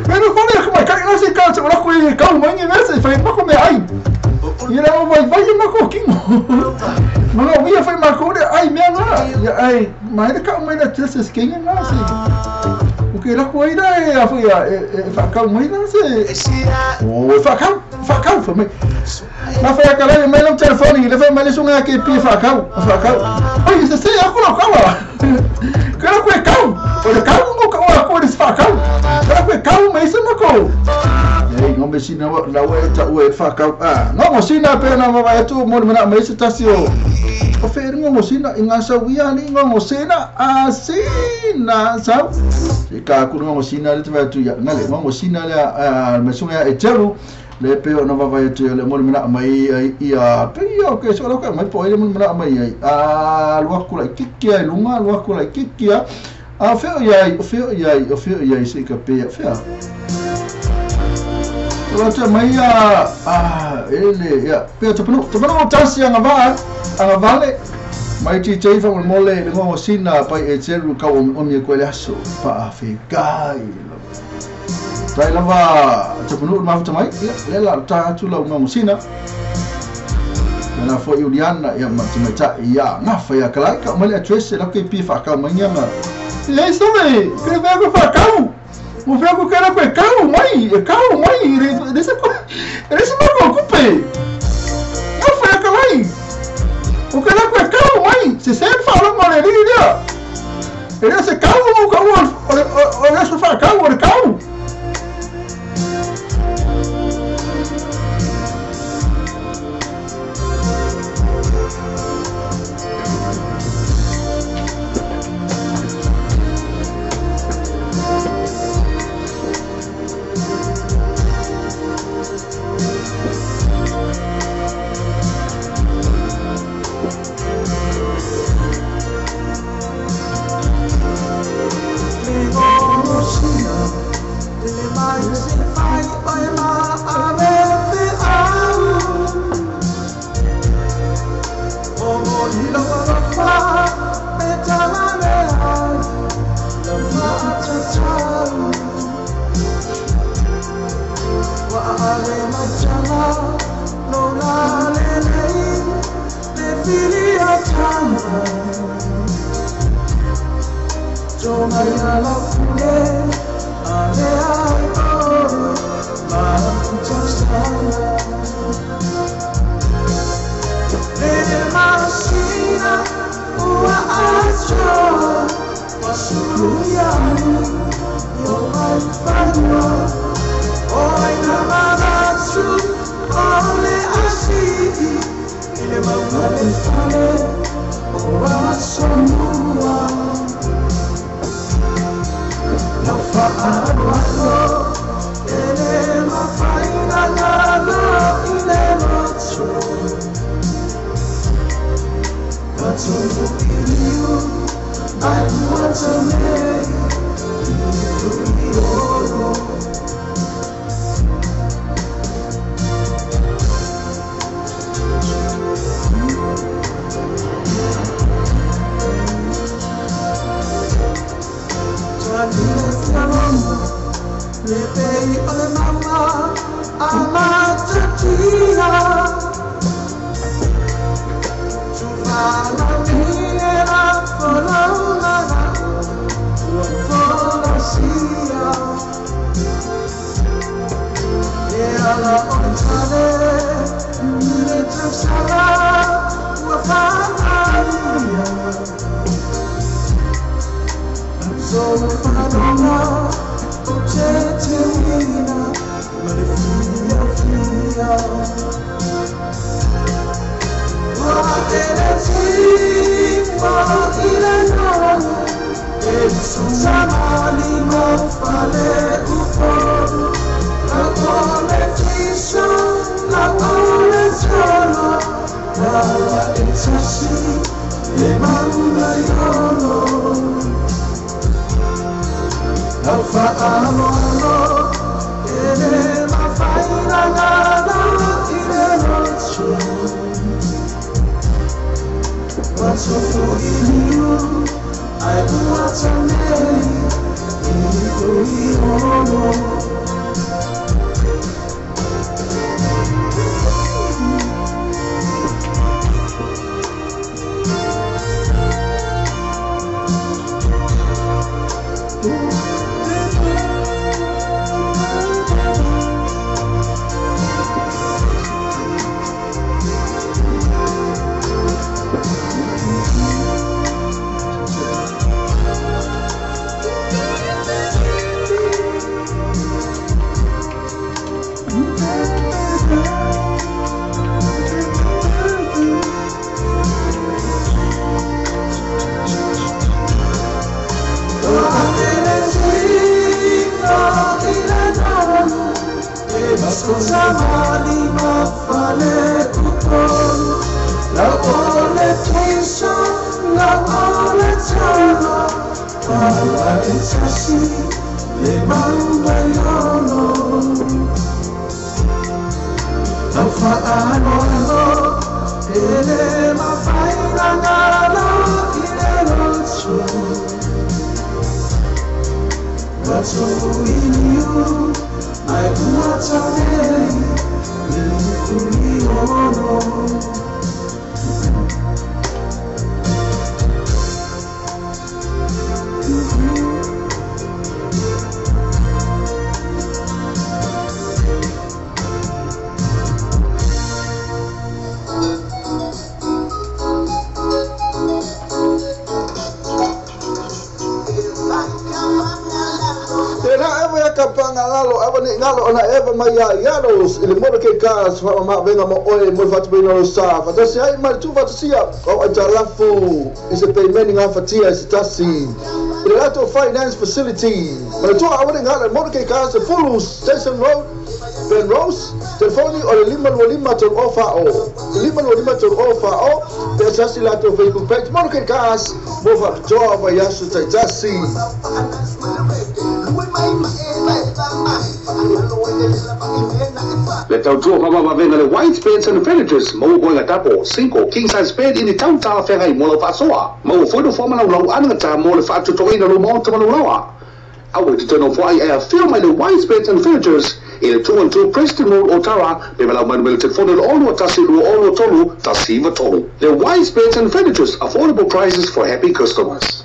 pero kole ka mai kai la se ka te ora koe kau mai nge mea se fai mako mea ai ia la o vai vai mako kingo ma o ia fai mako le ai mea na ia ai mai le kau mai na te se skinga na se o ke la koe la e a foi e whakau mai na se o e whakau whakau fa mai na fai a kalai mai lau telefoni le fai mai le sunga ke pi whakau whakau ai se se aku lau kawa ke la koe kau o le kau ngo ka o ko le whakau ke la koe kau mai se mako ei ngombe sina la we ta we whakau a ngongo sina pe na va atu mo le mai se tasi o o fe ngongo sina i ngā sau ia ni ngongo sina a sina sau se ka ku ngongo sina le te va atu ia ngale ngongo sina le a me sunga e teru le pe o na vai atu le mo le mana mai ia pe ia o ke so lo ka mai po le mo mana mai ai a lua ku la kikia lunga lua ku la kikia a fe o ia o fe o ia o fe o ia se ka pe fe a lo te mai a ele ia pe te panu tasi anga va anga vale mai ti te fa mo le ngo sina pai e teru ka o mi ko le aso pa fe kai tai lava te panu ma fa mai ia le la ta atu la ngo sina na fo Juliana ia ma te mai ta ia nga fa ia kalai ka mai le address la ke pi fa ka mai nga le so me ke ve ko fa ka o fe ko kera ko kau mai desse esse ma ko kupe nga fa ia kalai o kera ko kau mai se se fa lo mo le li dia ele se kau o kau o le so fa kau o kau Ile mora ke ka sa ma venga mo oe mo fatu pe no sa fa tasi ai ma tu fatu sia o ai talafu is a payment nga fatia is tasi ile lato finance facility ma tu awale nga mora ke ka sa Fulu Station Road Ben Rose telefoni o le 525 tol ofa o 525 tol ofa o te tasi lato Facebook page mora ke ka mo fa to ba yasu tasi. Le tautua faamavaega le White Beds and Furnitures maua moega tapo 5 king size bed i ni tau talafeagai mo lau faasoa. Maua foi nofoa ma laulau anagata mo le faatotogaina o lou maota ma lou laoa. Aua e te toe nofo ai ae afio mai le White Beds and Furnitures i le 212 Preston Road, Otara, pe valaau mai numera telefoni o le 6 1 2 2 3 1 9 3. Le White Beds and Furnitures, affordable prices for happy customers.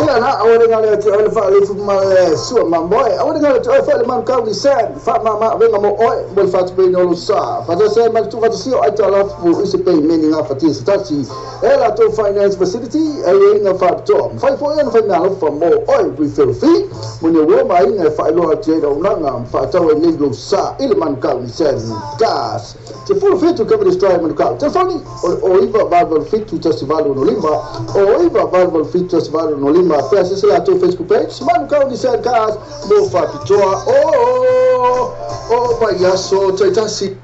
Ia na, aua ne galo ia te oe le faalefu ma le sua mamoe. Aua ne galo ia te oe foi le Manukau Nissan. Faamama avega mo oe mo le faatupeina o lou sa. Faatasi ai ma le tuufaatasia o aitalafu i se peimeni gafatia se tasi e latou Finance Facility aiaiga faapitoa. Mafai foi ona fai meaalofa mo oe refill fee mo ni uo ma aiga e faailoa atu ai auaunaga ma faatau ai nei lou sa i le Manukau Nissan Gas. 17 Cavendish Drive, Manukau. Telefoni o le 0988 718 65, 0988 718 65. Pe asese latou Facebook page Manukau Nissan Cars mo faapitoa o o vaiaso taitasi.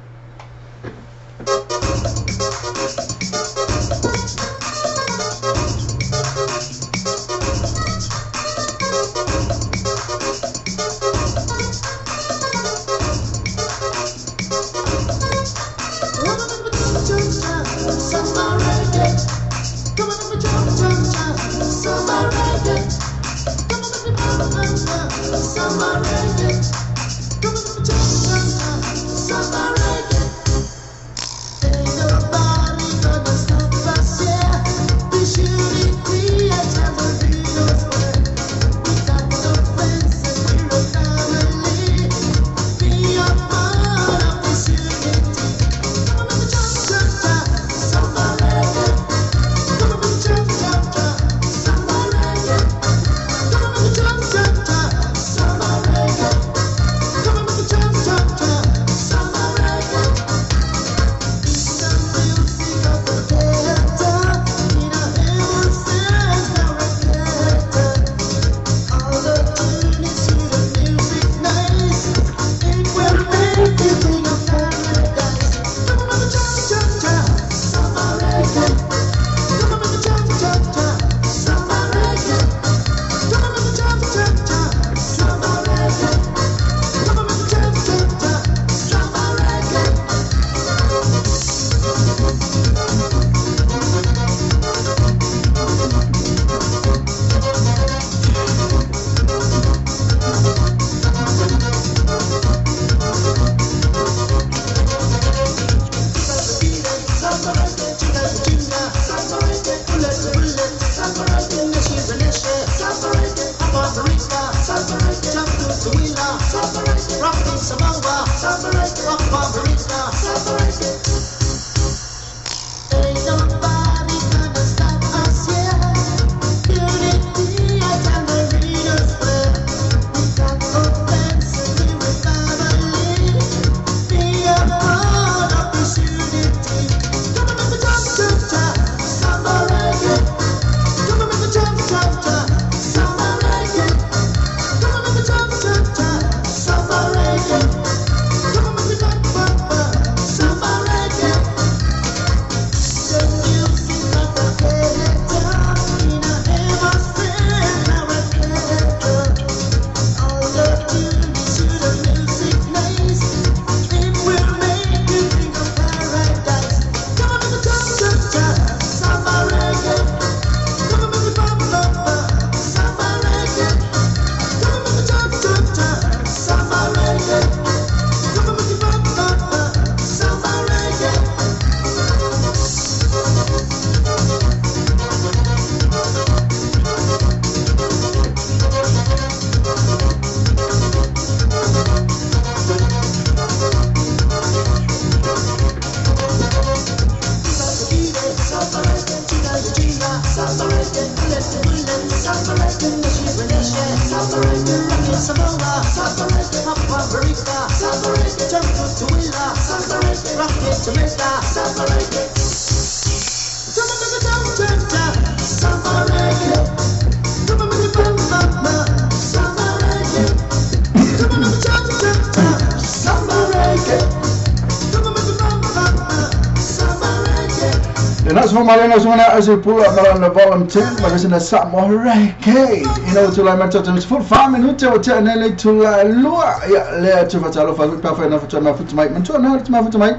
so ma le so na ase pula ma na volume 10 ma le na sa mo reggae ina tu la ma ta tu fu fa minute o te ne le tu la lua ya le tu fa talo fa pa fa na fa ma fu mai man tu na tu ma fu mai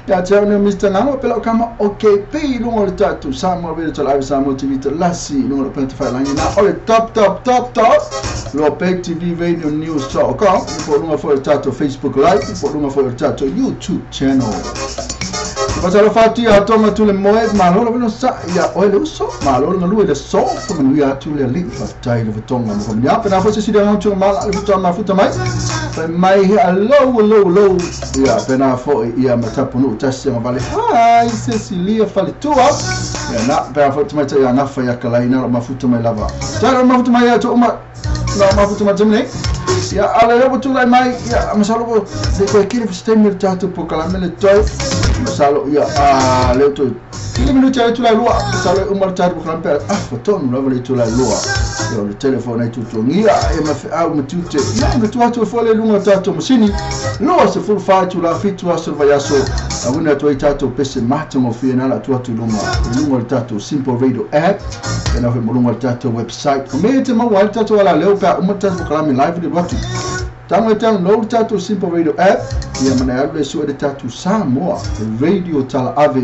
ya te ne Mr. Ngano pela kama OKP lungo le tatu Samoa Radio to live Samoa TV to lasi lungo le penta fa langi na ole top top top top lo Peg TV Radio News .com po lungo fo le tatu Facebook Live po lungo fo le tatu YouTube channel. Pasalo fatu ia tonga tu le moe malo le sa ia o le uso malo le lu le so fo manu ia tu le li fa tai le tonga mo ia pena fo se si le tu mala le tu ma futa mai fa mai hello hello hello ia pena fo ia matapu no tasi ma vale hi Cecilia Falitua ia na pena fo tu mai ia na fa ia kala ina ma futa mai lava ta ma futa mai ia tu ma na ma futa mai jamne ia ale le tu lai mai ia masalo le ko kile stemmer tatu po kala mele toi masalo ia a le to kile minuti ai tu la lua masalo umar tatu po kala pe ah foton la vale tu la lua ia le telefone ai tu tongia e ma au matute ia ma tu atu fo le lunga tatu masini lua se full fa tu la fitu aso vaiaso awina tu ai tatu pese matu mo fia na la tu atu lunga lunga tatu Simple Radio app e na fe lunga tatu website o me te ma wa tatu ala leo pa umar tatu kala mi live de watu Tango tang no tatu Simple Radio app ia mana alu le sua de tatu Samoa Radio tala ave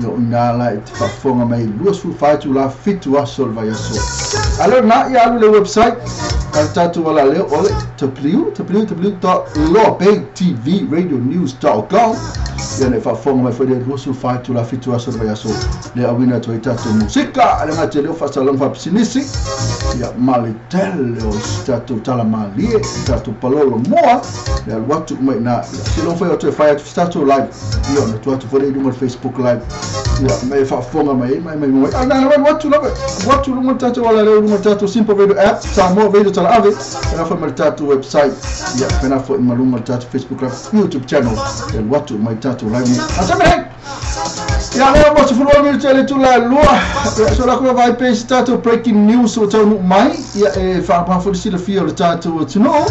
ia unala e te fafoga mai 25 la fitu aso le vaiaso. Alo na ia alu le website a tatu ala leo ole www.lawbangtvradionews.com ia ne fafoga mai foi le 25 la fitu aso le vaiaso le awina toi tatu musika le ngate leo fasalong fa pisinisi ia male tele o tatu tala malie tatu palolo moa le watu mai na se lo foi o fai atu live ia na tu atu foi no Facebook live ia mai fa fonga mai mai mai mai ana na watu la watu lunga tatu wala le lunga tatu Simple Radio app Samoa Radio tala ave na foi mai tatu website ia pena foi malunga tatu Facebook live YouTube channel le watu mai tatu live atame ia le mo se fulo mi tele tu la lua so la ko vai pe tatu breaking news o tau mai ia e fa pa fo si le fio le tatu tu no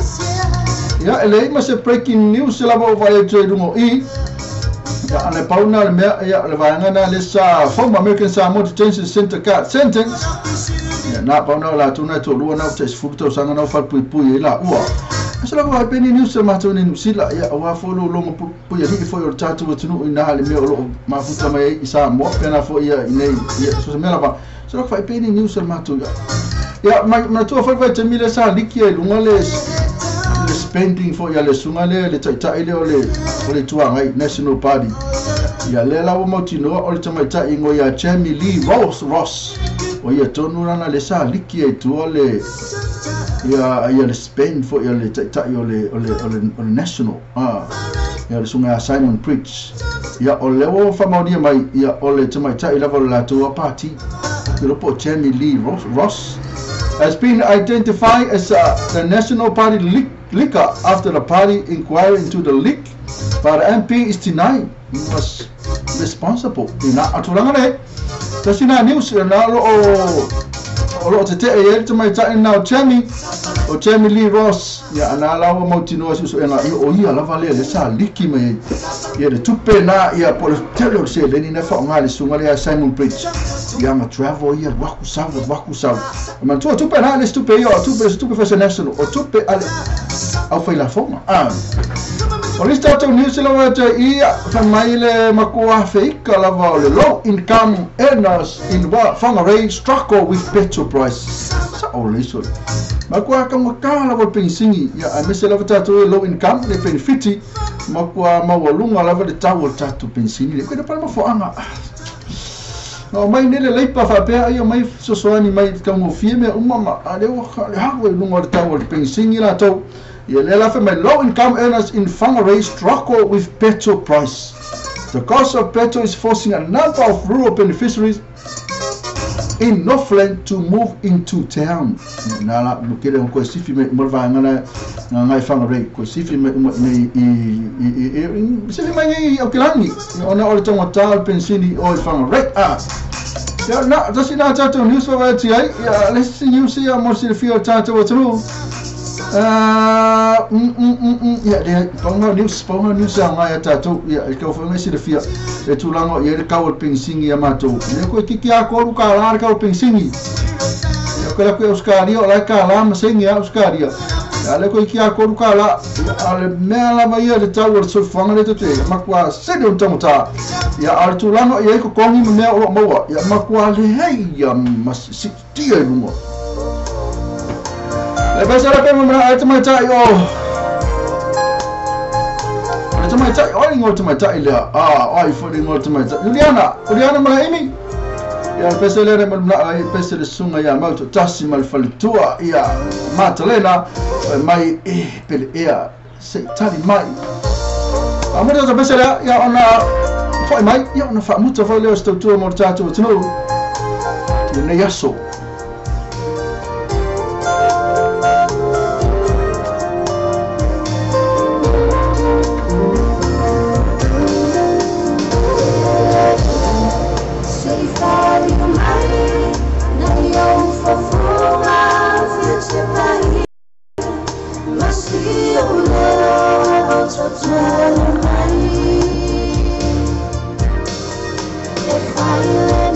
ia ele ma se breaking news la mo vai tu lungo i ia ale pauna le mea ia le vaega na le sa former American Samoa Detention Center got sentence ia na pauna la tuna to lua na te futo sanga na fa pui pui la ua so la vai pe ni news ma tu ni sila ia wa fo lo longo pui ia fo o tatu tu no ina le mea o lo ma futa mai i Samoa pena fo ia nei ia so se mea la so la vai pe ni news ma tu ia ma tu fo vai te mile sa liki e lunga le spending for ia le sunga le le taitai le o le tuagai National Party ia le la o mautinoa o le tamaitai ingo ia Jamie Lee Ross o ia tonu lana le sa liki e tua le ia le spend for ia le taitai o le National ia le sunga Simon Bridge ia o le o whamaunia mai ia o le tamaitai lava o le latou party i ropo Jamie Lee Ross has been identified as the National Party leaker after the party inquiry into the leak, but the MP is denying he was responsible. Ina atulanga le, tasina news na lo o lo te te e te mai tai na Jamie o Jamie Lee Ross ia ana la o mautinoa susu ena i o ia lava le le sa liki mai ia le tupe na ia po le tele se le ni na fa nga le sunga le Simon Bridge ia ma travel ia waku sau ma tu tupe na le tupe ia tupe fa national o tupe ale au fai la fonga o le tatu news la wa te ia fa mai le makoa feika lava o le low income earners in Whangarei struggle with petrol price sa o le so makoa ka maka lava pensingi ia a mese lava tatu low income le benefiti makoa maualunga lava le tau o tatu pensini le koe na palama foanga no mai nele leipa fa pea ia mai sosoani mai kaungofie mea uma ma ale ua le haku e lunga o le tau o le pensingi latou ia le la fa mai low income earners in Whangarei struggle with petrol price. The cost of petrol is forcing a number of rural beneficiaries in Northland to move into town. Na la no kere ko sifi me mo va ngana ngai Whangarei ko sifi me nei i sifi mai nei o kelangi ona o le tonga tal pensini o Whangarei ah ya na tasi na tatu news fa ti ai ya le si news ya mo si fi o tatu o tru Ia le paunga news a ngai a tātou ia e kau whainga si le fia e tūlanga ia le kau o le pensingi a mātou ia koe kiki a kolu ka la le kau o pensingi ia koe la koe Auskaria o lai ka la masengi a Auskaria ia le koe ki a kolu ka la a le mea lava ia le tau o le soifuaga le tatu e makua sene o tangata ia a le tūlanga ia i kokongi ma mea o lo maua ia makua lehei ia masitia i lunga. Le pesa la pema mana ai tamaitai o le tamaitai o ingo tamaitai lea a ai fo ingo tamaitai Juliana Malaimi ia le pesa le mana ai pesa le sunga ia mau to tasi mal faletua ia Matalena mai e pele ia se tali mai a mo le pesa le ia ona foi mai ia ona fa muta foi le o tua mo tatu tunu nei aso. If I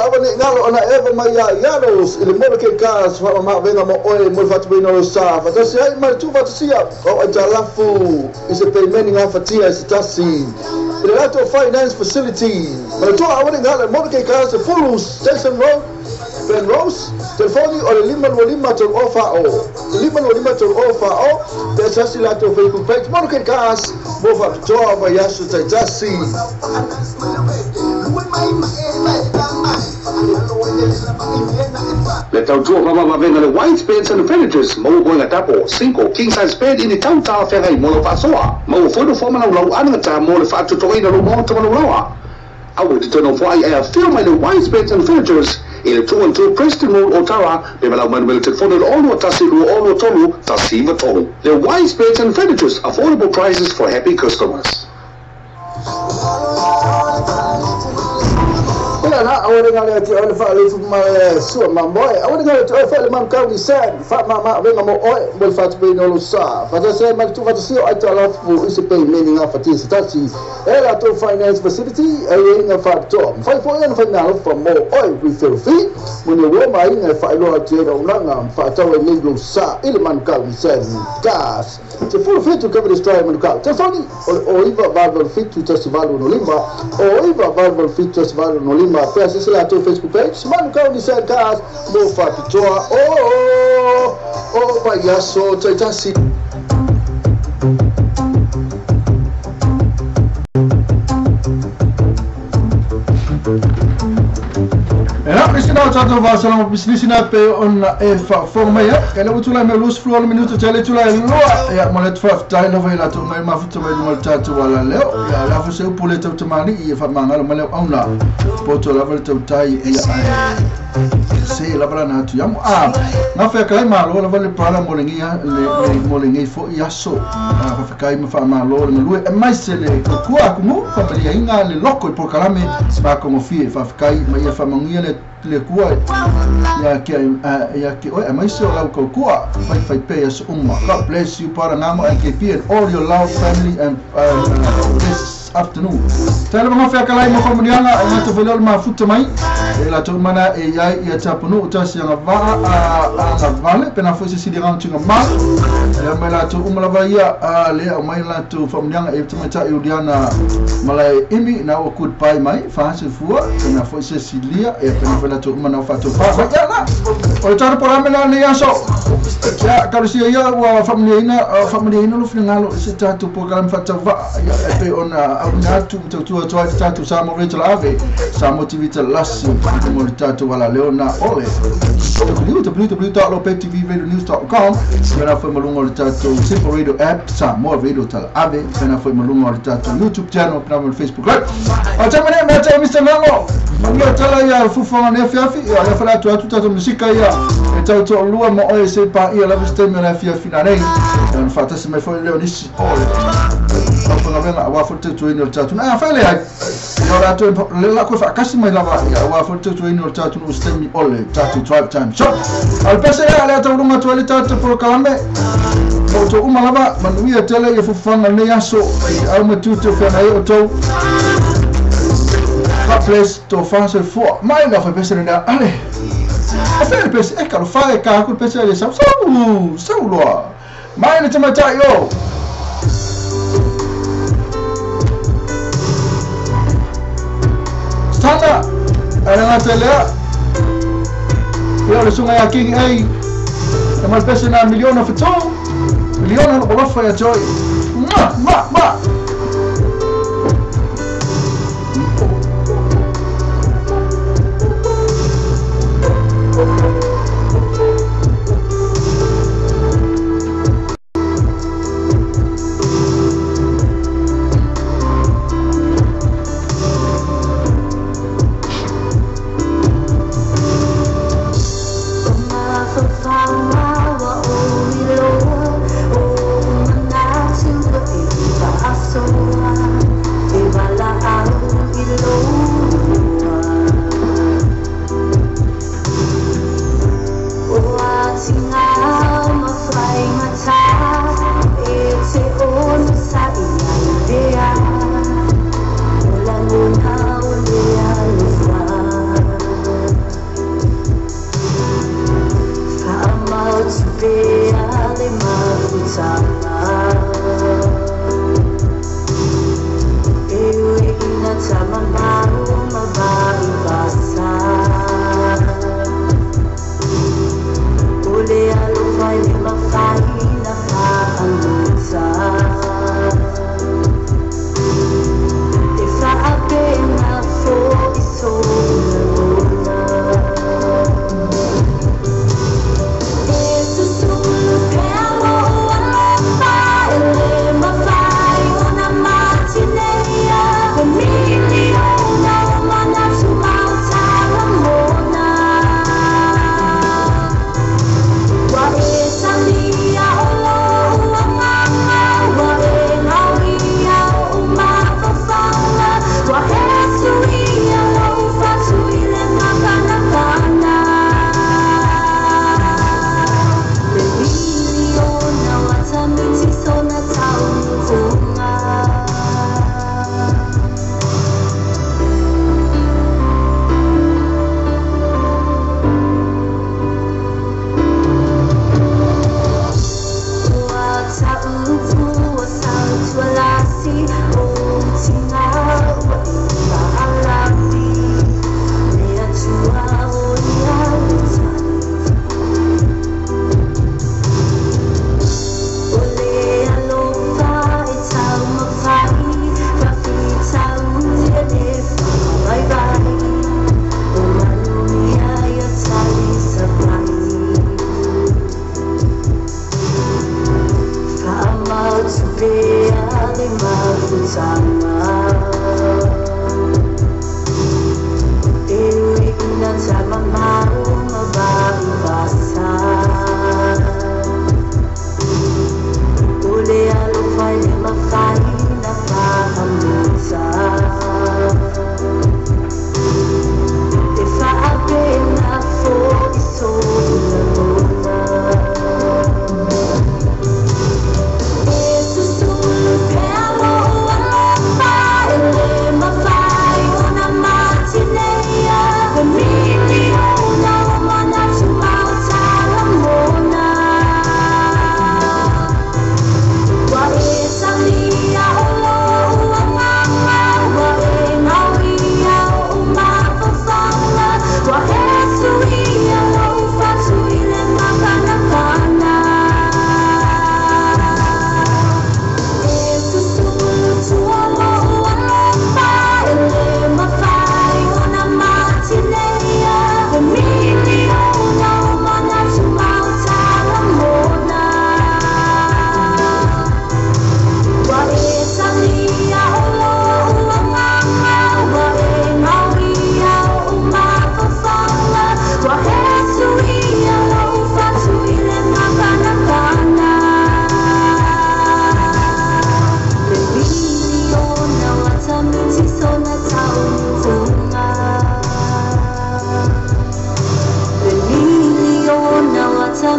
Awa ne ngalo ona eva mai ia ialos i le mole ke ka fa ma venga mo oe mo fatu bino lo sa fa tasi ai mai tu fatu sia o ai talafu i se payment nga fatia i se tasi i le lato finance facility ma tu awa ne ngalo mole ke ka se Fulu Station Road Ben Rose telefoni o le 525 tolu ofa o 525 tolu ofa o te sasi lato Facebook page mole ke ka mo fa toa ma yasu taitasi. Le tautua whamamavenga le white beds and furnitures mau boinga tapo 5 king size bed ini tauta whengai mo lo whasoa mau whono whamana ulau anangata mo le whaatutoina lo maota malulawa. Awe te tono whai e a whio mai le white beds and furnitures i le 212 Preston Road Otara me malau manuele telefone le ono tasi lua ono tolu tasi iwa. Le white beds and furnitures, affordable prices for happy customers. Na awale ngale ti ole fa le ma su ma moe awale ngale ti ole fa le man ka ni sen fa ma ma venga mo oe mo fa te no lo sa fa se ma tu fa si o ai la fu i se pay meaning fa ti se tasi e la to finance facility e nga fa to fa fo en fa na fa mo oe we feel fee mo ne wo mai nga fa lo ti ro na nga fa ta we ni lo sa ile man ka ni sen gas te full fit to cover this drive man ka te foni o iva valve fit to test valve no lima o iva valve fit test valve no lima. Pesa se la tua Facebook page, mano ka ni sen gas mo fa toa o o payaso taitasi. Era presidente tato va sala business na pe on e fa forma ya kana utula me lus flu minuto tele tula loa ya mo le 12 tai lova ila to mai ma futu mai mo tato wala leo ya la fo se pule to tamani i fa mangalo male auna poto la volta tai e se la bala na tu ya a na fe kai malo la vale para mo le ngia le mo le ngi fo ya so fa fe kai ma fa malo le lu e mai se le ku a ku fa le inga le loko i prokalame ba ko mo fi fa kai ma ya fa mangia le le kua ya ke oi mai se la ko kua fai fai pe as umma. God bless you para ngamo and KP and all your love family and this afternoon. Tele mo fe kala mo komunianga e mato velo ma futa mai e la to mana e ya ia tapunu tasi nga va a nga vale pena fo se si dirang tinga ma e mai la to umla va ia a le o mai la to familianga e tamaita e udiana malai imi na o goodbye mai fa se fua pena fo se silia e pena fo la to umana fa to fa fa ya na o taro por amena ne ya so ya karusia ia wa familia ina lo fingalo se tatu program fa ta va ya e pe ona au tu tu tu tatu sa mo rachel ave sa motivita lasi mo tatu wala leona ole www.lopettvradionews.com pena foi malunga tatu Simple Radio app sa mo radio tal ave pena foi malunga tatu YouTube channel pena mo Facebook live o tamane ma ta Mr. Nango mangia tala ya fufa ne fiafi ya fala tu tu tatu musika ya e tau to lua mo o se pa ia la viste me la fiafi na nei on fata se me foi leonis ole wa wa tu ino tatu na fa le ai yo la tu le la ko fa kasi mai la va ya wa fo tu ino tatu no stemi ole tatu 12 times so al pese ya le tatu lunga tu le tatu pro kalame o to uma lava manuia tele e fufanga ne aso au ma tu tu fa na o to God bless to fa se fo mai la fa pese na ale a fa pese e ka fa e ka ku pese le sa sa lo mai le tamata yo. Tana, ara telea. Yo le sunga ya King A. E mal pese na miliona fito. Miliona no bolofa ya joy. Ma ma ma. Us.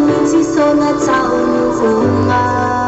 Tamaiti sona taunuunga.